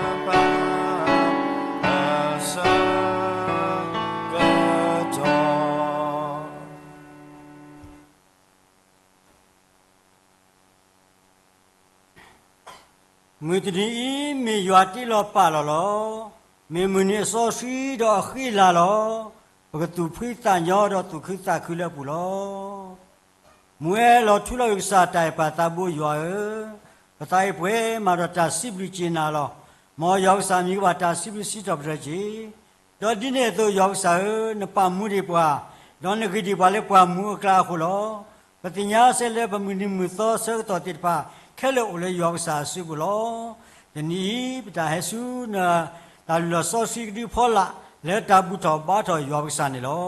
ဖၣ် အဆၢကတီၢ် မုၢ်တနံၤအံၤ မ့ၢ်ယွၤတ့လီၤပာ်လီၤလီၤ. မ့ၢ်မုၢ်နံၤအစီဆှံဒီးအဃံအလၤလီၤ. ပကသူၣ်ဖှံသးညီဒီးသူၣ်ခုသးခုလၢအပူၤလီၤ. မုၢ်အဲၣ်လီၤထူလီၤဂ့ၤကစၢ်တၢ်အဲၣ်ပၢ်သးဘိယွၤဧၢ, ပသးအံၤပှဲၤမးဒီးတၢ်စံးဘျုးက့ၤနၤလီၤ. မ်ယွၤကစၢ်မံၤကဘၣ်တၢ်စံးဘျုးစံးထီၣ်ပတြၢၤက့ၤ ဒီးဒ်န့ၣ်အသိး ယွၤကစၢ်ဧၢ, နပာ်မူဒံးပှၤ, ဒီးနဂ့ၤဒံးပှၤလၢပှၢ်မူအကျါအဃိလီၤ. ပသ့ၣ်ညါစ့ၢ်လၢပမုၢ်နံၤမုၢ်သီဆၢကတီၢ်သ့ၣ်တဖၣ် ခဲလၢာ်အိၣ်လၢယွၤကစၢ်အစုပူၤလီၤ. တနံၤအံၤ ပတၢ်ဟဲဆူနတၢ်လုၢ်လီၢ်စီဆှံကဒုဖီလာ် လၢတၢ်ဘူၣ်ထီၣ်ဘါထီၣ်ယွၤပကစၢ်န့ၣ်လီၤ.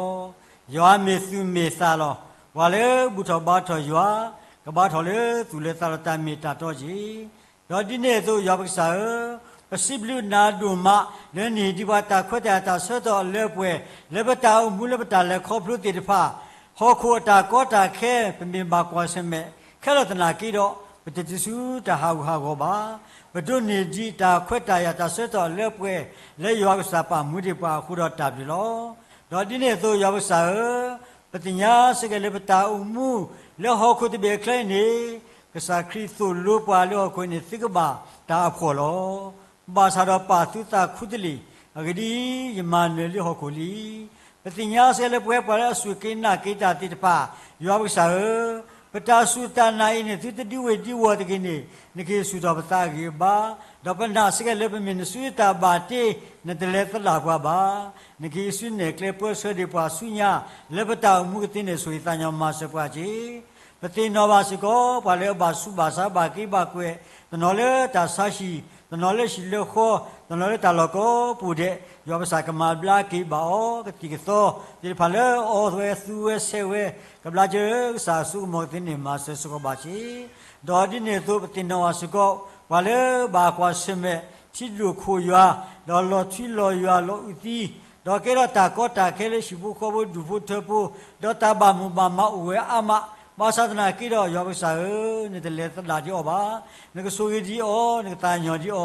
ယွၤမ့ၢ်သူၣ်မ့ၢ်သးလီၤ. ပှၤလၢဘူၣ်ထီၣ်ဘါထီၣ်ယွၤ ကဘါထီၣ်လၢသူၣ်လၢသးဒီးတၢ်မ့ၢ်တၢ်တီက့ၤ ဒီးဒ်န့ၣ်အသိး ယွၤပကစၢ်ဧၢ, ပစံးဘျုးနၤဒိၣ်မး လၢနဟ့ၣ်ဒံးပှၤတၢ်ခွဲးတၢ်ယာ်တၢ်ဆၢကတီၢ်အလၢအပှဲၤ လၢပတၢ်အိၣ်မူလၢပတၢ်လဲၤခီဖျိသ့ၣ်တဖၣ်, ဟီၣ်ခိၣ်အတၢ်ကီတၢ်ခဲ ပမ့ၢ်ဘၣ်ကွၢ်ဆၢၣ်မဲာ် ခဲလၢာ်သနာ်က့ဒီး ပတတုၤဆူတၢ်ဟးဂူာ်ဟးဂီၤဘၣ်. ပဒိးန့ၢ်ဒံးတၢ်ခွဲးတၢ်ယာ်တၢ်ဆၢကတီၢ်အလၢအပှဲၤ လၢယွၤကစၢ်ပာ်မူဒံးပှၤအဃိဒီးတၢ်ဘျုးလီၤ. ဒီးဒ်န့ၣ်အသိး ယွၤပကစၢ်ဧၢ, ပသ့ၣ်ညါစ့ၢ်ကီးလၢပတၢ်အိၣ်မူ လၢဟီၣ်ခိၣ်တဘ့ၣ်အချၢအံၤန့ၣ် ကစၢ်ခရံာ်သိၣ်လိပှၤလၢဟီၣ်ခိၣ်န့ၣ် သုကဘၣ်တၢ်အဖှီၣ်လီၤ. ဘၣ်ဆၣ်ဒီးပာ်သုသးခူတလ့ၢ်, အဂ့ၢ်ဒ်အံၤ, ယမၤနၢၤလံဟီၣ်ခိၣ်လံ. ပသ့ၣ်ညါစ့ၢ်ကီးလၢပဝဲပှၤလၢအစူၢ်က့ၤနာ်က့ၤတၢ်သ့ၣ်တဖၣ်, ယွၤပကစၢ်ဧၢ, ပတၢ်စူၢ်တၢ်နာ်အံၤန့ၣ် သုတဒုးဝ့ၤဒုးဝီၤတဂ့ၤန့ၣ် နကဟ့ၣ်ဆူၣ်ထီၣ်ပသးအဂံၢ်အဘါ, ဒီးပနာ်စ့ၢ်ကီးလၢပမ့ၢ်နစုတၢ်ဘၣ်တ့ နတလဲၤသဒၣ်ပှၤဘၣ်. နကဟ့ၣ်ဆူၣ်နဲၣ်ကျဲပၢဆှၢဒံးပှၤဆူညါ လၢပတၢ်အိၣ်မူကသ့န့ၣ် ဆိၣ်ဂ့ၤသးညီမၤစၢၤပှၤက့ၤ ပသ့ၣ်နီၣ်ဘၣ်စ့ၢ်ကီး ပှၤလၢအဘၣ်ဆူးဘၣ်ဆါဘၣ်က့ဘၣ်ကွဲး, တနီၤလၢတၢ်ဆါဟံၣ်, တနီၤလၢဟံၣ်လၢဃီ, တနီၤလၢတၢ်လီၢ်ကိးပူၤဒဲး, ယွၤပကစၢ်ကမၤဘျါက့ၤဘၣ်အီၤ, ကသံၣ်ကသီသ့ၣ်တဖၣ်လၢအအီသဝဲသူဝဲဆဲးဝဲ, ကဘျါစၢၤကစၢ်အစိကမီၤကသ့န့ၣ် မၤစၢၤစ့ၢ်ကီးဘၣ်က့ၤ ဒီးဒ်န့ၣ်အသိး ပသ့ၣ်နီၣ်ဘၣ်စ့ၢ်ကီး ပှၤလၢဘၣ်ကွၢ်ဆၢၣ်မဲာ် ထံဒိၣ်ခိၣ်ယွၤ, ဒီးလီၤထွံလီၤယွၤလီၤအုးသံ, ဒီးကဲထီၣ်တၢ်ကီတၢ်ခဲလၢဟံၣ်ဖိဃီဖိဒူၣ်ဖိထၢဖိ, ဒီးတၢ်ဘၣ်မိၣ်ဘၣ်မးအိၣ်ဝဲအါမး, ဘၣ်ဆၣ်သနာ်က့ဒီး ယွၤပကစၢ်ဧၢ, နတလဲၤသဒၣ်ဒံးအီၤဘၣ်. နကဆိၣ်ဂ့ၤဒံးအီၤ, နကသးကညီၤဒံးအီၤ,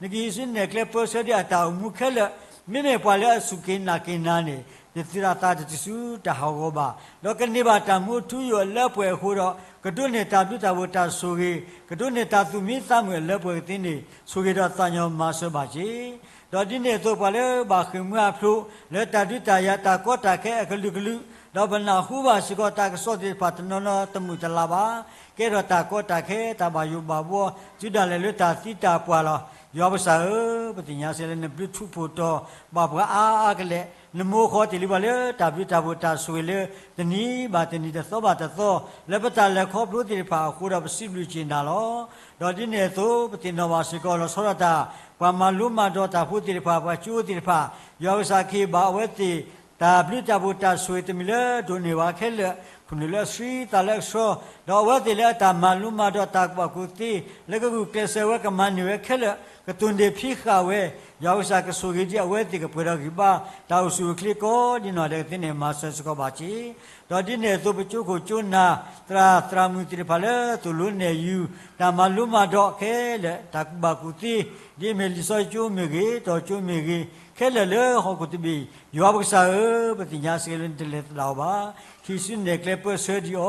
နကဟ့ၣ်ဆူၣ်နဲၣ်ကျဲပၢဆှၢဒံးအတၢ်အိၣ်မူခဲလၢာ်, မ့မ့ၢ်ပှၤလၢအစူၢ်က့ၤနာ်က့ၤနၤန့ၣ် နသုတၢ်သးတတုၤဆူတၢ်ဟးဂီၤဘၣ်, ဒီးကန့ၢ်ဘၣ်တၢ်မူအထူအယိာ်အလၢအပှဲၤအဃိဒီး ကဒိးန့ၢ်တၢ်ဘျုးတၢ်ဖှိၣ်တၢ်ဆိၣ်ဂ့ၤ, ကဒိးန့ၢ်တၢ်သူၣ်မံသးမုာ်အလၢအပှဲၤကသ့န့ၣ် ဆိၣ်ဂ့ၤဒီးသးကညီၤမၤစၢၤဘၣ်က့ၤ ဒီးဒ်န့ၣ်အသိး ပှၤလၢဘၣ်ဃ့ၢ်မှံဟးဖျိး လၢတၢ်ဒုးတၢ်ယၤတၢ်ကီတၢ်ခဲအကလုာ်ကလုာ်, ဒီးပနၢ်ဟူဘၣ်စ့ၢ်ကီးတၢ်ကစီၣ်သ့ၣ်တဖၣ်တနီၤနီၤတမုာ်တလၤဘၣ်, ကဲထီၣ်တၢ်ကီတၢ်ခဲ တၢ်ဘၣ်ယိၣ်ဘၣ်ဘှီ တုၤဒၣ်လဲာ်လၢတၢ်သံတၢ်ပှၢ်လီၤ. ယွၤပကစၢ်ဧၢ, ပသ့ၣ်ညါစ့ၢ်ကီးလၢနဘျုးထူးဖှိၣ်တီၤဘၣ်ပှၤအါအါကလဲာ်, နမိၢ်ဃီတ့ၢ်လံပှၤလၢတၢ်ဘျုးတၢ်ဖှိၣ်တၢ်ဆိၣ်ဂ့ၤလၢ တနံၤဘၣ်တနံၤတသီဘၣ်တသီ လၢပတၢ်လဲၤခီဖျိသ့ၣ်တဖၣ်အဃိဒီး ပစံးဘျုးက့ၤနၤလီၤ. ဒီးဒ်န့ၣ်အသိး ပသ့ၣ်နီၣ်ဘၣ်စ့ၢ်ကီးလီၤဆီဒၣ်တၢ် ပှၤမၤလိမၤဒိးတၢ်ဖိသ့ၣ်တဖၣ် ပှၤကၠိသ့ၣ်တဖၣ်, ယွၤပကစၢ်ကဟ့ၣ်ဘၣ်အဝဲသ့ၣ် တၢ်ဘျုးတၢ်ဖှိၣ်တၢ်ဆိၣ်ဂ့ၤတမံၤလၢဒိးန့ၢ်ပှၤခဲလၢာ်, ခိၣ်နူာ်လၢအဆှံသးလၢအကဆှီ, ဒီးအဝဲသ့ၣ်လၢအတၢ်မၤလိမၤဒိးတၢ်ကူၣ်ဘၣ်ကူၣ်သ့ လၢကဂုာ်ကျဲးစၢးဝဲကမၤန့ၢ်ဝဲခဲလၢာ်, ကတိၢ်န့ၢ်ဖံးဃာ်ဝဲ, ယွၤပကစၢ်ကဆိၣ်ဂ့ၤဒံးအဝဲသ့ၣ် ကပှဲၤဒီးဂံၢ်ဘါ တၢ်အိၣ်ဆူၣ်အိၣ်ချ့ကိးဒံနီၢ်ဒဲးကသ့န့ၣ် မၤစၢၤစ့ၢ်ကီးဘၣ်က့ၤ ဒီးဒ်န့ၣ်အသိး ပကၠိခိၣ်ကၠိနၢ် သရၣ်သရၣ်မုၣ်သ့ၣ်တဖၣ်လၢသိၣ်လိနဲၣ်ယုၤ တၢ်မၤလိမၤဒိးခဲလၢာ် တၢ်ကူၣ်ဘၣ်ကူၣ်သ့, ဒ်အမ့ၢ်လံာ်စီဆှံကၠိမ့ၢ်ဂ့ၤ, တီၤကၠိမ့ၢ်ဂ့ၤ, ခဲလၢာ်လၢဟီၣ်ခိၣ်တဘ့ၣ်, ယွၤပကစၢ်ဧၢ, ပသ့ၣ်ညါစ့ၢ်ကီးလၢနတလဲၤသဒၣ်အီၤဘၣ်. ဟံးစုနဲၣ်ကျဲပၢဆှၢဒံးအီၤ,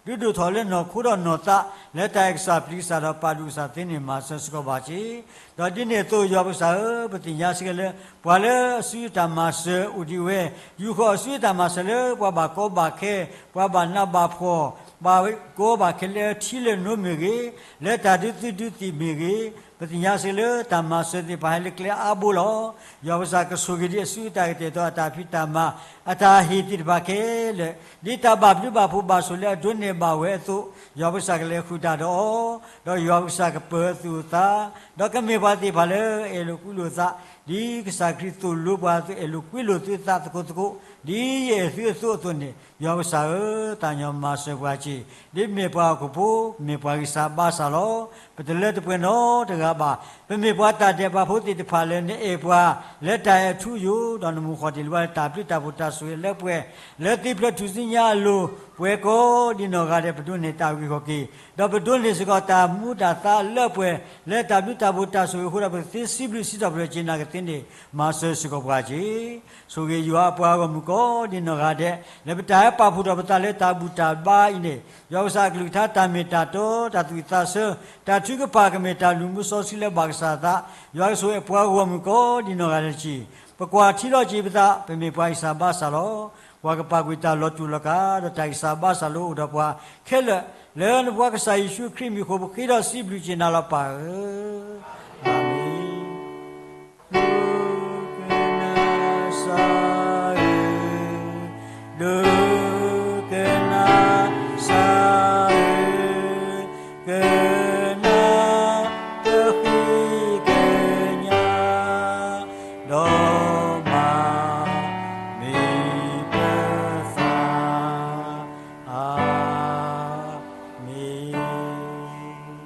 ဒုးဒိၣ်ထီၣ်လၢနီၢ်ခိဒီးနီၢ်သး လၢတၢ်အဲၣ်ကစၢ်ပျံၤကစၢ်ဒီးပာ်ဒူၣ်ကစၢ်သ့န့ၣ် မၤစၢၤစ့ၢ်ကီးဘၣ်က့ၤ ဒီးဒ်န့ၣ်အသိး ယွၤပကစၢ်ဧၢ, ပသ့ၣ်ညါစ့ၢ်ကီးလၢ ပှၤလၢအစုတၢ်မၤစၢၤအိၣ်ဒံးဝဲ, ယူာ်ဃီၤအစုတၢ်မၤစၢၤလၢ ပှၤဘၣ်ကီဘၣ်ခဲ, ပှၤဘၣ်နးဘၣ်ဖှီၣ်, ဘၣ်ကီဘၣ်ခဲလၢထံလၢနိမ့ၢ်ဂ့ၤ, လၢတၢ်ဒုးသုဒုးသံၣ်မ့ၢ်ဂ့ၤ, ပသ့ၣ်ညါစ့ၢ်ကီးလၢတၢ်မၤစၢၤသ့ၣ်တဖၣ်ဟဲလၢကျဲအါဘိလီၤ. ယွၤပကစၢ်ကဆိၣ်ဂ့ၤဒံးအစုအတၢ်ကတဲာ်ကတီၤ အတၢ်ဖံးတၢ်မၤ အတၢ်ဟ့ၣ်သ့ၣ်တဖၣ်ခဲလၢာ်, ဒ်တၢ်ဘၣ်ဘျုးဘၣ်ဖှိၣ်ဘၣ်ဆိၣ်လၢအဒိးန့ၢ်ဘၣ်ဝဲအသိး, ယွၤပကစၢ်ကလဲၤဃုာ်တၢ်ဒီးအီၤ, ဒီးယွၤပကစၢ်ကပၢၤအသူၣ်အသး, ဒီးကမ့ၢ်ပှၤသ့ၣ်တဖၣ်လၢအအဲၣ်လိာ်ကွံလိာ်သး, ဒ်ကစၢ်ခရံာ်သိၣ်လိပှၤအသိး အဲၣ်လိာ်ကွံလိာ်သုသးသကိးသကိး, ဒ်ယအဲၣ်သုအသိးအသိးန့ၣ်, ယွၤပကစၢ်ဧၢ, သးညီမၤစၢၤပှၤက့ၤ, ဒ်ပမ့ၢ်ပှၤဟီၣ်ခိၣ်ဖိ, မ့ၢ်ပှၤဂံၢ်စၢ်ဘါစၢ်လီၤ. ပတလၢတပှဲၤနီတဂၤဘၣ်. ပမ့ၢ်ပှၤတၢ်ဒဲးဘးဖိသ့ၣ်တဖၣ်လၢနအဲၣ်ပှၤ လၢတၢ်အဲၣ်ထူယိာ်, ဒီးနမိၢ်ဃီတ့ၢ်လံပှၤလၢတၢ်ဘျုးတၢ်ဖှိၣ်တၢ်ဆိၣ်ဂ့ၤလၢပှဲၤ, လၢသံဖျၢၣ်ထူၣ်စုညါအလိၤ, ပှၤကိးဒံနီၢ်ဂၤဒဲး ပဒိးန့ၢ်တၢ်အုၣ်က့ၤခီၣ်က့ၤ, ဒီးပဒိးန့ၢ်စ့ၢ်ကီးတၢ်မူတၢ်သးလၢပှဲၤ, လၢတၢ်ဘျုးတၢ်ဖှိၣ်တၢ်ဆိၣ်ဂ့ၤအဃိဒီး ပကသ့စံးဘျုးစံးထီၣ်ပတြၢၤက့ၤနၤကသ့န့ၣ် မၤစၢၤစ့ၢ်ကီးပှၤက့ၤ ဆိၣ်ဂ့ၤယွၤအပှၤဂီၢ်မုၢ်ကိးဒံနီၢ်ဂၤဒဲး, လၢပတၢ်ဟဲပာ်ဖှိၣ်ထီၣ်ပသးလၢတၢ်ဘူၣ်တၢ်ဘါအံၤန့ၣ်, ယွၤကစၢ်အကလုၢ်ကထါတၢ်မ့ၢ်တၢ်တီ, တၢ်သူၣ်ဝံၣ်သးဆၢ, တၢ်ထုကဖၣ်ကမ့ၢ်တၢ်လုၢ်မူစီဆှံလၢဘၣ်ကစၢ်အသး, ယွၤကဆိၣ်ဂ့ၤပှၤဂီၢ်မုၢ်ကိးဒံနီၢ်ဂၤဒဲးတက့ၢ်. ပကွၢ်ထံလီၤက့ၤပသး, ပမ့ၢ်ပှၤဂံၢ်စၢ်ဘါစၢ်လီၤ. ပှၤကပာ်ကွံာ်တၢ်လီၤတူာ်လီၤကာ်, ဒီးတၢ်ဂံၢ်စၢ်ဘါစၢ်လၢအိၣ်ဒီးပှၤခဲလၢာ်, လၢနဖိခွါကစၢ်ယ့ၣ်ၡူးခရံာ်မံၤအဃိ ပဃ့ဒီးစံးဘျုးက့ၤနၤလီၤပၢ်ဧၢ, အၤမ့ၣ်. ဒိကနၣ်စၢ်ဧၢ, ဒိကနၣ်စၢ်ဧၢ, ကနၣ်တဃံကညး, ဒီးမၤမ့ၢ်ပသး, အၤမ့ၣ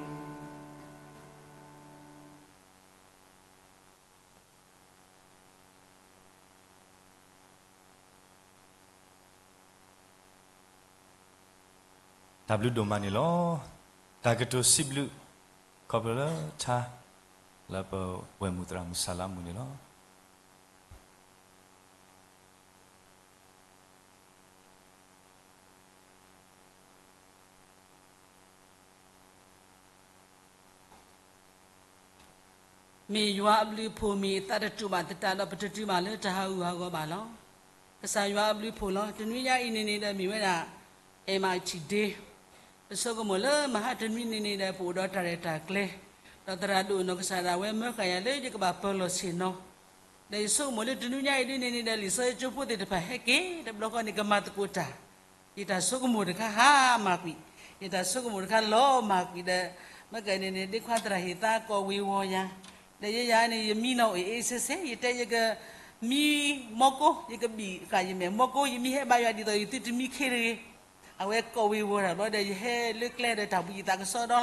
်. တၢ်ဘျုးဒိၣ်မးန့ၣ်လီၤ. တၢ်ကတိၤစံးဘျုး ခီဖျိလၢထါ လၢပဝဲၢ်မုၢ်သရၣ်မုၣ်ဆၢလၢအမုၢ်န့ၣ်လီၤ. မ့ၢ်ယွၤအဘျုးအဖှိၣ်မ့ၢ်အသးတတူာ်ဘၣ်သတးဒီး ပတတုၤဘၣ်လၢတၢ်ဟးဂူာ်ဟးဂီၤဘၣ်လီၤ. ကစၢ်ယွၤအဘျုးအဖှိၣ်လီၤ. တနွံညါအံၤန့ၣ်န့ၣ်ဒီးမ့ၢ်ဝဲဒၣ် MIT Day ပဆိကမိၣ်လၢမဟါတနွံန့ၣ်န့ၣ်ဒီး ပအိၣ်ဒီးတၢ်ရဲၣ်တၢ်ကျဲၤ, ဒီးသရၣ်ဒိၣ်နီၢ်ကစၢ်ဒၣ်ဝဲမၢဃာ်ယၤလၢယကဘၣ်ပၢၤလီၢ်ဆ့ၣ်နီၤ, ဒီးယဆိကမိၣ်လၢတနွံညါအံၤဒ်န့ၣ်န့ၣ်ဒီး လံာ်စီဆှံကၠိဖိသ့ၣ်တဖၣ်ဟဲက့ၤ တဘျီဃီန့ၣ် ကမၤသကိးတၢ်, ယတၢ်ဆိကမိၣ်တခါဟးမၤကွံာ်, ယတၢ်ဆိကမိၣ်တခါလီၤမၤကွံာ်ဒီး မ့ၢ်ကဲန့ၣ်န့ၣ် ဒ့ခွါသရၣ်ဟ့ၣ်သါကိးဝ့ၤဝီၤယၤ, ဒီးယဲယၤန့ၣ် ယမံနီၤအိၣ်အ့စဲစဲ ယတဲယကမံမီကိ, ယကဘံၣ်ဃာ်ယမဲာ်မီကိ, ယမံဟဲဘါယွၤဒ်သိးယသုတမံခ့တဂ့ၤ, အဝဲကိးဝ့ၤဝီၤတၢ်ဘျီဒီး ယဟဲလၢကျဲဒီးတၢ်ဘှံးယသးကစီဒီလီၤ.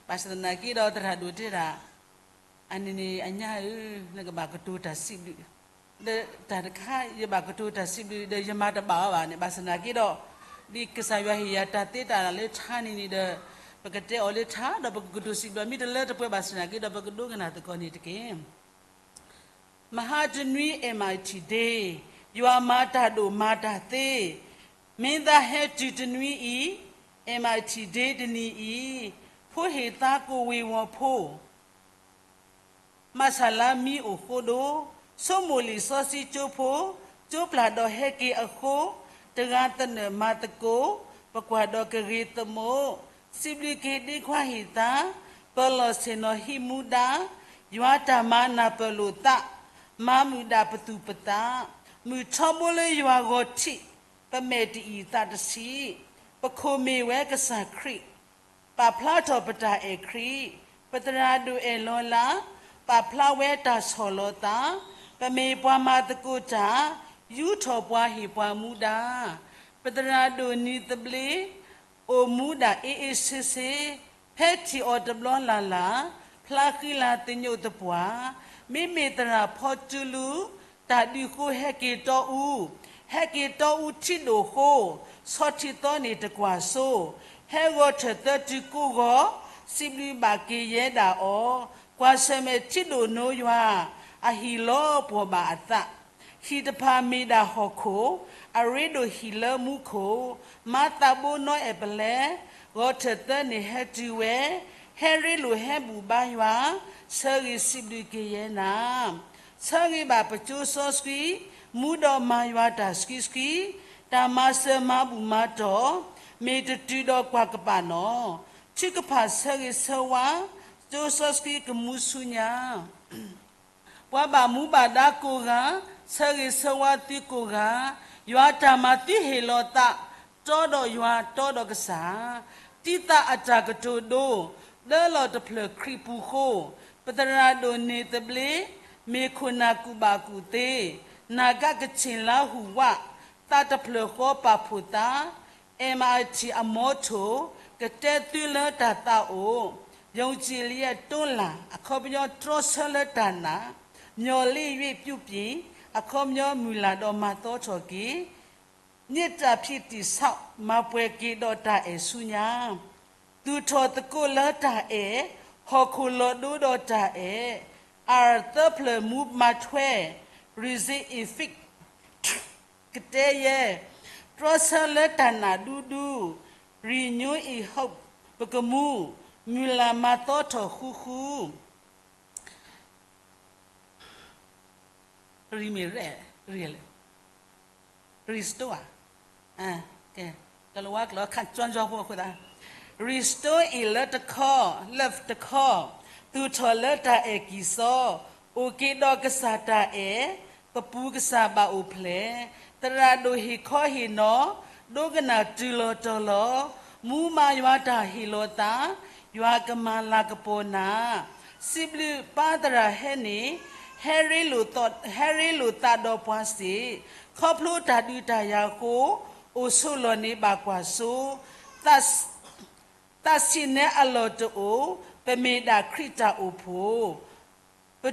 ဘၣ်ဆၣ်သနာ်က့ဒီးသရၣ်ဒိၣ်တဲဒၣ် အန့ၣ်န့ၣ် အညါဧၢ, နကဘၣ်ကတိၤတၢ်စံးဘျုး, ဒီးတၢ်တခါ ယဘၣ်ကတိၤတၢ်စံးဘျုးဒီး ယမၤတဘၣ်အီၤဘၣ်န့ၣ်, ဘၣ်ဆၣ်သနာ်က့ဒီး ဒ်ကစၢ်ယွၤဟ့ၣ်ယၤတၢ်သ့တၢ်လၢထါန့ၣ်န့ၣ်ဒီး ပကတဲအီၤလၢထါ ဒီးပကကတိၤစံးဘျုး, မ့ၢ်တလၢတပှဲၤဘၣ်ဆၣ်သနာ်က့ဒီး ပကဒိကနၣ်သကိးန့ၣ်တက့ၢ်. မဟါတနွံ MIT Day, ယွၤမၤတၢ်ဒိၣ်မၤတၢ်သ့, မ့ၢ်သးဟဲတုၤတနွံအံၤ, MIT Day တနံၤအံၤ, ဖိဟ့ၣ်သါကိးဝ့ၤဝီၤဖိ မၤဆၣ်လါမံအိၣ်ဃိဒိၣ်, ဆိမိၣ်လံာ်စီဆှံကၠိဖိ, ကၠိပျၢ်ဒီးဟဲက့ၤအဃိ, တဂၤသနၢၣ်မၤသကိး, ပကွၢ်ဒီးကဂ့ၤသမူ, စံးဘျုးက့ၤဒ့ခွါဟ့ၣ်သါ, ပလီၢ်ဆ့ၣ်နီၤဟံးမူဒါ, ယွၤတၢ်မၤနၢ်ပၢၢ်လိာ်သး, မၤမုာ်ဒၣ်ပသူၣ်ပသး, မုၢ်ထီဘိလၢယွၤဂီၤထံး, ပမဲာ်တအံၣ်သးတဆံး, ပခိၣ်မ့ၢ်ဝဲကစၢ်ခရံာ် ပာ်ဖျါထီၣ်ပတၢ်အဲၣ်ခရံာ်, ပသရၣ်ဒိၣ်အဲၣ်လီၤလး, ပာ်ဖျါဝဲတၢ်ဆီၣ်လီၤသး, ပမ့ၢ်ပှၤမၤသကိးတၢ်, ယူထီၣ်ပှၤဟ့ၣ်ပှၤမူဒါ, ပသရၣ်ဒိၣ်နံၤသဘျ့, အိၣ်မူဒၣ်အ့အ့ဆ့ဆ့, ဖဲထံၣ်အီၤတဘျီလၢ်လၢ်, ဖျါဃံလၤသညိးသပှၢ်, မ့မ့ၢ်သရၣ်ဖီတူလူ, တၢ်ဒုးဃိဟဲက့ၤတီအူ, ဟဲက့ၤတီအူထံဒိၣ်ဃိ, ဆီထံၣ်သီန့ၣ်တကွၢ်စိ, ဟဲဂီၤထၢၣ်သၢတုၤကိးဂီၤ, စံးဘျုးဘၣ်က့ၤယဲဒၣ်အီၤ, ကွၢ်ဆၢၣ်မဲာ်ထံဒိၣ်နိယွၤ, အဟံၣ်လီၤပှီၢ်ဘၣ်အသး, ဟံၣ်တဖၣ်မ့ၢ်ဒၣ်ဟီၣ်ခိၣ်, အရ့ဒိၣ်ဟံၣ်လၢမူခိၣ်, မၤသးဘိနီအဲၣ်ပလဲ, ဂီၤထၢၣ်သၢန့ၣ်ဟဲတုၤဝဲ, ဟဲရ့လိာ်ဟဲဘူၣ်ဘါယွၤ, ဆၢဂ့ၤစံးဘျုးက့ၤယဲနၤ ဆၢဂ့ၤဘၣ်ပကၠိစီဆှံ, မူဒီးမၤယွၤတၢ်ဆှံဆှံ, တၢ်မၤစၢၤမၤဘူၣ်မၤတီၢ်, မ့ၢ်တတုၤဒီးကွၢ်ကပာ်နီၣ်, ထုကဖၣ်ဆၢဂ့ၤဆၢဝါ, ကၠိစီဆှံကမူဆူညါ, ပှၤဘၣ်မူဘၣ်ဒါကိးဂၤ, ဆၢဂ့ၤဆၢဝါသုကိးဂၤ, ယွၤတၢ်မၤသုဟ့ၣ်လီၤသး, တီဒီးယွၤတီဒီးကစၢ်, တံသးအတၢ်ကတိၤဒိ, ဒၢလီၤတဖျၢၣ်ခရံာ်ပူၤဃိ, ပသရၣ်ဒိၣ်န့ၢ်သဘျ့, မ့ၢ်ခိၣ်နၢ်ကူၣ်ဘၣ်ကူၣ်သ့, နၢ်ကးကဆ့ၣ်လါဟူၣ်ဝး, သးတဖျၢၣ်ဃီပာ်ဖှိၣ်သး, အဲၣ်မၤအထံၣ်အမီထိၣ်, ကတဲသုလၢတၢ်သးအိၣ်, ယုံကြည်လျက်တွန်းလှန်, အခီပညီတြီဆၢလၢတၢ်နာ်, မျှော်လင့်၍ ပြုပြင်, အခီပညီမုၢ်လၢ်ဒီးမၤသီထီၣ်က့ၤ, မေတ္တာဖြင့်တည်ဆောက်, မၤပှဲၤက့ၤဒီးတၢ်အဲၣ်ဆူညါ, သူၣ်ထီၣ်သကိးလၢတၢ်အဲၣ်, ဟီၣ်ခိၣ်လီၤဒိဒီးတၢ်အဲၣ်, အၢ်သၢဖျၢၣ်မူမၤထွဲ, reason effect ကတဲယဲ, တြီဆၢလၢတၢ်နာ်ဒူဒူ, renew in hope ပကမူ, မုၢ်လၢ်မၤသီထီၣ်ဃူဃူ ရမံၤရဲၣ်, ရံၣ်လဲၣ်, restore ဧါ, ကဲ, ကလၤဝါကျိာ်ခါကၠီကၠီဖိအဃိသတး, restore in လၢတခီ, love တခီ, သူၣ်ထီၣ်လၢတၢ်အဲၣ်ကံၢ်စီ, အိၣ်က့ၤဒီးကစၢ်တၢ်အဲၣ်, ပပူၤကစၢ်ဘၣ်အိၣ်ဖျဲၣ်, သရၣ်ဒိၣ်ဟ့ၣ်ခီဟ့ၣ်နီၤ, ဒိကနၣ်တုၤလီၤတီၤလီၤ, မူမၤယွၤတၢ်ဟ့ၣ်လီၤသး, ယွၤကမၤလၤကပီၤနၤ, စံးဘျုးပၢ်သရၣ်ဟဲန့ၣ်, ဟဲရ့လိာ်သး, ဟဲရ့လိာ်သးဒီးပှၤစ့ၢ်, ခီဖျိတၢ်ဒုးတၢ်ယၤအဃိ, အိၣ်ဆိးလီၢ်န့ၣ်ဘၣ်ကွၢ်စိ, သး, သးဆံးနဲအလီၢ်တအိၣ်, ပမ့ၢ်ဒၣ်ခရံာ်တၢ်အိၣ်ဖှိၣ် ပ,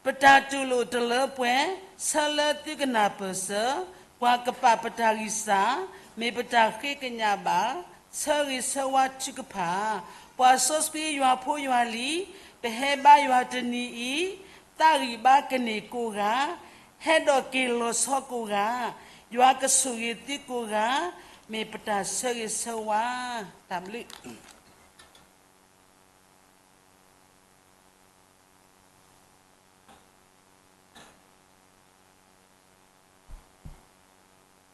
ပတၢ်တူၢ်လိာ်တလၢပှဲၤ, ဆၢလၢသုကနၢ်ပၢၢ်စၢၤ, ပှၤကပာ်ပတၢ်ဂံၢ်စၢ်, မ့ၢ်ပတၢ်ဃ့ကညးဘၣ်, ဆၢဂ့ၤဆၢဝါထုကဖၣ်, ပှၤစီဆှံယွၤဖိယွၤလံၤ, ပဟဲဘါယွၤတနံၤအံၤ, သးဂံၢ်ဘါကန့ၢ်ကိးဂၤ, ဟဲဒီးက့ၤလီၤဆီကိးဂၤ, ယွၤကဆိၣ်ဂ့ၤသုကိးဂၤ, မ့ၢ်ပတၢ်ဆၢဂ့ၤဆၢဝါ, တၢ်ဘျုး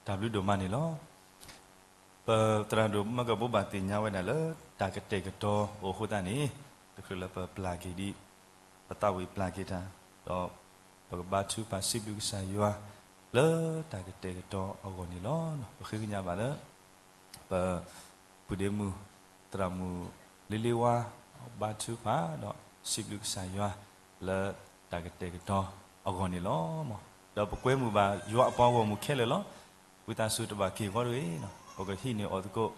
တၢ်ဘျုးဒိၣ်မးန့ၣ်လီၤ. ပသရၣ်ဒိၣ်မၢကဘိဘၣ်သ့ၣ်ညါဝဲဒၣ်လၢ တၢ်ကတဲာ်ကတီၤအိၣ်အဃိသတးန့ၣ်, တချုးလၢပပျၢ်က့ၤဒံး, ပသးဝံၣ်ပျၢ်က့ၤတၢ်, ဒီးပကဘါထုကဖၣ်စံးဘျုးကစၢ်ယွၤ လၢတၢ်ကတဲာ်ကတီၤအဂီၢ်န့ၣ်လီၤ. ပဃ့ကညးဘၣ်လၢ ပပုၢ်ဒ့မုၣ် သရၣ်မုၣ်လ့လ့ဝါ ဘါထုကဖၣ်ဒီးစံးဘျုးကစၢ်ယွၤ လၢတၢ်ကတဲာ်ကတီၤအဂီၢ်န့ၣ်လီၤ. ဒီးပကွဲမုာ်ဘၣ်ယွၤအပှၤဂီၢ်မုၢ်ခဲလၢာ်လီၤ. ဝံသးစူၤတဘၣ်က့ၤအဂီၢ်တဂ့ၤ, ပကဟံးန့ၢ်အီၤသကိး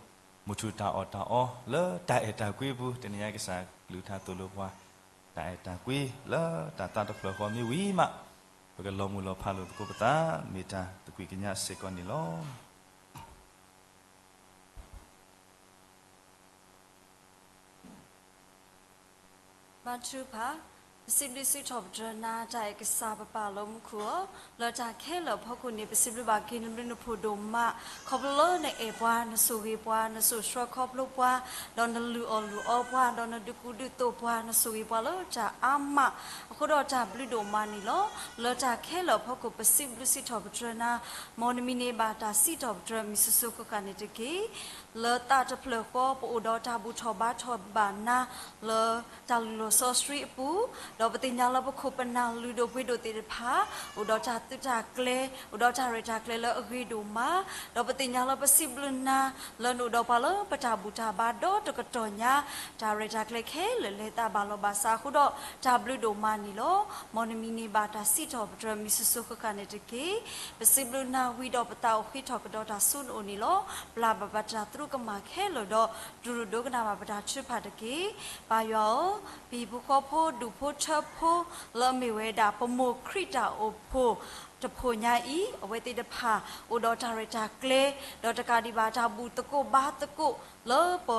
မုၢ်ထူၣ်တၢ်အီၣ်တၢ်အီလၢတၢ်အဲၣ်တၢ်ကွံအပူၤ, တနံၤညါကစၢ်ကလုၢ်ကထါသိၣ်လိပှၤ တၢ်အဲၣ်တၢ်ကွံလၢတၢ်သးတဖျၢၣ်ဃီမ့ၢ်ဝံၤမး, ပကလီၤမုၢ်လီၤဖးလိာ်သကိးပသး, မ့ၢ်တၢ်သကွံၢ်ကညးစ့ၢ်ကီးန့ၣ်လီၤ. ဘါထုကဖၣ်, ပစံးဘျုးစံးထီၣ်ပတြၢၤနၤ တၢ်အဲၣ်ကစၢ်ပပၢ်လၢမူခိၣ်ဧၢ, လၢတၢ်ခဲလၢာ်အဖီခိၣ်န့ၣ် ပစံးဘျုးဘၣ်က့ၤနဘျုးနဖှိၣ်ဒိၣ်မး, ခီဖျိလၢနအဲၣ်ပှၤ, နဆိၣ်ဂ့ၤပှၤ, နစိာ်ဆှၢခီဖျိပှၤ, ဒီးနလုၢ်အီၣ်လုၢ်အီပှၤ, ဒီးနဒုးကူဒုးသိးပှၤ, နဆိၣ်ဂ့ၤပှၤလၢတၢ်အါမး, အဃိဒီးတၢ်ဘျုးဒိၣ်မးန့ၣ်လီၤ. လၢတၢ်ခဲလၢာ်အဖီခိၣ် ပစံးဘျုးစံးထီၣ်ပတြၢၤနၤ, မ်နမံၤန့ၢ်ဘၣ်တၢ်စံးထီၣ်ပတြၢၤမံၤစိၤစိၤဃၣ်ဃၣ်န့ၣ်တက့ၢ်. လၢသးတဖျၢၣ်ဃီ ပအိၣ်ဒီးတၢ်ဘူၣ်ထီၣ်ဘါထီၣ်ဘၣ်နၤ လၢတၢ်လုၢ်လီၢ်စီဆှံအပူၤ, ဒီးပသ့ၣ်ညါလၢပခိၣ်ပနၢ်လုၢ်ဒိၣ်ပှ့ၤဒိၣ်သ့ၣ်တဖၣ် အိၣ်ဒီးတၢ်သုးတၢ်ကျဲၤ, အိၣ်ဒီးတၢ်ရဲၣ်တၢ်ကျဲၤလၢအဂ့ၤဒိၣ်မး, ဒီးပသ့ၣ်ညါလၢပစံးဘျုးနၤ လၢနအိၣ်ဒီးပှၤလၢပတၢ်ဘူၣ်တၢ်ဘါဒီတကတီၢ်ညါ, တၢ်ရဲၣ်တၢ်ကျဲၤခဲလၢာ်လဲၤသးဘၣ်လီၤဘၣ်စးအဃိဒီး တၢ်ဘျုးဒိၣ်မးန့ၣ်လီၤ. မ်နမံၤန့ၢ်ဘၣ်တၢ်စံးထီၣ်ပတြၢၤမံၤစိၤစိၤဃၣ်ဃၣ်န့ၣ်တက့ၢ်. ပစံးဘျုးနၤဝံၤဒီးပသးအိၣ်ဃ့ထီၣ်ကဒီးတၢ်ဆိနအိၣ်န့ၣ်လီၤ. ပျၢ်ဘၣ်ပတၢ်သရူးကမၣ်ခဲလၢာ်ဒီး ဒုးရူၢ်ဒိကနၣ်ဘၣ်ပတၢ်ထုကဖၣ်တက့ၢ်. ပၢ်ယွၤဧၢ, ပဟံၣ်ဖိဃီဖိဒူၣ်ဖိထၢဖိ လၢအမ့ၢ်ဝဲဒၣ် ပမိၢ်ခရံာ်တၢ်အိၣ်ဖှိၣ်တဖှိၣ်ညါအံၤ, အဝဲသ့ၣ်တဖၣ် အိၣ်ဒီးတၢ်ရဲၣ်တၢ်ကျဲၤ, ဒီးတကးဒံးဘၣ်တၢ်ဘူၣ်သကိးဘါသကိး လၢပ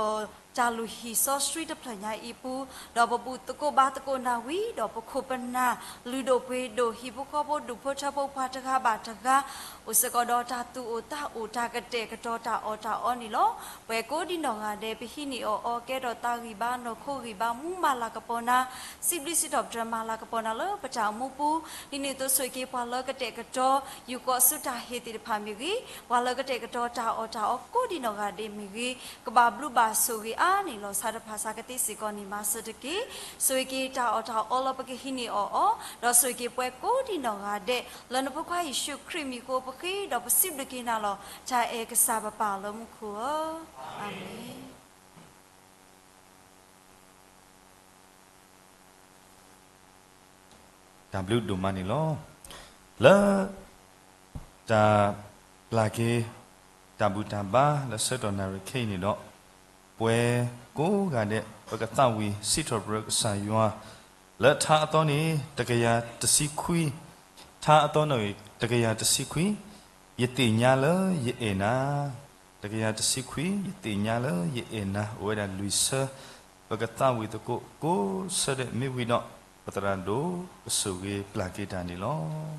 တၢ်လုၢ်ဟံၣ်စီဆှံတဖျၢၣ်ညါအံၤအပူၤ, ဒီးပဘူၣ်သကိးဘါသကိးနၤဝံၤဒီး ပခိၣ်ပနၢ်လုၢ်ဒိၣ်ပှ့ၤဒိၣ် ဟံၣ်ဖိဃီဖိဒူၣ်ဖိထၢဖိပှၤတဂၤဘၣ်တဂၤ အိၣ်စ့ၢ်ကီးဒီးတၢ်သူၣ်အိၣ်သးအိၣ် တၢ်ကတဲာ်ကတီၤတၢ်အီၣ်တၢ်အီန့ၣ်လီၤ. ပှၤကိးဒံနီၢ်ဂၤဒဲး ပဟံးန့ၢ်အီၤအီၤ ကဲထီၣ်သးဂံၢ်ဘါ နီၢ်ခိဂံၢ်ဘါ မူမၤလၤကပီၤနၤ, စံးဘျုးစံးထီၣ်ပတြၢၤမၤလၤကပီၤနၤလၢပတၢ်အိၣ်မူပူၤ, ဒ်န့ၣ်အသိးဆိၣ်ဂ့ၤက့ၤပှၤလၢကတဲာ်ကတီၤ ယူၢ်ဃီၤဆူတၢ်ဟ့ၣ်သ့ၣ်တဖၣ်မ့ၢ်ဂ့ၤ, ပှၤလၢကတဲာ်ကတီၤတၢ်အီၣ်တၢ်အီကိးဒံနီၢ်ဂၤဒဲးမ့ၢ်ဂ့ၤ, ကဘၣ်ဘျုးဘၣ်ဆိၣ်ဂ့ၤအါန့ၢ်လီၤ ဆါတဖၣ်ဆါကသ့စ့ၢ်ကီးန့ၣ် မၤစၢၤတက့ၢ်. ဆိၣ်ဂ့ၤက့ၤတၢ်အီၣ်တၢ်အီလၢပကဟံးန့ၢ်အီၤအီၤ, ဒီးဆိၣ်ဂ့ၤက့ၤပှၤကိးဒံနီၢ်ဂၤဒဲး လၢနဖိခွါယ့ၣ်ၡူးခရံာ်မံၤဃိ ပဃ့ဒီးပစံးဘျုးက့ၤနၤလီၤ. တၢ်အဲၣ်ကစၢ်ပပၢ်လၢမူခိၣ်ဧၢ, အၤမ့ၣ်. တၢ်ဘျုးဒိၣ်မးန့ၣ်လီၤ. လၢတၢ်ပျၢ်က့ၤ တၢ်ဘူၣ်တၢ်ဘါလၢဆၢကတီၢ်နၣ်ရံၣ်ခဲအံၤန့ၣ်ဒီး, ပှၤကိးဂၤဒဲး ပကသးဝံၣ်စံးထီၣ်ပတြၢၤကစၢ်ယွၤ, လၢထါအသီန့ၣ် တကယၤတဆံခွံ, ထါအသီန့ၣ် တကယၤတဆံခွံ, ယသ့ၣ်ညါလၢယအဲၣ်နၤ, တကယၤတဆံခွံ, ယသ့ၣ်ညါလၢယအဲၣ်နၤ အိၣ်ဝဲဒၣ်လွံၢ်ဆၢ, ပကသးဝံၣ်သကိးကိးဆၢဒဲးမ့ၢ်ဝံၤဒီး ပသရၣ်ဒိၣ်ကဆိၣ်ဂ့ၤပျၢ်က့ၤတၢ်န့ၣ်လီၤ.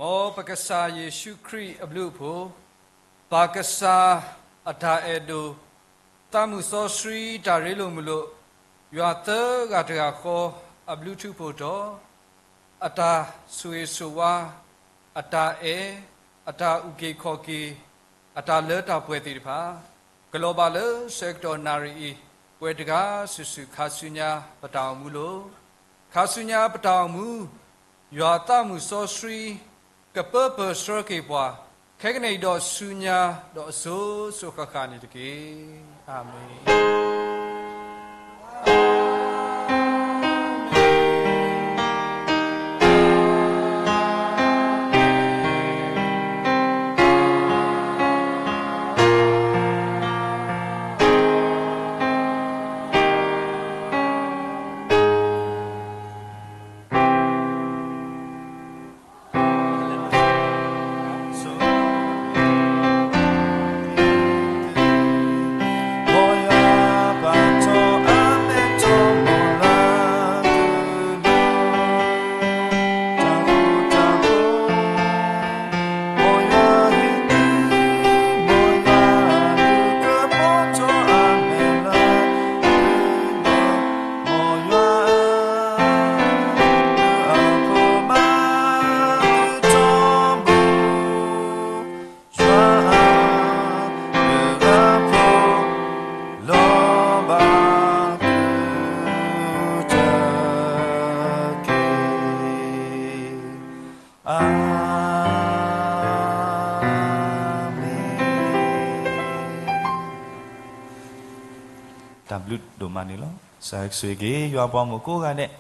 မ်ပကစၢ်ယ့ၣ်ၡူးခရံာ်အဘျုးအဖှိၣ်, ပၢ်ကစၢ်အတၢ်အဲၣ်ဒိၣ်, သးမုၢ်စီဆှံတၢ်ရ့လိာ်မုာ်လိာ်, ယွၤသၢဂၤတဂၤဃီအဘျုးထူးဖှိၣ်တီၤ, အတၢ်ဆိၣ်ဂ့ၤဆိၣ်ဝါ, အတၢ်အဲၣ်, အတၢ်အုၣ်က့ၤခီၣ်က့ၤ, အတၢ်လၢတၢ်ပှဲၤသ့ၣ်တဖၣ်, ကလီၤဘၣ်လၢဆၢကတီၢ်နၣ်ရံၣ်အံၤ, ပဝဲတဂၤစုာ်စုာ်ခါဆူညါပတၢ်အိၣ်မူလီၤ. ခါဆူညါပတၢ်အိၣ်မူ, ယွၤသးမုၢ်စီဆှံ, ကပၢပၢၢ်ဆှၢက့ၤပှၤ, ခဲကနံၣ်အံၤဒီးဆူညါ, ဒီးအစိၤစိၤဃၣ်ဃၣ်န့ၣ်တက့ၢ်. အၤမ့ၣ်. တၢ်ဘျုးဒိၣ်မးန့ၣ်လီၤ. စံးဆိၣ်ဂ့ၤက့ၤ ယွၤပှၤမိၢ်ကိးဂၤဒဲး,